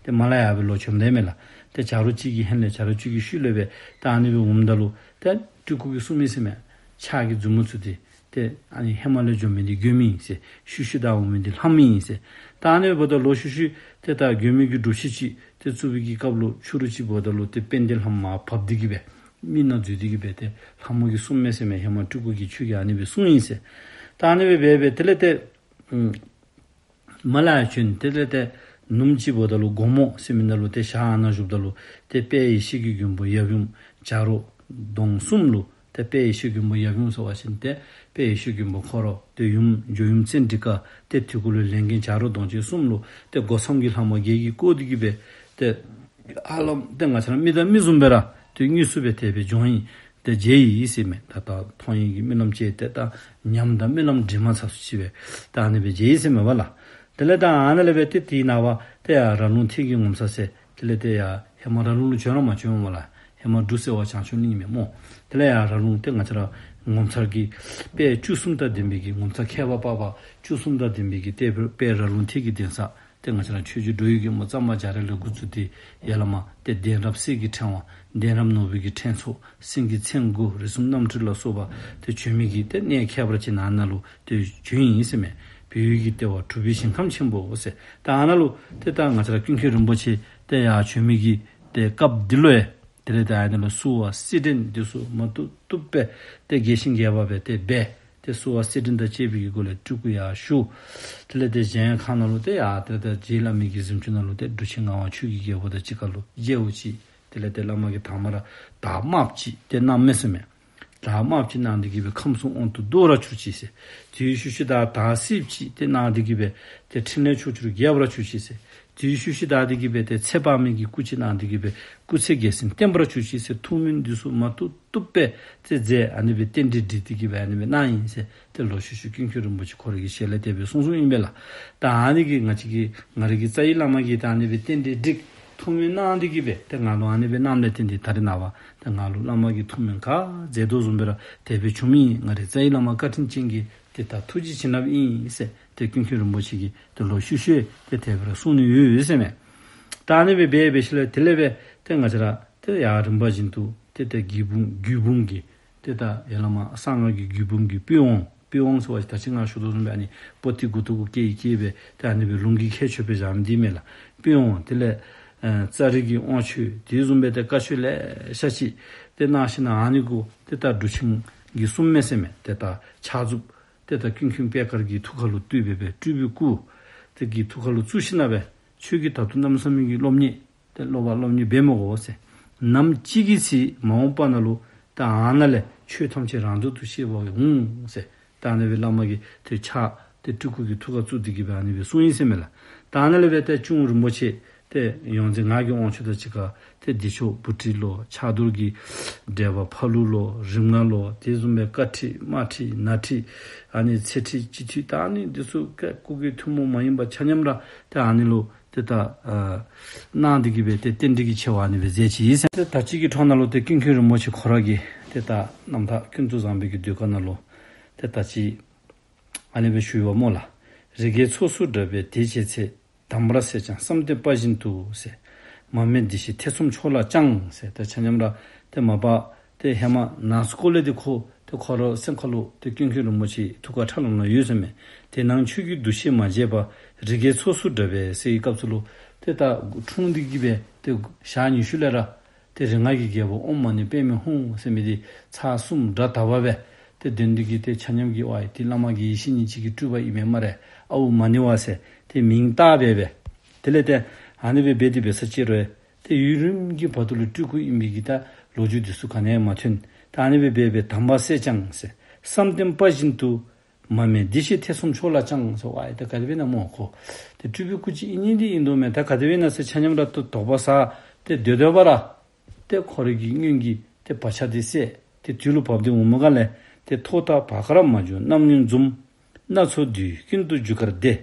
ཏེ་མར་ལས་ཡར་སྦེ་ལོག་བྱོནམ་ད་མས་ལགས། ཏེ་བྱ་རོག་གཅིག་གི་ཧོངས་ལས་བྱ་རོག་གཅིག་གི་ཤུལ་ལས་སྦེ་ཏེ་ཨ་ནི་སྦེ་འོངམ་ད་ལུ་ཏེ་སྤྲུལ་སྐུ་གིས་གསུངས་མི་ཟེར་མས། ཕྱག་གི་མཛུབ་མོ་ཚུ་འདི་ཏེ་ཨ་ནི་ཧེ་མ་ལས་འགྱོ་མི་འདི་མགོནམོ་ཨིན་ཟེར། ཤུལ་ཤུལ་བདའ་འོང་མི་འདི་ལྷ་མོ་ཨིན་ཟེར། ད་ཨ་ནི་འབདཝ་ད་ལུ་ཤུལ་ཤུལ་ཏེ་ད་མགོནམོ་གི་སྒྲུབ་གཞི་ཅིག་ཏེ་བཙུགས་པའི་གི་སྐབས་ལུ་ཕྱི་རུ་ཅིག་འབདཝ་ད་ལུ་ཏེ་དཔལ་ལྡན་ལྷ་མོ་མར་བབས་ཏེ་གི་སྦེ་མི་ནང་འཛུལ་ཏེ་གི་སྦེ་ཏེ་ལྷ་མོ་གིས་གསུངས་མས་ཟེར་མས། ཧེ་མ་སྤྲུལ་སྐུ་གིས་ཁྱོད་ཀྱིས་ཨ་ནི་སྦེ་གསུངས་ཨིན་ཟེར། ད་ཨ་ནི་སྦེ་འབད་སྦེ་དེ་ལས་ཏེ་ཨུམ་མར་ལས་ཡར་བྱོན། དེ་ལས་ཏེ་ནུབ་མོ་ཅིག་འབདཝ་ད་ལུ་སྒོ་མོ་ཟེར་མི་ནང་ལུ་ཏེ་ཞག་ཨ་ནཱ་བཞུགསཔ་ད་ལུ་ཏེ་དཔལ་ཡེ་ཤེས་ཀྱི་མགོན་པོ་ཡབ་ཡུམ་བྱ་རོག་གདོང་གསུམ་ལུ་ཏེ་དཔལ་ཡེ་ཤེས་མགོན་པོ་ཡབ་ཡུམ་ཟེར་བ་ཅིན་ཏེ་དཔལ་ཡེ་ཤེས་མགོན་པོ་ཁོ་ར་ཏེ་ཡུམ་ཇོ་ཡུམ་ཙཎྜི་ཀ་ཏེ་དེ་གུ་ལུ་ལས་མགོན་བྱ་རོག་གདོང་ཅན་གསུམ་ལུ་ཏེ་སྒོ་མཚམས་ཀྱི་ལྷ་མོ་བརྒྱད་ཀྱིས་བསྐོར་ཏེ་གི་སྦེ་ཏེ་ཧ་ལམ་ཏེ་ང་བཅས་ར་མི་དང་མི་བཟུམ་སྦེ་ར་ཏེ་དངོས་སུ་སྦེ་དེ་སྦེ་བྱོན་ཡི། ཏེ་མཇལ་ཡི་ཟེར་མས། ད་ད་མཐོང་ཡི་གི་རྨི་ལམ་ཅིག་ཏེ་ད་ཉམས་དང་རྨི་ལམ་འདྲེས་མ་ཚར་སུ་ཅིག་སྦེ་ད་ཨ་ནི་སྦེ་མཇལ་ཡི་ཟེར་མས་པ་ལགས། དེ་ལས་ད་ཨ་ནཱ་ལས་སྦེ་ཏེ་དེའི་ནངས་པ་ཏེ་ཡར་ར་ལུང་ཐེད་ཀྱི་ངོ་མཚར་ཟེར་དེ་ལས་ཏེ་ཡར་ཧེ་མ་ར་ལུང་ལུ་བྱོན་ར་མ་བྱོན་པ་ལགས། ཧེ་མ་འབྲུག་སེ་བ་བྱང་ཆུབ་གླིང་མས་སྨོ། དེ་ལས་ཡར་ར་ལུང་ཏེ་ང་བཅས་ར་ངོ་མཚར་གྱི་དཔེ་བཅུ་གསུམ་དང་ལྡན་པའི་གི་ངོ་མཚར་ཁྱད་པར་འཕགས་པ་བཅུ་གསུམ་དང་ལྡན་པའི་གི་ཏེ་དཔེ་ར་ལུང་ཐེད་ཀྱི་གདན་ས་ཏེ་ང་བཅས་ར་ཆོས་རྗེ་འགྲོ་བའི་མགོན་པོ་གཙང་པ་རྒྱ་རས་ལས་འགོ་བཙུགས་ཏེ་ཡར་ལས་མར་ཏེ་གདན་རབས་གསེར་གྱི་ཕྲེང་བ་གདན་རབས་ནོར་བུ་གི་ཕྲེང་ཚོགས་སེང་གེ་མཚན་དགུ་རིགས་གསུམ་རྣམ་འཕྲུལ་ལ་སོགས་པ་ཏེ་བྱོན་མི་གི་ཏེ་གནས་ཁྱད་པར་ཅན་ཨ་ནཱ་ལུ་ཏེ་བྱོན་ཡི་ཟེར་མས། བོད་ཡུལ་གྱི་ལྟེ་བ་གྲུབ་པའི་ཞིང་ཁམས་ཆེན་པོ་ཟེར། ད་ཨ་ནཱ་ལུ་ཏེ་ད་ང་བཅས་ར་ཀུན་མཁྱེན་རིན་པོ་ཆེ་ཏེ་ཡར་བྱོན་མི་གི་ཏེ་སྐབས་འདི་ལུ་ཡང་དེ་ལས་ཏེ་ཨ་ནཱ་ལུ་བསུ་བ་སེར་སྦྲེང་འདི་ཚུ་མ་བཏུབ་བཏུབ་སྦེ་ཏེ་རྒྱས་ཤིང་རྒྱས་པ་སྦེ་ཏེ་འབད། ཏེ་བསུ་བ་སེར་སྦྲེང་དང་བཅས་པའི་གི་སྒོ་ལས་སྤྲུལ་སྐུ་ཡར་ཞུ། དེ་ལས་ཏེ་གཞན་ཁང་ནང་ལུ་ཏེ་ཡར་ཏེ་ཏེ་རྗེ་བླ་མའི་གི་གཟིམ་ཅུང་ནང་ལུ་ཏེ་འབྲུག་ཆེན་ངག་དབང་ཆོས་ཀྱི་རྒྱལ་པོ་དང་གཅིག་ཁར་ལུ་མཇལཝ་ཅིག། དེ་ལས་ཏེ་བླ་མ་གིས་དང་པ་ར་དར་དམརཔོ་ཅིག་ཏེ་གནངམ་མས་ཟེར་མས། དར་དམརཔོ་ཅིག་གནང་སྟེ་གི་སྦེ་ཁམས་གསུམ་དབང་དུ་བསྡུ་བར་གྱུར་ཅིག་ཟེར། དེའི་ཤུལ་ཤུལ་ད་དར་སེརཔོ་ཅིག་ཏེ་གནང་སྟེ་གི་སྦེ་ཏེ་ཕྲིན་ལས་ཕྱོགས་བཅུར་རྒྱས་པར་གྱུར་ཅིག་ཟེར། དེའི་ཤུལ་ཤུལ་ད་དེ་གི་སྦེ་ཏེ་ཚེ་དཔག་མེད་ཀྱི་སྐུ་ཅིག་གནང་སྟེ་གི་སྦེ་སྐུ་ཚེ་རྒྱལ་མཚན་བརྟན་པར་གྱུར་ཅིག་ཟེར་ཐུགས་སྨོན་འདི་ཚུ་མ་བཏུབ་བཏུབ་སྦེ་ཏེ་མཛད། ཨ་ནི་སྦེ་རྟེན་འབྲེལ་འགྲིག་སྟེ་གི་སྦེ་ཨ་ནི་སྦེ་གནང་ཡི་ཟེར་ཏེ་ལོག་ཤུལ་ཤུལ་ཀུན་མཁྱེན་རིན་པོ་ཆེ་ཁོ་རའི་གི་ཞལ་ལས་དེ་སྦེ་གསུངས་གསུངསམ་ཨིན་པས་ལགས། ད་ཨ་ནི་གིས་ང་བཅས་ཀྱི་ང་རའི་གི་རྩ་བའི་བླ་མ་གིས་ད་ཨ་ནི་སྦེ་རྟེན་འབྲེལ་འགྲིག་ཐུགས་སྨོན་གནང་སྟེ་གི་སྦེ་ཏེ་ང་ལུ་ཨ་ནི་སྦེ་གནངམ་ལས་བརྟེན་ཏེ་ད་རེས་ནངས་པ་ཏེ་ང་ལུ་བླ་མ་གིས་ཐུགས་སྨོན་ག་མཛད་དོ་བཟུམ་སྦེ་ར་དེ་སྦེ་བྱུངམ་ཨིན། ང་རའི་རྩ་བའི་བླ་མ་བཀའ་དྲིན་ཅན་གྱི་ཏེ་ད་ཐུགས་རྗེ་བྱིན་རླབས་ཨིན་ཟེར་ཏེ་ཀུན་མཁྱེན་རིན་པོ་ཆེ་གིས་ཏེ་ལོག་ཤུལ་ཤུལ་ཏེ་དེ་སྦེ་ར་གསུངས་ནི་ཡོད་ཟེར་མས། ད་ཨ་ནི་སྦེ་འབད་འབད་ཞིནམ་ལས་དེ་ལས་སྦེ་ཏེ་ང་བཅས་ར་ཏེ་ཡར་རིམ་པ་བཞིན་དུ་ཏེ་ཏེ་རྒྱུད་འབུམ་རྒྱུད་འབུམ་གྱི་ཏེ་ད་ཡར་ལས་མར་གསང་སྔགས་ཀྱི་རྒྱུད་འབུམ་གྱི་པི་ཝང་། པི་ཝང་ཟེར་བ་ཅིན་ད་ཅི་ང་ཞུ་དོ་བཟུམ་སྦེ་ཨ་ནི་པོ་ཏི་མགུ་ཏོ་གུ་བཀལ་བཀལ་སྦེ་ཏེ་ཨ་ནི་སྦེ་ལུང་གི་ཁྱད་ཆོས་སྦེ་བཞག་མི་འདི་མས་ལགས། པི་ཝང་དེ་ལས་ཨེ་ཙཱ་རི་གི་དབང་ཆོས་དེ་བཟུམ་སྦེ་ཏེ་བཀའ་ཆོས་ལེ་ཤ་ཅིག་ཏེ་གནང་ཞིནམ་ལས་ཨ་ནི་གུ་ཏེ་ད་འབྲུག་ཆེན་གྱིས་གསུངས་མས་ཟེར་མས། ཏེ་ད་ཕྱག་མཛུབ་ཏེ་ད་ཀུན་མཁྱེན་པད་དཀར་གྱི་ཐུགས་ཀ་ལུ་གཏུགས་སྦེ་སྦེ་སྤྲུལ་པའི་སྐུ་དེ་གི་ཐུགས་ཀ་ལུ་བཙུགས་ཞིནམ་ལས་སྦེ་ཁྱོད་ཀྱིས་ད་ལྟོ་གནམ་མེད་ས་མེད་ཀྱི་སློབ་གཉེར་ཏེ་སློབ་པ་སློབ་གཉེར་འབད་མི་དགོ་ཟེར། ནམ་ཅིག་གི་ཚེ་མ་འོངས་པ་ནང་ལུ་ད་ཨ་ནཱ་ལས་ཆོས་ཐམས་ཅད་རང་མདོག་ཏུ་ཤེས་པ་འོང་ཟེར། ད་ཨ་ནི་སྦེ་བླ་མ་གིས་ཏེ་ཕྱག་ཏེ་སྤྲུལ་སྐུ་གི་ཐུགས་ཀར་བཙུགས་ཏེ་གི་སྦེ་ཨ་ནི་སྦེ་གསུངས་ཡི་ཟེར་མས་ལགས། ད་ཨ་ནཱ་ལས་སྦེ་ཏེ་གཅུང་རིན་པོ་ཆེ་ཏེ་ཡོངས་འཛིན་ངག་གི་དབང་ཕྱུག་དང་གཅིག་ཁར་ཏེ་བདེ་མཆོག་བུ་ཁྲིད་ལོ། ཕྱག་རྡོར་གྱི་འགྲེལ་པ་ཕ་ལུ་ལོ། རིམ་ལྔ་ལོ། དེ་བཟུམ་སྦེ་བཀའ་ཁྲིད་མ་ཁྲིད་ན་ཁྲིད་ཨ་ནི་ཚེ་ཁྲིད་སྤྱི་ཁྲིད་ད་ཨ་ནི་འདི་ཚུ་ཀ་སྐུ་གི་ཐུན་མོང་མ་ཡིན་པ་ཆ་མཉམ་ར་ཏེ་ཨ་ནི་ལུ་ཏེ་ད་ཨ་གནང་སྟེ་གི་སྦེ་ཏེ་རྟེན་འབྲེལ་གྱི་ཆེ་བ་ཨ་ནི་སྦེ་མཛད་ཅི་ཨིན་ཟེར། ཏེ་ད་ཅི་གི་འཕྲོ་ནང་ལུ་ཏེ་ཀུན་མཁྱེན་རིན་པོ་ཆེ་ཁོ་ར་གིས་ཏེ་ད་རྣམ་ཐར་ཀུན་ཏུ་བཟང་པོའི་གི་ཟློས་གར་ནང་ལུ་ཏེ་ད་ཅི་ཨ་ནི་སྦེ་ཞུ་ཡི་པ་སྨོ་ལགས། རི་རྒྱལ་ཚོགས་སུ་འདྲ་བའི་དེ་བྱེད་ཚེ། དམ་པར་གསལ་ཀྱང་བསམ་གཏན་པ་བཞིན་དུ་ཟེར། མ་སྨད་འདི་ཞེས་ཐེ་ཚོམ་ཕྱོགས་ལ་བཅངས་ཟེར། ཏེ་ཆ་མཉམ་ར་ཏེ་མ་པ་ཏེ་ཧེ་མ་ནང་སྐོར་ལས་ཏེ་ཁོ་ཏེ་ཁོ་ར་སེམས་ཁ་ལུ་ཏེ་ཀུན་མཁྱེན་རིན་པོ་ཆེ་ཐུགས་ཀར་ཁྲ་ལམ་ལམ་ཡོད་ཟེར་མས། དེ་ནང་ཆོས་ཀྱི་འདུ་ཤེས་མ་བརྗེད་པར་རི་རྒྱལ་ཚོགས་སུ་འདྲ་བའི་ཟེར་བའི་སྐབས་སུ་ལུ་ཏེ་ད་འཁྲུངས་ཏེ་གི་སྦེ་ཏེ་ཞག་ཉི་ཤུ་ལས་ར་ཏེ་རིགས་ལྔ་གི་རྒྱལ་པོ་ཨོཾ་མ་ཎི་པདྨེ་ཧཱུྃ་ཟེར་མི་འདི་ཚར་གསུམ་སྒྲ་དག་པ་སྦེ་ཏེ་འདོན་ཏེ་གི་ཏེ་ཆ་མཉམ་གྱིས་ཝའི་ཏེ་བླ་མ་དགེ་བའི་བཤེས་གཉེན་ཅིག་གིས་སྤྲུལ་པ་ཨིན་མས་སྨ་རེ། ཨའུ་མ་ཎི་བ་ཟེར་ཏེ་མིང་བཏགས་སྦེ་སྦེ། དེ་ལས་ཏེ་ཨ་ནི་སྦེ་འབད་དེ་འབད་ས་ཅིག་རུང་ཏེ་ཡུན་རིངམོ་གི་བར་དུ་ལུ་སྤྲུལ་སྐུ་ཨིན་པའི་གི་ད་ལོ་རྒྱུས་འདི་ཚུ་ག་ནི་ཡང་མ་ཐོན། ད་ཨ་ནི་སྦེ་འབད་སྦེ་དམ་པར་གསལ་ཀྱང་ཟེར་བསམ་གཏན་པ་བཞིན་དུ། མ་སྨད་འདི་ཞེས་ཐེ་ཚོམ་ཕྱོགས་ལ་བཅངས་ཟེར་ཝའི་ད་ག་དེ་སྦེ་ཨིན་ན་སྨོ་ཁོ། ཏེ་སྤྲུལ་པའི་སྐུ་ཅིག་ཨིན་ནི་འདི་ཨིན་དོ་མས། ད་ག་དེ་སྦེ་ཨིན་ན་ཟེར་ཆ་མཉམ་ར་ཏེ་དོགས་པ་ཟ་སྟེ་སྡོད་སྡོདཔ་ར་ཏེ་ཁོ་རའི་གི་སྔོན་གྱི་ཏེ་བག་ཆགས་འདི་སད། ཏེ་དུས་ལུ་བབས་ཏེ་འོངམ་ག་ལས་ཏེ་ཐོག་མཐའ་བར་ཁར་མ་གྱུར་རྣམ་ངན་འཛུམ། སྣ་ཚོགས་དུས་ཀུན་ཏུ་རྒྱུ་སྐར་ལྡེ།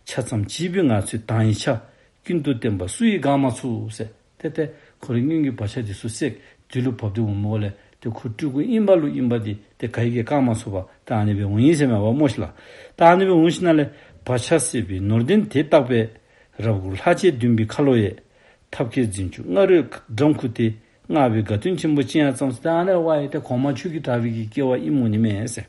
ཆ་ཙམ་བྱིས་པའི་ངང་ཚུལ་མདངས་ཡི་ཆ། ཀུན་ཏུ་བསྟན་པ་སུ་ཡིས་འགག་མ་ཚུགས་ཟེར། ཏེ་ཏེ་ཁོ་རའི་སྔོན་གྱི་བག་ཆགས་འདི་ཚུ་སད། དུས་ལུ་བབས་ཏེ་འོངམ་ག་ལས་ཏེ་ཁོ་སྤྲུལ་སྐུ་ཨིན་པ་ལུ་ཨིན་པ་འདི་ཏེ་ག་གིས་ཀྱང་བཀག་མ་ཚུགས་པར་ད་ཨ་ནི་སྦེ་འོང་ཡི་ཟེར་མས་པ་སྨོ་ཤིག་ལགས། ད་ཨ་ནི་སྦེ་འོང་ཞིནམ་ལས་བག་ཆགས་སད་པའི་ནོར་ལྡན་དེ་བརྟགས་པས། རབ་དགུ་ལྷག་བཅས་འདུན་པའི་ཁ་ལོ་ཡས། ཐབས་མཁས་རྫུན་ཆུང་སྔ་རོལ་འགྲམ་ཁུག་སྟེ། སྔགས་པའི་དགའ་སྟོན་ཆེན་པོ་ཅི་ཡང་བརྩམས་ཟེར། ད་ཨ་ནི་ཝའི་ཏེ་གོང་མ་ཆོས་ཀྱི་གྲགས་པའི་གི་སྐྱེ་བ་ཨིནམ་འོང་ནི་མས་ཟེར།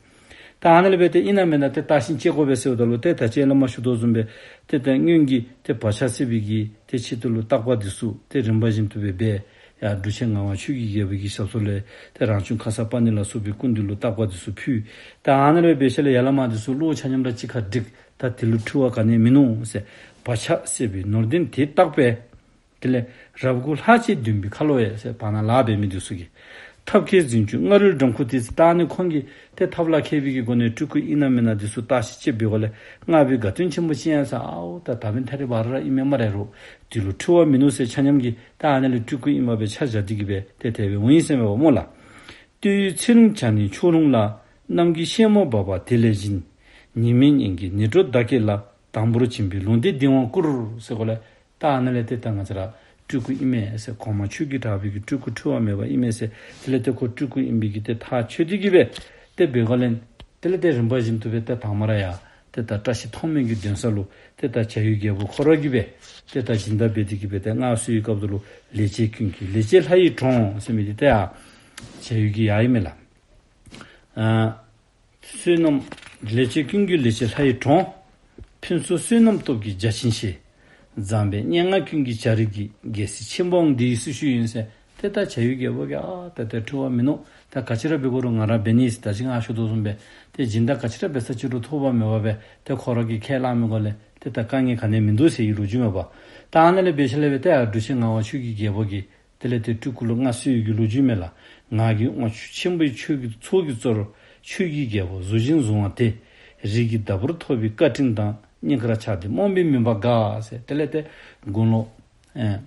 ད་ཨ་ནི་ལས་འབད་དེ་ཨིན་ན་མེན་ན་ཏེ་བརྟག་ཞིབ་དཔྱད་དགོ་པས་ཟེརཝ་ད་ལུ་ཏེ་ད་ཅི་བླ་མ་ཞུ་དོ་བཟུམ་སྦེ་ཏེ་ད་སྔོན་གྱི་ཏེ་བག་ཆགས་སད་པའི་གི་ཏེ་ཆེད་དུ་ལུ་བརྟག་པ་འདི་ཚུ་ཏེ་རིམ་པ་བཞིན་དུ་སྦེ་འབད། ཡར་འབྲུག་ཆེན་ངག་དབང་ཆོས་ཀྱི་རྒྱལ་པོ་གི་ཞབས་ས་ལས་ཏེ་རང་བྱུང་ཁ་སརྤ་ཎི་ལ་སོགས་པའི་སྐུ་མདུན་ལུ་བརྟག་པ་འདི་ཚུ་ཕུལ། ད་ཨ་ནི་ལས་འབད་ཞིནམ་ལས་ཡར་བླ་མ་འདི་ཚུ་བློ་ཆ་མཉམ་ར་གཅིག་ཁར་འགྲིག། ད་དེ་ལུ་འཁྲུལ་བ་ག་ནི་ཡང་མིན་ནུག་ཟེར། བག་ཆགས་སད་པའི་ནོར་ལྡན་དེ་བརྟགས་པས། དེ་ལས་རབ་དགུ་ལྷག་བཅས་འདུན་པའི་ཁ་ལོ་ཡས་ཟེར་བར་ན་ལཱ་འབད་མི་འདི་ཚུ་གིས། ཐབས་མཁས་རྫུན་ཆུང་སྔ་རོལ་འགྲམ་ཁུག་སྟེ་ཟེར། ད་ཨ་ནི་ཁོང་གིས་ཏེ་ཐབས་ལ་མཁས་པའི་གི་སྒོ་ནས་སྤྲུལ་སྐུ་ཨིན་ན་མེན་ན་འདི་ཚུ་བརྟག་ཞིབ་དཔྱད་འབད་དགོཔ་ལས་སྔགས་པའི་དགའ་སྟོན་ཆེན་པོ་ཅི་ཡང་ཟེར། ཨའོ་ད་ད་མི་ཐ་རི་བ་རི་ར་ཨིན་མས་སྨ་རེ་རོ། དེ་ལུ་འཁྲུལ་བ་མིན་ནུག་ཟེར་ཆ་མཉམ་གྱིས་ད་ཨ་ནི་ལས་སྤྲུལ་སྐུ་ཨིན་པ་སྦེ་ཆ་བཞག་སྟེ་གི་སྦེ་ཏེ་དེ་སྦེ་འོང་ཡི་ཟེར་མས་པ་སྨོ་ལགས། ལྟོས་ཡུལ་ཚེ་རིང་བྱ་ནི་ཕྱོགས་རུང་ལ། གནམ་གྱི་སྲས་མོ་འབབ་པ་དེ་ལས་བཞིན། ཉི་མའི་གཉེན་གྱི་ནི་སྒྲོ་བདག་གེགས་ལ། དང་པོར་བྱིན་པའི་ལུང་བསྟན་འདི་དབང་བསྐུར་ཟེར་གོ་ལས། ད་ཨ་ནི་ལས་ཏེ་ད་ང་བཅས་ར་སྤྲུལ་སྐུ་ཨིན་མས་ཟེར། གོང་མ་ཆོས་ཀྱི་གྲགས་པའི་གི་སྤྲུལ་སྐུ་འཁྲུལ་བ་མེད་པ་ཨིན་མས་ཟེར། དེ་ལས་ཏེ་ཁོ་སྤྲུལ་སྐུ་ཨིན་པའི་གི་ཏེ་ཐག་ཆོད་དེ་གི་སྦེ་ཏེ་འབད་ག་ལས་དེ་ལས་ཏེ་རིམ་པ་བཞིན་དུ་སྦེ་ཏེ་དང་པ་ར་ཡར་ཏེ་ད་བཀྲ་ཤིས་མཐོང་སྨོན་གྱི་འདོན་ས་ལུ་ཏེ་ད་བྱ་ཡུལ་རྒྱལ་པོ་ཁོ་ར་གིས་སྦེ་ཏེ་ད་སྦྱིན་བདག་འབད་དེ་གི་སྦེ་ཏེ་མངའ་གསོལ་བའི་སྐབས་སུ་ལུ་ལེགས་སྤྱད་ཀུན་གྱི་ལེགས་སྤྱད་ལྷ་ཡི་གྲོང་ཟེར་མི་འདི་ཏེ་ཡར་བྱ་ཡུལ་གྱི་ཡར་ཨིན་མས་ལགས། ཨ་བསོད་ནམས་ལེགས་སྤྱད་ཀུན་གྱི་ལེགས་སྤྱད་ལྷ་ཡི་གྲོང་། ཕུན་ཚོགས་བསོད་ནམས་སྟོབས་ཀྱི་བརྒྱ་བྱིན་ཞེས། བཟང་པོའི་སྙན་ངག་ཀུན་གྱི་བྱ་རིགས་ཀྱི། རྒྱལ་སྲིད་ཆེན་པོའང་འདི་ཡི་སྲི་ཞུ་ཡིན་ཟེར། ཏེ་ད་བྱ་ཡུལ་རྒྱལ་པོ་གིས་ཨ་ད་ཏེ་འཁྲུལ་བ་མིན་ནུག། ད་ག་ཅི་ར་འབད་དགོ་རུང་ང་ར་འབད་ནི་ཟེར། ད་ཅི་ང་ཞུ་དོ་བཟུམ་སྦེ་ཏེ་སྦྱིན་བདག་ག་ཅི་ར་འབད་ས་ཅིག་རུང་ཐོགས་པ་མེད་པར་སྦེ་ཏེ་ཁོ་ར་གིས་ཁས་བླངས་མི་དགོ་ལས་ཏེ་ད་དཀའ་ངལ་ག་ནི་ཡང་མིན་འདུག་ཟེར་བའི་ལོ་རྒྱུས་མས་པ། ད་ཨ་ནི་ལས་འབད་ཞིནམ་ལས་སྦེ་ཏེ་ཡར་འབྲུག་ཆེན་ངག་དབང་ཆོས་ཀྱི་རྒྱལ་པོ་གིས་དེ་ལས་ཏེ་སྤྲུལ་སྐུ་ལུ་མངའ་གསོལ་བའི་གི་ལོ་རྒྱུས་མས་ལགས། ངག་གི་དབང་ཕྱུག་ཆེན་པོའི་ཆོས་ཀྱི་ཚོགས་ཀྱི་གཙོ་རུ། ཆོས་ཀྱི་རྒྱལ་པོ་གཟུགས་བཞིན་བཟུང་བ་དེ། རིགས་ཀྱི་བདག་པོར་ཐོབ་པའི་བཀའ་དྲིན་དང་། སྙིང་གར་ཆགས་ཏེ་རྨོངས་པའི་མུན་པ་འགགས་ཟེར། དེ་ལས་ཏེ་དགུང་ལོ་ཨེ་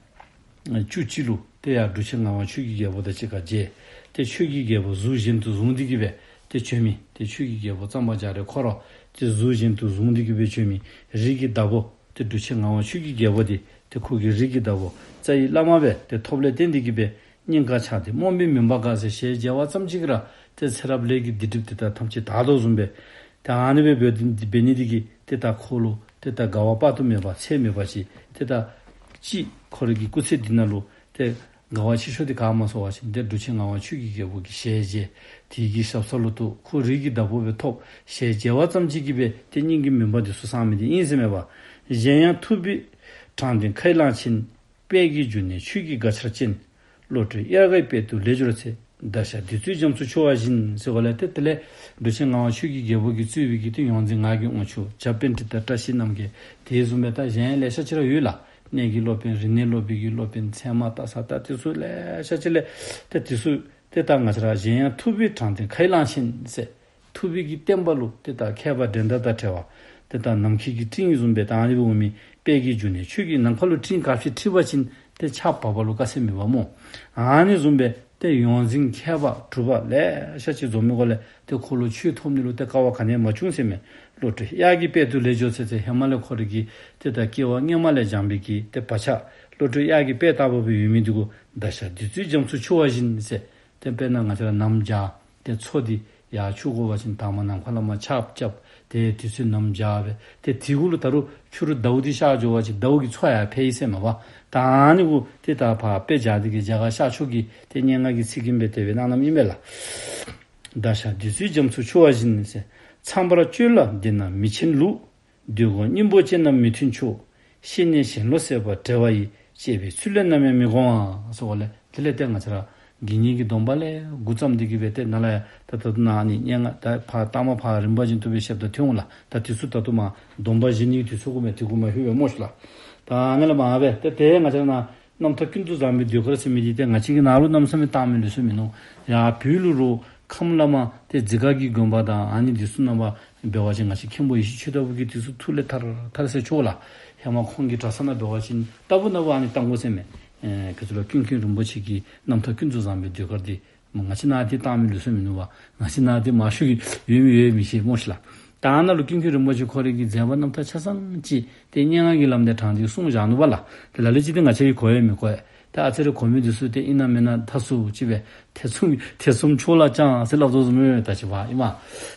བཅུ་གཅིག་ལུ་ཏེ་ཡར་འབྲུག་ཆེན་ངག་དབང་ཆོས་ཀྱི་རྒྱལ་པོ་དང་གཅིག་ཁར་མཇལ། ཏེ་ཆོས་ཀྱི་རྒྱལ་པོ་གཟུགས་བཞིན་དུ་བཟུང་སྟེ་གི་སྦེ་ཏེ་བྱོན་མི་ཏེ་ཆོས་ཀྱི་རྒྱལ་པོ་གཙང་པ་རྒྱ་རས་ཁོ་ར་ཏེ་གཟུགས་བཞིན་དུ་བཟུང་སྟེ་གི་སྦེ་བྱོན་མི་རིགས་ཀྱི་བདག་པོ་ཏེ་འབྲུག་ཆེན་ངག་དབང་ཆོས་ཀྱི་རྒྱལ་པོ་འདི་ཏེ་ཁོ་གི་རིགས་ཀྱི་བདག་པོ་རྩ་བའི་བླ་མ་སྦེ་ཏེ་ཐོབ་ལས་བརྟེན་ཏེ་གི་སྦེ་སྙིང་གར་ཆགས་ཏེ་རྨོངས་པའི་མུན་པ་འགགས་ཟེར། ཞལ་མཇལ་བ་ཙམ་ཅིག་ར་ཏེ་ཚེ་རབས་ལས་ཀྱི་སྡིག་སྒྲིབ་དེ་དག་ཐམས་ཅད་དག་དོ་བཟུམ་སྦེ་ཏེ་ཨ་ནི་སྦེ་འབད་འབད་ནི་འདི་གིས་ཏེ་ད་ཁོ་ལུ་ཏེ་ད་དགའ་བ་དཔག་ཏུ་མེད་པ་ཚད་མེད་པ་ཅིག་ཏེ་ད་ཅིག་ཁོ་རའི་གི་སྐུ་ཚེ་འདི་ནང་ལུ་ཏེ་དགའ་བ་ཆེ་ཤོས་འདི་ག་སྨོ་ཟེར་བ་ཅིན་ཏེ་འབྲུག་ཆེན་ངག་དབང་ཆོས་ཀྱི་རྒྱལ་པོ་གི་ཞལ་མཇལ། དེ་གི་ཞབས་ས་ལུ་ཏེ་ཁོ་རིགས་ཀྱི་བདག་པོ་སྦེ་ཐོབ། ཞལ་མཇལ་བ་ཙམ་ཅིག་གིས་སྦེ་ཏེ་སྙིང་གི་མུན་པ་འདི་ཚུ་སངས་མི་འདི་ཨིན་ཟེར་མས་པ། གཞན་ཡང་ཐུབ་པའི་དྲང་དོན་ཁས་བླངས་ཕྱིན། དཔལ་གྱི་འབྱུང་གནས་ཆོས་ཀྱི་དགའ་ཆར་ཅན། བློ་གྲོས་དབྱར་ཁའི་དཔལ་དུ་ལེགས་འབྱོར་ཚེ། ཟླ་ཤར་བདུད་རྩིའི་རྒྱ་མཚོ་འཕྱོ་བ་བཞིན་ཟེར་གོ་ལས། ཏེ་དེ་ལས་འབྲུག་ཆེན་ངག་དབང་ཆོས་ཀྱི་རྒྱལ་པོ་གིས་གཙོས་པའི་གི་ཏེ་ཡོངས་འཛིན་ངག་གི་དབང་ཕྱུག་བྱ་པཎྜི་ཏ་བཀྲ་ཤིས་རྣམ་རྒྱལ་དེ་བཟུམ་སྦེ་ད་གཞན་ལེ་ཤ་ཅིག་ར་ཡོད་ལགས། གནས་ཀྱི་སློབ་དཔོན་རིག་གནས་སློབ་པའི་གི་སློབ་དཔོན་ཚད་མ་ལྟ་ས་ད་དེ་ཚུ་ལེ་ཤ་ཅིག་ལས་ཏེ་དེ་ཚུ་ཏེ་ད་ང་བཅས་ར་གཞན་ཡང་ཐུབ་པའི་དྲང་དོན་ཁས་བླངས་ཤིང་ཟེར། ཐུབ་པའི་གི་བསྟན་པ་ལུ་ཏེ་ད་མཁས་པ་འགྲན་ཟླ་དང་བྲལ་བ། ཏེ་ད་ནམ་མཁའི་གི་སྤྲིན་བཟུམ་སྦེ་ད་ཨ་ནི་འོང་མི་དཔལ་གྱི་འབྱུང་གནས་ཆོས་ཀྱི་ནམ་མཁའ་ལུ་སྤྲིན་ག་ཅི་འཁྲིགས་པ་ཅིན་ཏེ་ཆརཔ་འབབ་པ་ལུ་དཀའ་ཚེགས་མེད་པ་སྨོ། ཨ་ནི་བཟུམ་སྦེ་ཏེ་ཡོངས་འཛིན་མཁས་པ་གྲུབ་པ་ལེ་ཤ་ཅིག་འཛོམས་མི་གུ་ལས་ཏེ་ཁོ་ལུ་ཆོས་ཐོབ་ནི་ལུ་ཏེ་དཀའ་བ་ག་ནི་ཡང་མ་བྱུང་ཟེར་མས། བློ་གྲོས་གཡག་གི་དཔལ་དུ་ལེགས་འབྱོར་ཚེ་ཟེར། ཧེ་མ་ལས་ཁོ་རའི་གི་ཏེ་ད་སྐྱེ་བ་སྔོན་མ་ལས་སྦྱངས་པའི་གི་ཏེ་བག་ཆགས་བློ་གྲོས་གཡག་གི་དཔལ་ལྟ་བུ་སྦེ་ཡོད་མི་འདི་གུ་ད་ཤ་བདུད་རྩིའི་རྒྱ་མཚོ་འཕྱུར་བ་བཞིན་ཟེར། ཏེ་དཔེར་ན་ང་བཅས་ར་གནམ་བྱཱར་ཏེ་མཚོ་འདི་ཡར་འཕྱུར་དགོ་པ་ཅིན་དང་པ་ནམ་མཁའ་ལས་མར་ཆརཔ་རྐྱབ། ཏེ་དུས་ཚོད་གནམ་བྱཱར་སྦེ་ཏེ་དེ་གུ་ལུ་ད་རུང་ཕྱི་རུ་ཟླཝ་འདི་ཤར་འགྱོ་བ་ཅིན་ཟླཝ་གི་མཚོ་ཡར་འཕེལ་ཡི་ཟེར་མས་པ། ད་ཨ་ནི་གུ་ཏེ་ད་ཕར་དཔེ་བཞག་སྟེ་གི་རྒྱ་གར་ཤར་ཕྱོགས་ཀྱི་ཏེ་སྙན་ངག་གི་ཚིག་རྒྱན་སྦེ་དེ་སྦེ་གནང་གནངམ་ཨིན་པས་ལགས། ད་ཤ་བདུད་རྩིའི་རྒྱ་མཚོ་འཕྱུར་བ་བཞིན་ཟེར། ཚངས་པར་སྤྱོད་ལ་འདི་ན་མི་ཆེན་ལུགས། འདོད་དགུའི་སྙིང་པོ་ཅན་རྣམས་མི་མཐུན་ཕྱོགས། ཤེས་ནས་གཞན་བློ་ཟད་པ་བྲལ་བ་ཡི། གཅེས་པའི་ཚུལ་ལས་ནམ་ཡང་མི་འགོང་བ། ཟེར་བ་ལས་དེ་ལས་ཏེ་ང་བཅས་ར་དགེ་བསྙེན་གྱི་སྡོམ་པ་ལས་འགོ་བརྩམས་ཏེ་གི་སྦེ་ཏེ་ནཱ་ལས་ཡར་ད་ད་ནཱ་ཨ་ནི་སྙན་ངག་ད་ཕར་ལྟག་མ་ཕར་རིམ་པ་བཞིན་དུ་སྦེ་ཞིབ་ཏུ་ཐོན་འོང་ལགས། ད་དེ་ཚུ་ད་ལྟོ་མར་སྡོམ་པ་བཞེས་ནི་དེ་ཚུ་གུ་མས་དེ་གུ་མ་ལྷོད་པས་སྨོ་ཤིག་ལགས། ད་ཨ་ནི་ལས་མར་སྦེ་ཏེ་ཏེ་ང་བཅས་ར་ནཱ་རྣམ་ཐར་ཀུན་ཏུ་བཟང་པོའི་ཟློས་གར་ཟེར་མི་འདི་ཏེ་ང་བཅས་ཀྱིས་ནཱ་ལུ་གནམ་མེད་ས་མེད་བཏང་མི་ལུས་སྲོལ་མིན་ནུག། ཡར་བོད་ལུ་རུང་ཁམས་བླ་མ་ཏེ་འཛི་སྒར་གྱི་དགོན་པ་དང་ཨ་ནི་འདི་ཚུ་ནང་པ་འབད་བ་ཅིན་ང་བཅས་མཁན་པོ་ཡེ་ཤེས་ཆོས་ལྟ་བུ་གིས་འདི་ཚུ་ཐུགས་ལས་ཐར་ཐར་ཟེར་ཆོག་ལགས། ཧེ་མ་ཁོང་གི་གྲྭ་ས་ནང་འབད་བ་ཅིན་ལྟ་བུ་ནང་པ་ཨ་ནི་བཏང་དགོ་ཟེར་མས། ཨེ་ག་ཅི་ལོ་ཀུན་མཁྱེན་རིན་པོ་ཆེ་གི་རྣམ་ཐར་ཀུན་ཏུ་བཟང་པོའི་ཟློས་གར་འདི་མོ་ང་བཅས་ནཱ་འདི་བཏང་མི་ལུས་སྲོལ་མིན་ནུག་པ། ང་བཅས་ནཱ་འདི་མང་ཤོས་ཀྱིས་ཡོད་མི་ཡོད་མི་ཤེས་སྨོ་ཤིག་ལགས། ད་ཨ་ནཱ་ལུ་ཀུན་མཁྱེན་རིན་པོ་ཆེ་ཁོ་རའི་གི་མཛད་པ་རྣམ་ཐར་ཆ་ཚང་ཅིག་ཏེ་སྙན་ངག་གི་ལམ་དེ་དྲངས་ཏེ་གསུངས་བཞག་ནུག་པ་ལགས། ཏེ་ལ་ལུ་ཅིག་ཏེ་ང་བཅས་ཀྱིས་གོ་ཡང་མི་གོ་ཡ། ཏེ་ཨ་ཙི་རེ་གོ་མི་འདི་ཚུ་ཏེ་ཨིན་ན་མེན་ན་མཐའ་སུ་ཅིག་སྦེ་ཐེ་ཚོམ་ཐེ་ཚོམ་ཆོས་ལ་སྤྱང་ཟེར་སླབ་དོ་བཟུམ་སྦེ་ད་ཅི་བ་ཨིན་མས།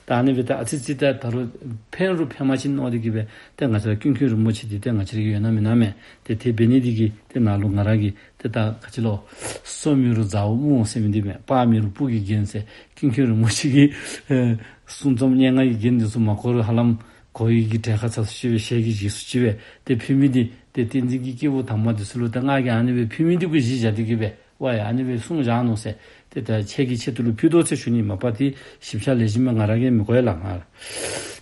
ད་ཨ་ནི་སྦེ་ད་ཨ་ཙི་ཙི་ད་ད་རུང་ཕན་རུང་ཕན་མ་ཅིག་མནོ་སྟེ་གི་སྦེ་ཏེ་ང་བཅས་ར་ཀུན་མཁྱེན་རིན་པོ་ཆེ་འདི་ཏེ་ང་བཅས་ར་གི་ཡོད་ན་མེན་ན་མས། ཏེ་དེ་འབད་ནི་འདི་གིས་ཏེ་ནཱ་ལུ་ང་ར་གིས་ཏེ་ད་ག་ཅི་ལོ། སོ་མེད་རུང་རྫ་བོ་སྨུག་ཟེར་མི་འདི་མས། སྤར་མེད་རུང་སྤུ་གི་རྒྱན་ཟེར། ཀུན་མཁྱེན་རིན་པོ་ཆེ་གི་ཨེ་གསུང་རྩོམ་སྙན་ངག་གི་རྒྱན་འདི་ཚུ་མ་གོ་རུང་ཧ་ལམ་གོ་བའི་གི་གྲལ་ཁར་ཚུད་སོ་ཅིག་སྦེ་ཞལ་གྱིས་བཞེས་སོ་ཅིག་སྦེ་ཏེ་ཕུལ་མི་འདི་ཏེ་བསྟན་འཛིན་གྱི་སྐྱེས་བུ་དམ་པ་འདི་ཚུ་ལུ་ཏེ་ང་གིས་ཨ་ནི་སྦེ་ཕུལ་མི་འདི་གུ་གཞི་བཞག་སྟེ་གི་སྦེ་ཝའི་ཨ་ནི་སྦེ་གསུངས་བཞག་ནུག་ཟེར། ཏེ་ད་ཁྱེད་ཀྱི་ཆེད་དུ་ལུ་ཕུལ་དོ་ཟེར་ཞུ་ནི། མ་པ་ཏེ་ཞིབ་ཆ་ལེགས་ཤོམ་སྦེ་ང་ར་གིས་མི་གོ་ཡ་ལགས། ང་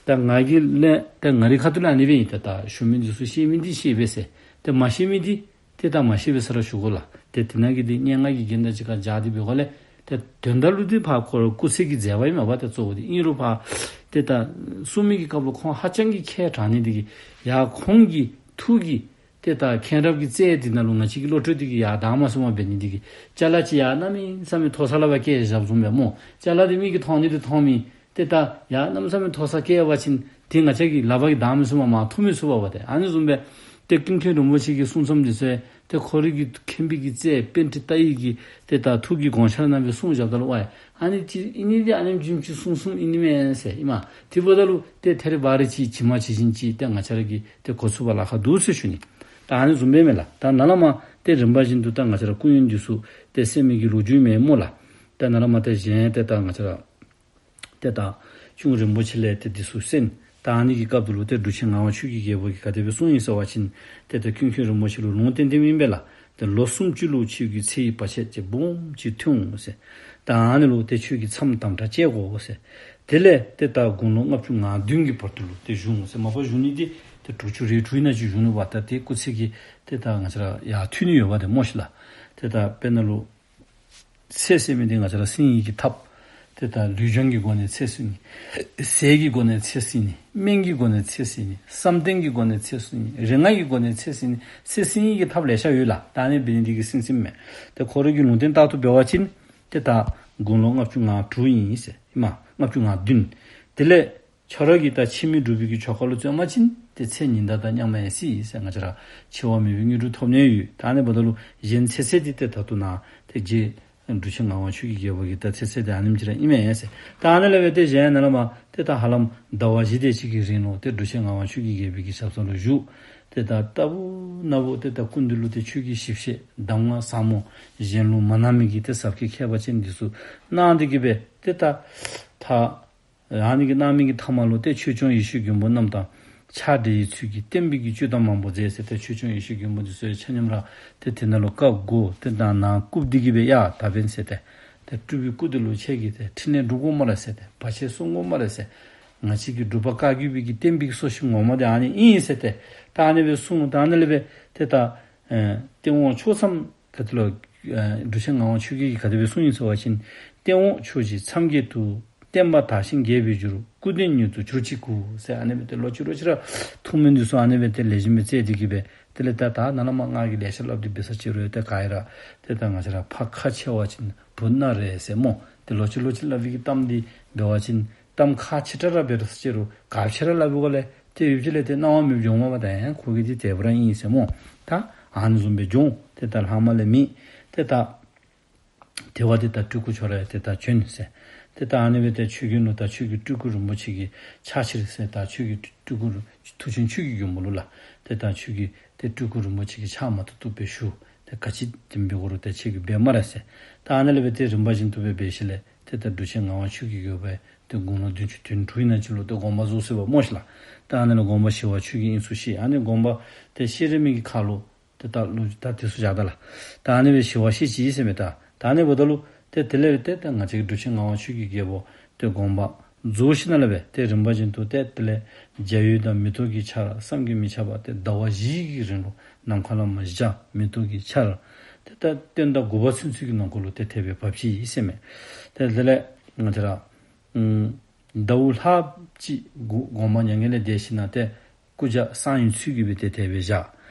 ད་ང་གིས་ལས་ད་ང་རའི་ཁ་ཐུག་ལས་ཨ་ནི་སྦེ་ཨིན། ད་ད་ཞུ་མི་འདི་ཚུ་ཤེས་མི་འདི་ཤེས་པས་ཟེར། ཏེ་མ་ཤེས་མི་འདི་ཏེ་ད་མ་ཤེས་པས་ཟེར་ར་ཞུ་དགོ་ལགས། ཏེ་དེ་ནང་གི་འདི་སྙན་ངག་གི་རྒྱན་དང་གཅིག་ཁར་སྦྱར་ཏེ་འབད་དགོ་ལས། ཏེ་དོན་དག་ལུ་འདི་ཕར་ཁོ་ར་སྐུ་ཚེ་གི་མཛད་པ་ཨིན་མས་པ། ཏེ་གཙོ་བོ་འདི་ཨིན་རུང་ཕར་ཏེ་ད་གསུང་མི་གི་སྐབས་ལུ་ཁོང་ཧ་ཅང་གི་མཁས་དྲགས་ནི་འདི་གིས་ཡར་ཁོང་གི་ཐུགས་ཀྱི་ཏེ་ད་མཁྱེན་རབ་ཀྱི་རྩལ་འདི་ནང་ལུ་ང་བཅས་ཀྱི་བློ་གྲོས་འདི་གིས་ཡར་འདང་མ་ཚུགས་པར་འབད་ནི་འདི་གིས་ཅ་ལ་ཅིག་ཡར་གནམ་མེད་ས་མེད་མཐོ་ས་ལས་ཕར་བཀལ་བཞགཔ་བཟུམ་སྦེ་སྨོ། ཅ་ལ་འདི་མིག་གིས་མཐོང་ནི་འདི་མཐོང་མི་ཏེ་ད་ཡར་གནམ་མེད་ས་མེད་མཐོ་ས་བཀལ་བ་ཅིན་ཏེ་ང་བཅས་ཀྱི་ལག་པ་གིས་འདང་མི་ཚུགས་པར་མར་འཐུ་མི་ཚུགས་པས་པ། ཏེ་ཨ་ནི་བཟུམ་སྦེ་ཏེ་ཀུན་མཁྱེན་རིན་པོ་ཆེ་གི་གསུང་རྩོམ་འདི་ཚུ་ཏེ་ཁོ་རའི་གི་མཁྱེན་པའི་གི་རྩལ་པཎྜི་ཏའི་གི་ཏེ་ད་ཐུགས་ཀྱི་དགོངས་འཆར་ནང་སྦེ་གསུངས་བཞགཔ་ད་ལུ་ཝའི་ཨ་ནི་ཅིག་ཨིན་ནི་འདི་ཨ་ནེམ་ཅིག་གསུངས་གསུངསམ་ཨིན་ནི་མས་ཟེར་ཨིན་མས། དེ་འབདཝ་ད་ལུ་ཏེ་ཐད་རི་བ་རི་ཅིག་ཇི་མ་ཇི་བཞིན་ཅིག་ཏེ་ང་བཅས་ར་གིས་ཏེ་གོ་ཚུགས་པར་ལཱ་ཁག་འདུག་ཟེར་ཞུ་ནི། ད་ཨ་ནི་བཟུམ་སྦེ་མས་ལགས། ད་ནཱ་ལས་མར་ཏེ་རིམ་པ་བཞིན་དུ་ད་ང་བཅས་ར་སྐུ་ཡོན་འདི་ཚུ་ཏེ་གསན་མི་གི་ལོ་རྒྱུས་མས་སྨོ་ལགས། ད་ནཱ་ལས་མར་ཏེ་གཞན་ཏེ་ད་ང་བཅས་ར་ཏེ་ད་གཅུང་རིན་པོ་ཆེ་ལས་ཏེ་འདི་ཚུ་གསན། ད་ཨ་ནི་གི་སྐབས་དེ་ལུ་ཏེ་འབྲུག་ཆེན་ངག་དབང་ཆོས་ཀྱི་རྒྱལ་པོ་གིས་ག་དེ་སྦེ་གསུངས་ཡི་ཟེར་བ་ཅིན་ཏེ་ད་ཀུན་མཁྱེན་རིན་པོ་ཆེ་ལུ་ལུང་བསྟན་ཏེ་ཨིན་པས་ལགས། ཏེ་ལོ་སུམ་ཅུ་ལུ་ཁྱོད་ཀྱི་ཚེ་ཡི་བར་ཆད་ཅིག་སྦོམ་ཅིག་ཐོན་འོང་ཟེར། ད་ཨ་ནི་ལུ་ཏེ་ཁྱོད་ཀྱིས་མཚམས་དམ་དྲག་བཅད་དགོ་ཟེར། དེ་ལས་ཏེ་ད་དགུང་ལོ་ལྔ་བཅུ་ང་བདུན་གྱི་བར་དུ་ལུ་ཏེ་བཞུགས་འོང་ཟེར། མ་པ་བཞུགས་ནི་འདི་ཏེ་དྲུག་ཅུ་རེ་དྲུག་ཨིན་ན་ཅིག་བཞུགས་ནུག་པ། ད་ཏེ་སྐུ་ཚེ་གི་ཏེ་ད་ང་བཅས་ར་ཡར་མཐུད་ནི་ཡོད་པ་ཏེ་སྨོ་ཤིག་ལགས། ཏེ་ད་དཔེར་ན་ལུ་ཚེ་ཟེར་མི་འདི་ང་བཅས་ར་ཟིན་ནི་གི་ཐབས། ཏེ་ད་ལུས་སྦྱོང་གི་སྒོ་ནས་ཚེ་ཟིན་ནི། ཟས་ཀྱི་སྒོ་ནས་ཚེ་ཟིན་ནི། སྨན་གྱི་སྒོ་ནས་ཚེ་ཟིན་ནི། བསམ་གཏན་གྱི་སྒོ་ནས་ཚེ་ཟིན་ནི། རིག་སྔགས་ཀྱི་སྒོ་ནས་ཚེ་ཟིན་ནི། ཚེ་ཟིན་ནི་གི་ཐབས་ལེ་ཤ་ཡོད་ལགས། ད་ཨ་ནི་འབད་ནི་འདི་གིས་ཟིན་ཟིནམ་མས། ཏེ་ཁོ་རའི་གི་ལུང་བསྟན་ལྟར་དུ་འབད་བ་ཅིན་ཏེ་ད་དགུང་ལོ་ལྔ་བཅུ་ང་དྲུག་ཨིན་ཟེར་ཨིན་མས། ལྔ་བཅུ་ང་བདུན། དེ་ལས་ཁྱོད་ར་གིས་ད་འཆི་མེད་འབྲུག་པའི་གི་ཆོ་ག་ལུ་བརྩོན་པ་ཅིན་ཏེ་ཚེ་ཉི་ཟླ་དང་མཉམ་པ་ཡང་སྲིད་ཟེར། ང་བཅས་ར་འཆི་བ་མེད་པའི་དངོས་གྲུབ་ཐོབ་ནི་ཡོད། ད་ཨ་ནི་འབདཝ་ད་ལུ་གཞན་ཚེ་ཟད་འདི་ཏེ་ད་ལྟོ་ནཱ་ཏེ་རྗེ་འབྲུག་ཆེན་ངག་དབང་ཆོས་ཀྱི་རྒྱལ་པོ་གི་ད་ཚེ་ཟད་འདི་ཨ་ནེམ་ཅིག་ར་ཨིན་མས་ཟེར། ད་ཨ་ནི་ལས་འབད་ཏེ་གཞན་ནཱ་ལས་མར་ཏེ་ད་ཧ་ལམ་ཟླ་བ་བཞི་དེ་ཅིག་གི་རིང་ལུ་ཏེ་འབྲུག་ཆེན་ངག་དབང་ཆོས་ཀྱི་རྒྱལ་པོ་གི་ཞབས་ས་ལུ་བཞུགས། ཏེ་ད་ལྟ་བུ་ན་བུ་ཏེ་ད་སྐུ་མདུན་ལུ་ཏེ་ཆོས་ཀྱི་ཞིབ་བཤད་གདམས་ངག་ཟབ་མོ་གཞན་ལུ་མ་གནང་མི་གི་ཏེ་ཟབ་ཁྱད་ཁྱད་པར་ཅན་འདི་ཚུ་གནང་སྟེ་གི་སྦེ་ཏེ་ད་ད་ཨ་ནི་གི་གནང་མི་གི་མཐའ་མ་ལུ་ཏེ་ཆོས་སྐྱོང་ཡེ་ཤེས་མགོན་པོ་རྣམས་དང་ཕྱག་འབྲེལ་ཡི་ཚུལ་གྱིས་བསྟན་པའི་གི་བཅུད་དང་མང་པོ་མཛད་ཟེར། ཏེ་ཆོས་སྐྱོང་ཡེ་ཤེས་མགོན་པོ་འདི་ཚུ་ཡང་ཆ་མཉམ་ར་ཏེ་དེ་ནང་ལུ་བཀའ་བསྒོ། ཏེ་ད་ནཱ་བཀུག་སྟེ་གི་སྦེ་ཡ་ད་འབདན་ཟེར་ཏེ་ཏེ་སྤྲུལ་པའི་སྐུ་འདི་ལུ་ཁྱེད་ཀྱིས་ཏེ་ཕྲིན་ལས་སྒྲུབ་དགོ་སྨ་རེ་ཟེར། ཏེ་བར་ཆད་སྲུང་དགོ་སྨ་རེ་ཟེར། ང་བཅས་ཀྱི་འབྲུག་པ་བཀའ་བརྒྱུད་པའི་གི་བསྟན་པའི་གི་སྲོག་ཤིང་ངོ་མ་དེ་ཨ་ནི་ཨིན་ཟེར་ཏེ། ད་ཨ་ནི་སྦེ་གསུངས། ད་ཨ་ནི་ལས་སྦེ་ཏེ་ད་ཨེ་སྟེང་འོག་ཕྱོགས་མཚམས་ག་ཏེ་ལུ་ཨེ་འབྲུག་ཆེན་ངག་དབང་ཆོས་རྒྱལ་གྱིས་ག་དེ་སྦེ་གསུངས་ཡི་ཟེར་བ་ཅིན། སྟེང་འོག་ཕྱོགས་བཞི་མཚམས་བརྒྱད་དུ། བསྟན་པ་དར་ཞིང་རྒྱས་པར་གྱུར། སྐུ་རྟེན་མྱུར་དུ་གྱུར་ཅིག་གུ་ཟེར། ཨ་ནི་སྦེ་ཏེ་ལོག་ཅི་ལོག་ཅི་ར་ཐུགས་སྨོན་འདི་ཚུ་ཨ་ནི་སྦེ་ཏེ་ལེགས་ཤོམ་སྦེ་བསྩལ་ཏེ་གི་སྦེ། དེ་ལས་ད་ད་ནཱ་ལས་མར་ང་གིས་ལེ་ཤ་སླབ་སྟེ་འབད་ས་ཅིག་རུང་ཏེ་ག་ཨིན་ར། ཏེ་ད་ང་བཅས་ར་ཕར་ཁ་ཕྱེ་བ་ཅིན་བུ་ནཱ་རེད་ཟེར་སྨོ། ཏེ་ལོག་ཅི་ལོག་ཅི་སླབ་པའི་གི་གཏམ་འདི་འབད་བ་ཅིན་གཏམ་ཁག་ཆེ་དྲགས་ར་འབད་རུང་ས་ཅིག་རུང་ག་ཅི་ར་སླབ་པའི་སྒང་ལས་ཏེ་ཡུདཔ་ཅིག་ལས་ཏེ་སྣང་བ་མེདཔ་འགྱོཝ་མས་པ། ད་ཡང་ཁོ་གིས་འདི་དེ་སྦེ་ར་ཨིན་ཟེར་སྨོ། ད་ཨ་ནི་བཟུམ་སྦེ་འགྱོ། ཏེ་ད་ལྷག་མ་ལས་མེད། ཏེ་ད་དེ་བ་ཏེ་ད་སྤྲུལ་སྐུ་ཁྱོད་ར་ཏེ་ད་བྱོན་ཟེར། ཏེ་ད་ཨ་ནི་སྦེ་ཏེ་ཆོས་རྒྱུན་ལུ་ད་ཆོས་ཀྱི་སྤྲུལ་སྐུ་རིན་པོ་ཆེ་གི་ཕྱག་ཕྱིར་ཟེར། ད་ཆོས་ཀྱི་སྤྲུལ་སྐུ་རུ་མཐུ་ཆེན་ཆོས་ཀྱི་མགོན་པོ་ལུ་ལགས། ཏེ་ད་ཆོས་ཀྱི་ཏེ་སྤྲུལ་སྐུ་རིན་པོ་ཆེ་གི་ཕྱག་མ་བཏུབ་བཏུབ་སྦེ་ཞུ། ཏེ་ག་ཅི་དེམ་འབད་དགོ་རུང་ཏེ་ཁྱོད་ཀྱིས་འབད་སྨ་རེ་ཟེར། ད་ཨ་ནི་ལས་སྦེ་ཏེ་རིམ་པ་བཞིན་དུ་སྦེ་འབད་ཞིནམ་ལས་ཏེ་ད་འབྲུག་ཆེན་ངག་དབང་ཆོས་ཀྱི་རྒྱལ་པོ་ཏེ་དགུང་ལོ་བདུན་ཅུ་དོན་དྲུག་ཨིན་ན་ཅིག་ལུ་ཏེ་དགོངས་པ་རྫོགས་སོ་པ་སྨོ་ཤིག་ལགས། ད་ཨ་ནི་ལས་དགོངས་པ་ཞི་བ་ཆོས་ཀྱི་དབྱིངས་སུ་གཤེགས། ཨ་ནི་དགོངས་པ་ཏེ་བཤད་རན་མི་གི་ཁར་ལུ་ཏེ་ད་ལུ་ད་དེ་ཚུ་བཞག་ད་ལགས། ད་ཨ་ནི་སྦེ་ཞི་བ་གཤེགས་ཅི་ཟེར་མས། ད་ད་ཨ་ནི་འབདཝ་ད་ལུ་ཏེ་དེ་ལས་ཏེ་ད་ང་བཅས་ཀྱི་འབྲུག་ཆེན་ངག་དབང་ཆོས་ཀྱི་རྒྱལ་པོ་ཏེ་དགོངས་པ་རྫོགས་ཞིནམ་ལས་སྦེ་ཏེ་རིམ་པ་བཞིན་དུ་ཏེ་དེ་ལས་འཇའ་འོད་དང་མེ་ཏོག་གི་ཆར་བསམ་གྱིས་མི་ཁྱབ་པ་ཏེ་ཟླ་བ་བཞི་གི་རིང་ལུ་ནམ་མཁའ་ལས་མར་འཇའ་མེ་ཏོག་གི་ཆར་ཏེ་ད་སྟོན་ཟླ་དགུ་པ་ཚུན་ཚོད་ཀྱི་ནང་འཁོད་ལུ་ཏེ་དེ་སྦེ་བབས་ཅི་ཟེར་མས། ཏེ་དེ་ལས་ང་བཅས་ར་ཨམ་ཟླཝ་ལྷགཔ་ཅིག་དགོ་དགོངས་པ་མྱ་ངན་ལས་འདས་ཞིནམ་ལས་ཏེ་སྐུ་བཅར་གསང་བའི་ཚུལ་གྱིས་སྦེ་ཏེ་དེ་སྦེ་བཞག།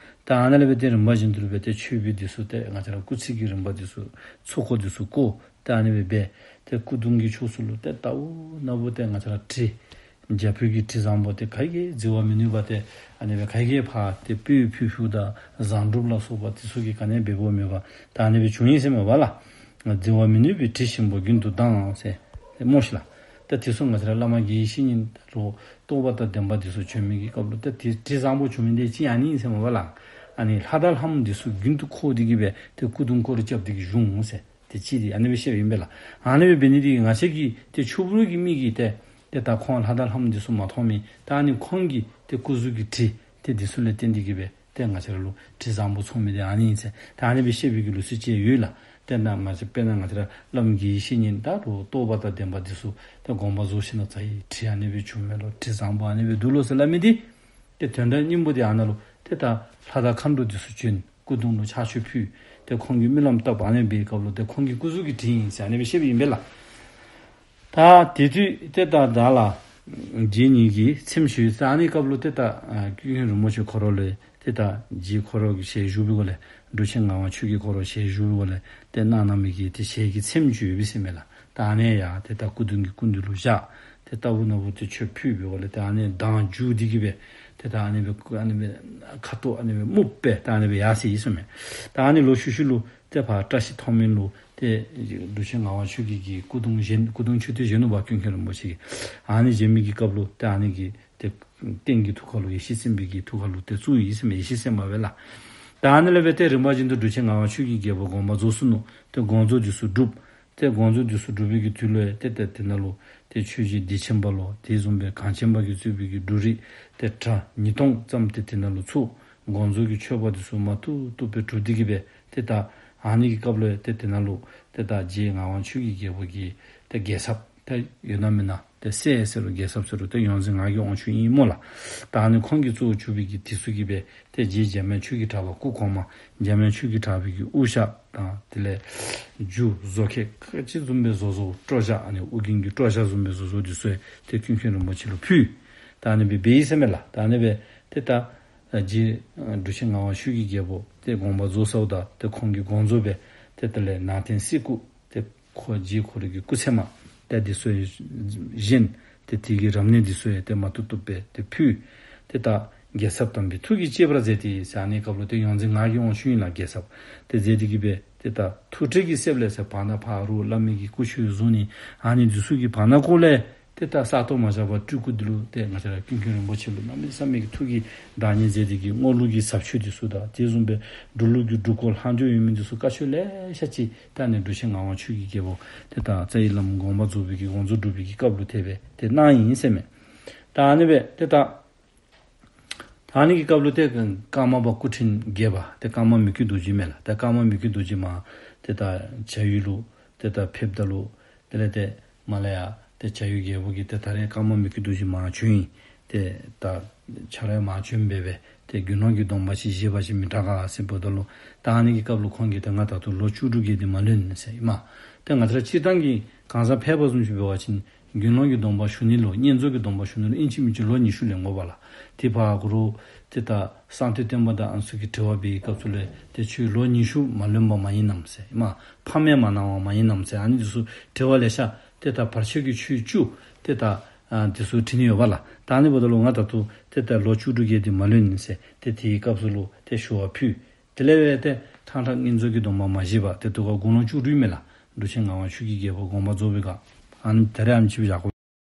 ད་ཨ་ནཱ་ལས་སྦེ་ཏེ་རིམ་པ་བཞིན་དུ་སྦེ་ཏེ་མཆོད་པའི་འདི་ཚུ་ཏེ་ང་བཅས་ར་སྐུ་ཚིགས་ཀྱི་རིམ་པ་འདི་ཚུ་ཚོགས་འཁོར་འདི་ཚུ་བསྐོར། ད་ཨ་ནི་སྦེ་འབད་ཏེ་སྐུ་གདུང་གི་ཕྱོགས་སུ་ལུ་ཏེ་ལྟ་བུ་ན་བུ་ཏེ་ང་བཅས་ར་དྲི་རྒྱ་བོད་ཀྱི་དྲི་བཟང་པོ་ཏེ་ག་གིས་བརྫི་བར་མི་ནུས་པ་ཏེ་ཨ་ནི་སྦེ་ག་གིས་ཕར་ཏེ་སྤོས་ཕུལ་ཕུལཝ་ད་བཟང་དྲུག་ལ་སོགས་པ་འདི་ཚུ་གིས་ག་ནི་འབད་དགོཔ་མེད་པར་ད་ཨ་ནི་སྦེ་བྱུང་ཡི་ཟེར་མས་པ་ལགས། བརྫི་བར་མི་ནུས་པའི་དྲི་ཞིམ་པོ་རྒྱུན་དུ་ལྡང་ཟེར་སྨོ་ཤིག་ལགས། ད་དེ་ཚུ་ང་བཅས་ར་བླ་མ་དགེ་བའི་བཤེས་གཉེན་ལུ་རྟོགས་པ་དང་ལྡན་པ་འདི་ཚུ་བྱོན་མི་གི་སྐབས་ལུ་ད་དེ་དྲི་བཟང་པོ་བྱུང་མི་འདི་ཅིག་ཨ་ནི་ཨིན་ཟེར་མས་པ་ལགས། ཨ་ནི་ལྷ་དང་ལྷ་མོ་འདི་ཚུ་རྒྱུན་དུ་འཁོར་ཏེ་གི་སྦེ་ཏེ་སྐུ་གདུང་སྐོར་ར་རྐྱབ་སྟེ་གི་བཞུགས་འོང་ཟེར། ཏེ་ཅིག་འདི་ཨ་ནི་སྦེ་བཤདཔ་ཨིན་པས་ལགས། ཨ་ནི་སྦེ་འབད་ནི་འདི་གིས་ང་བཅས་ཀྱི་ཏེ་ཆོས་ཕུང་གི་མི་གིས་ཏེ་ཏེ་ད་ཁོང་ལྷ་དང་ལྷ་མོ་འདི་ཚུ་མ་མཐོང་མི་ད་ཨ་ནི་ཁོང་གི་ཏེ་སྐུ་གཟུགས་ཀྱི་དྲི་ཏེ་འདི་ཚུ་ལས་བརྟེན་ཏེ་གི་སྦེ་ཏེ་ང་བཅས་ར་ལུ་དྲི་བཟང་པོ་མཚུངས་མི་འདི་ཨ་ནི་ཨིན་ཟེར་ད་ཨ་ནི་སྦེ་བཤད་པའི་གི་ལུགས་སྲོལ་ཅིག་ཡོད་ལགས། ཏེ་ན་ང་བཅས་དཔེར་ན་ང་བཅས་ར་བླམ་དགེ་བའི་བཤེས་གཉེན་ད་རུང་རྟོགས་པ་དང་ལྡན་པ་འདི་ཚུ་ཏེ་དགོངས་པ་རྫོགས་ཞིནམ་ལས་ཚར་བའི་དྲི་ཨ་ནི་སྦེ་བྱུང་མས་ལོ། དྲི་བཟང་པོ་ཨ་ནི་སྦེ་འདུག་ལོ་ཟེར་སླབ་མི་འདི་ཏེ་དོན་དག་སྙིང་པོ་འདི་ཨ་ནཱ་ལུ་ཏེ་ད་ལྷ་དང་མཁའ་འགྲོ་འདི་ཚུ་བྱོན། སྐུ་གདུང་ལུ་ཕྱག་མཆོད་ཕུལ། ཏེ་ཁོང་གིས་སྨོན་ལམ་བཏབ། ཨ་ནི་སྦེ་སྐབས་ལུ་ཏེ་ཁོང་གི་སྐུ་གཟུགས་ཀྱི་དྲི་ཨིན་ཟེར་ཨ་ནི་སྦེ་བཤདཔ་ཨིན་པས་ལགས། ད་དེ་དུས་ཏེ་ད་བདག་ལ་རྗེ་ཉིད་ཀྱིས་ཚེམས་ཞུས། ད་ཨ་ནི་སྐབས་ལུ་ཏེ་ད་ཨ་ཀུན་མཁྱེན་རིན་པོ་ཆེ་ཁོ་ར་ལུ་ཏེ་ད་རྗེ་ཁོ་ར་གི་ཞལ་བཞུགས་པའི་སྒོ་ལས་འབྲུག་ཆེན་ངག་དབང་ཆོས་རྒྱལ་ཁོ་ར་ཞལ་བཞུགས་པའི་སྒོ་ལས་ཏེ་གནང་གནང་མི་གི་ཏེ་ཞལ་གྱི་ཚེམས་ཅིག་ཡོད་པས་ཟེར་མས་ལགས། ད་ཨ་ནི་ཡང་ཏེ་ད་སྐུ་གདུང་གི་སྐུ་མདུན་ལུ་བཞག། ཏེ་ལྟ་བུ་ན་བུ་ཏེ་མཆོད་ཕུལ་བའི་སྒོ་ལས་ཏེ་ཨ་ནི་མདངས་འགྱུར་ཏེ་གི་སྦེ་ཏེ་ད་ཨ་ནི་སྦེ་ཨ་ནི་སྦེ་ཁ་དོག་ཨ་ནི་སྦེ་སྨུག་སྦེ་ད་ཨ་ནི་སྦེ་ཡར་སོ་ཡི་ཟེར་མས། ད་ཨ་ནི་ལོག་ཤུལ་ཤུལ་ལུ་ཏེ་ཕར་བཀྲ་ཤིས་མཐོང་སྨོན་ལུ་ཏེ་འབྲུག་ཆེན་ངག་དབང་ཆོས་རྒྱལ་གྱི་སྐུ་གདུང་བཞེངས། སྐུ་གདུང་མཆོད་རྟེན་བཞེངས་ནུག་པ་ཀུན་མཁྱེན་རིན་པོ་ཆེ་གིས། ཨ་ནི་བཞེངས་མི་གི་སྐབས་ལུ་ཏེ་ཨ་ནི་གི་ཏེ་རྟེན་གྱི་ཐུགས་ཀ་ལུ་ཡེ་ཤེས་སེམས་དཔའི་གི་ཐུགས་ཀ་ལུ་ཏེ་བཙུགས་ཡི་ཟེར་མས། ཡེ་ཤེས་སེམས་དཔའ་སྦེ་ལགས། ད་ཨ་ནི་ལས་སྦེ་ཏེ་རིམ་པ་བཞིན་དུ་འབྲུག་ཆེན་ངག་དབང་ཆོས་རྒྱལ་གྱི་རྒྱལ་པོ་དགོངས་པ་རྫོགས་སོ་ནུག། ཏེ་དགོངས་རྫོགས་འདི་ཚུ་གྲུབ། ཏེ་དགོངས་རྫོགས་འདི་ཚུ་གྲུབ་པའི་གི་དུས་ལུ་ཡང་ཏེ་ཏེ་དེ་ནང་ལུ་ཏེ་ཆོས་རྗེ་བདེ་ཆེན་པ་ལོ་དེ་བཟུམ་སྦེ་གངས་ཅན་པ་གིས་གཙོས་པའི་གི་འབྲུག་རིགས་ཏེ་གྲྭ་ཉིས་སྟོང་ཙམ་ཏེ་དེ་ནང་ལུ་ཚུད། དགོངས་རྫོགས་ཀྱི་མཆོད་པ་འདི་ཚུ་མ་ཐུབ་ཐུབ་སྦེ་གྲུབ་སྟེ་གི་སྦེ་ཏེ་ད་ཨ་ནི་གི་སྐབས་ལུ་ཡང་ཏེ་དེ་ནང་ལུ་ཏེ་ད་རྗེ་ངག་དབང་ཆོས་ཀྱི་རྒྱལ་པོ་གི་ཏེ་རྒྱལ་ཚབ་ཏེ་ཡོད་ན་མེན་ན་ཏེ་སྲས་ཟེར་རུང་རྒྱལ་ཚབ་ཟེར་རུང་ཏེ་ཡོངས་འཛིན་ངག་གི་དབང་ཕྱུག་ཨིན་སྨོ་ལགས། ད་ཨ་ནི་ཁོང་གིས་གཙོ་བོ་གྱུར་པའི་གི་དེ་ཚུ་གིས་སྦེ་ཏེ་རྗེ་འཇམ་དབྱངས་ཆོས་ཀྱི་གྲགས་པ་སྐུ་གོང་མ་འཇམ་དབྱངས་ཆོས་ཀྱི་གྲགས་པའི་གི་དབུ་ཞྭ་དང་དེ་ལས་རྒྱུ་བཟོ་མཁན་ག་ཅི་བཟུམ་སྦེ་བཟོ་བཟོཝ་སྤྲོ་ཞྭ་ཨ་ནི་ཨོ་རྒྱན་གྱི་སྤྲོ་ཞྭ་བཟུམ་སྦེ་བཟོ་བཟོཝ་འདི་ཚུ་ཡང་ཏེ་ཀུན་མཁྱེན་རིན་པོ་ཆེ་ལུ་ཕུལ། ད་ཨ་ནི་སྦེ་འབད་ཡི་ཟེར་མས་ལགས། ད་ཨ་ནི་སྦེ་ཏེ་ད་རྗེ་འབྲུག་ཆེན་ངག་དབང་ཆོས་ཀྱི་རྒྱལ་པོ་ཏེ་དགོངས་པ་རྫོགས་སོཝ་ད་ཏེ་ཁོང་གི་དགོངས་རྫོགས་སྦེ་ཏེ་དེ་ལས་ནང་རྟེན་གསེར་སྐུ་ཏེ་ཁོ་རྗེ་ཁོ་རའི་གི་སྐུ་ཚད་མ་ཏེ་འདི་ཚུ་ཡང་བཞེངས། ཏེ་དེ་གི་རབ་གནས་འདི་ཚུ་ཡང་ཏེ་མ་ཐུབ་ཐུབ་སྦེ་ཏེ་ཕུལ། ཏེ་ད་རྒྱལ་ཚབ་དམ་པའི་ཐུགས་ཀྱི་བཅས་པར་མཛད་དེ་ཟེར་ཨ་ནི་སྐབས་ལུ་ཏེ་ཡོངས་འཛིན་ངག་གི་དབང་ཕྱུག་ཨིན་ལགས་རྒྱལ་ཚབ། ཏེ་མཛད་དེ་གི་སྦེ་ཏེ་ད་ཐུགས་ཁྲོས་ཀྱི་གསེབ་ལས་ཟེར་བར་ན་ཕ་རོལ་བླ་མའི་གི་སྐུ་མཆོད་བཟུང་ནི་ཨ་ནི་འདི་ཚུ་གི་བར་ན་ཀོ་ལས་ཏེ་ད་ས་སྟོང་མ་བཞག་པར་སྤྲུལ་སྐུ་འདི་ལུ་ཏེ་ང་བཅས་ར་ཀུན་མཁྱེན་རིན་པོ་ཆེ་ལུ་གནམ་མེད་ས་མེད་ཀྱི་ཐུགས་ཀྱི་བདག་ཉིད་མཛད་དེ་གི་རྔོག་ལུགས་ཀྱི་ཟབ་ཆོས་འདི་ཚུ་དང་དེ་བཟུམ་སྦེ་འབྲུག་ལུགས་ཀྱི་སྒྲུབ་སྐོར་ལྷག་འཇོག་ཡོད་མི་འདི་ཚུ་བཀའ་ཆོས་ལེ་ཤ་ཅིག་ད་ཨ་ནི་འབྲུག་ཆེན་ངག་དབང་ཆོས་ཀྱི་རྒྱལ་པོ་ཏེ་ད་རྩ་བའི་བླ་མ་དགོངས་པ་རྫོགས་པའི་གི་དགོངས་རྫོགས་སྒྲུབ་པའི་གི་སྐབས་ལུ་དེ་སྦེ་ཏེ་གནང་ཡི་ཟེར་མས། ད་ཨ་ནི་སྦེ་ཏེ་ད་ད་ཨ་ནི་གི་སྐབས་ལུ་ཏེ་ཀརྨ་པ་སྐུ་ཕྲེང་བརྒྱད་པ་ཏེ་ཀརྨ་མི་བསྐྱོད་རྡོ་རྗེ་མས་ལགས། ཏེ་ཀརྨ་མི་བསྐྱོད་རྡོ་རྗེ་མར་ཏེ་ད་བྱ་ཡུལ་ལུ་ཏེ་ད་ཕེབས་ད་ལུ་དེ་ལས་ཏེ་མར་ལས་ཡར་ ཏེ་བྱ་ཡུལ་རྒྱལ་པོ་གིས་ཏེ་ད་རེས་ཀརྨ་མི་བསྐྱོད་རྡོ་རྗེ་མར་བྱོན་ཡི། ཏེ་ད་ཁྱོད་ར་མར་བྱོན་སྦེ་སྦེ་ཏེ་དགེ་སློང་གི་སྡོམ་པ་ཅིག་བཞེས་པ་ཅིན་མི་དྲག་ག་ཟེརཝ་ད་ལུ། ད་ཨ་ནི་གི་སྐབས་ལུ་ཁོང་གིས་ཏེ་ང་ད་ལྟོ་ལོ་བཅུ་དྲུག་བརྒལ་ཏེ་མ་ལོན་ཟེར་ཨིན་མས། ཏེ་ང་བཅས་ར་སྤྱིར་བཏང་གི་གང་ཟག་ཕལ་པ་བཟུམ་ཅིག་འབད་བ་ཅིན་དགེ་སློང་གི་སྡོམ་པ་ཞུ་ནི་ལུ་བསྙེན་རྫོགས་ཀྱི་སྡོམ་པ་ཞུ་ནི་ལུ་ཨིན་ཅི་མིན་ཅི་ལོ་ཉི་ཤུ་ལེན་དགོ་པས་ལགས། ཏེ་ཕར་གུ་རུ་ཏེ་ད་གསང་སྟེ་སྟོན་པ་དང་ཨ་ནི་ཚུ་གིས་དྲི་བ་འབད་བའི་སྐབས་སུ་ལས་ཏེ་ཁྱོད་ལོ་ཉི་ཤུ་མ་ལོན་པ་མ་ཡིན་ནམ་ཟེར་ཨིན་མས། ཕ་མས་མ་གནང་བ་མ་ཡིན་ནམ་ཟེར། ཨ་ནི་འདི་ཚུ་དྲི་བ་ལེ་ཤ་ཏེ་ད་བར་ཆད་ཀྱི་ཆོས་བཅུ་ཏེ་ད་ཨ་འདི་ཚུ་དྲི་ནི་ཡོད་པས་ལགས། ད་ཨ་ནི་འབདཝ་ད་ལུ་ང་ད་ལྟོ་ཏེ་ད་ལོ་བཅུ་དྲུག་བརྒལ་ཏེ་མ་ལོན་ཟེར་ཏེ་དེའི་སྐབས་སུ་ལུ་ཏེ་ཞུ་བ་ཕུལ། དེ་ལས་འབད་ཏེ་ཕྲང་ཕྲང་བསྙེན་རྫོགས་ཀྱི་སྡོམ་པ་མ་བཞེས་པར་ཏེ་དུས་སྐབས་དགུང་ལོ་བཅུ་དྲུག་མས་ལགས། འབྲུག་ཆེན་ངག་དབང་ཆོས་ཀྱི་རྒྱལ་པོ་དགོངས་པ་རྫོགས་པའི་སྐབས། ཨ་ནི་ད་རེས་ཨ་ནེམ་ཅིག་སྦེ་བཞག་གེ།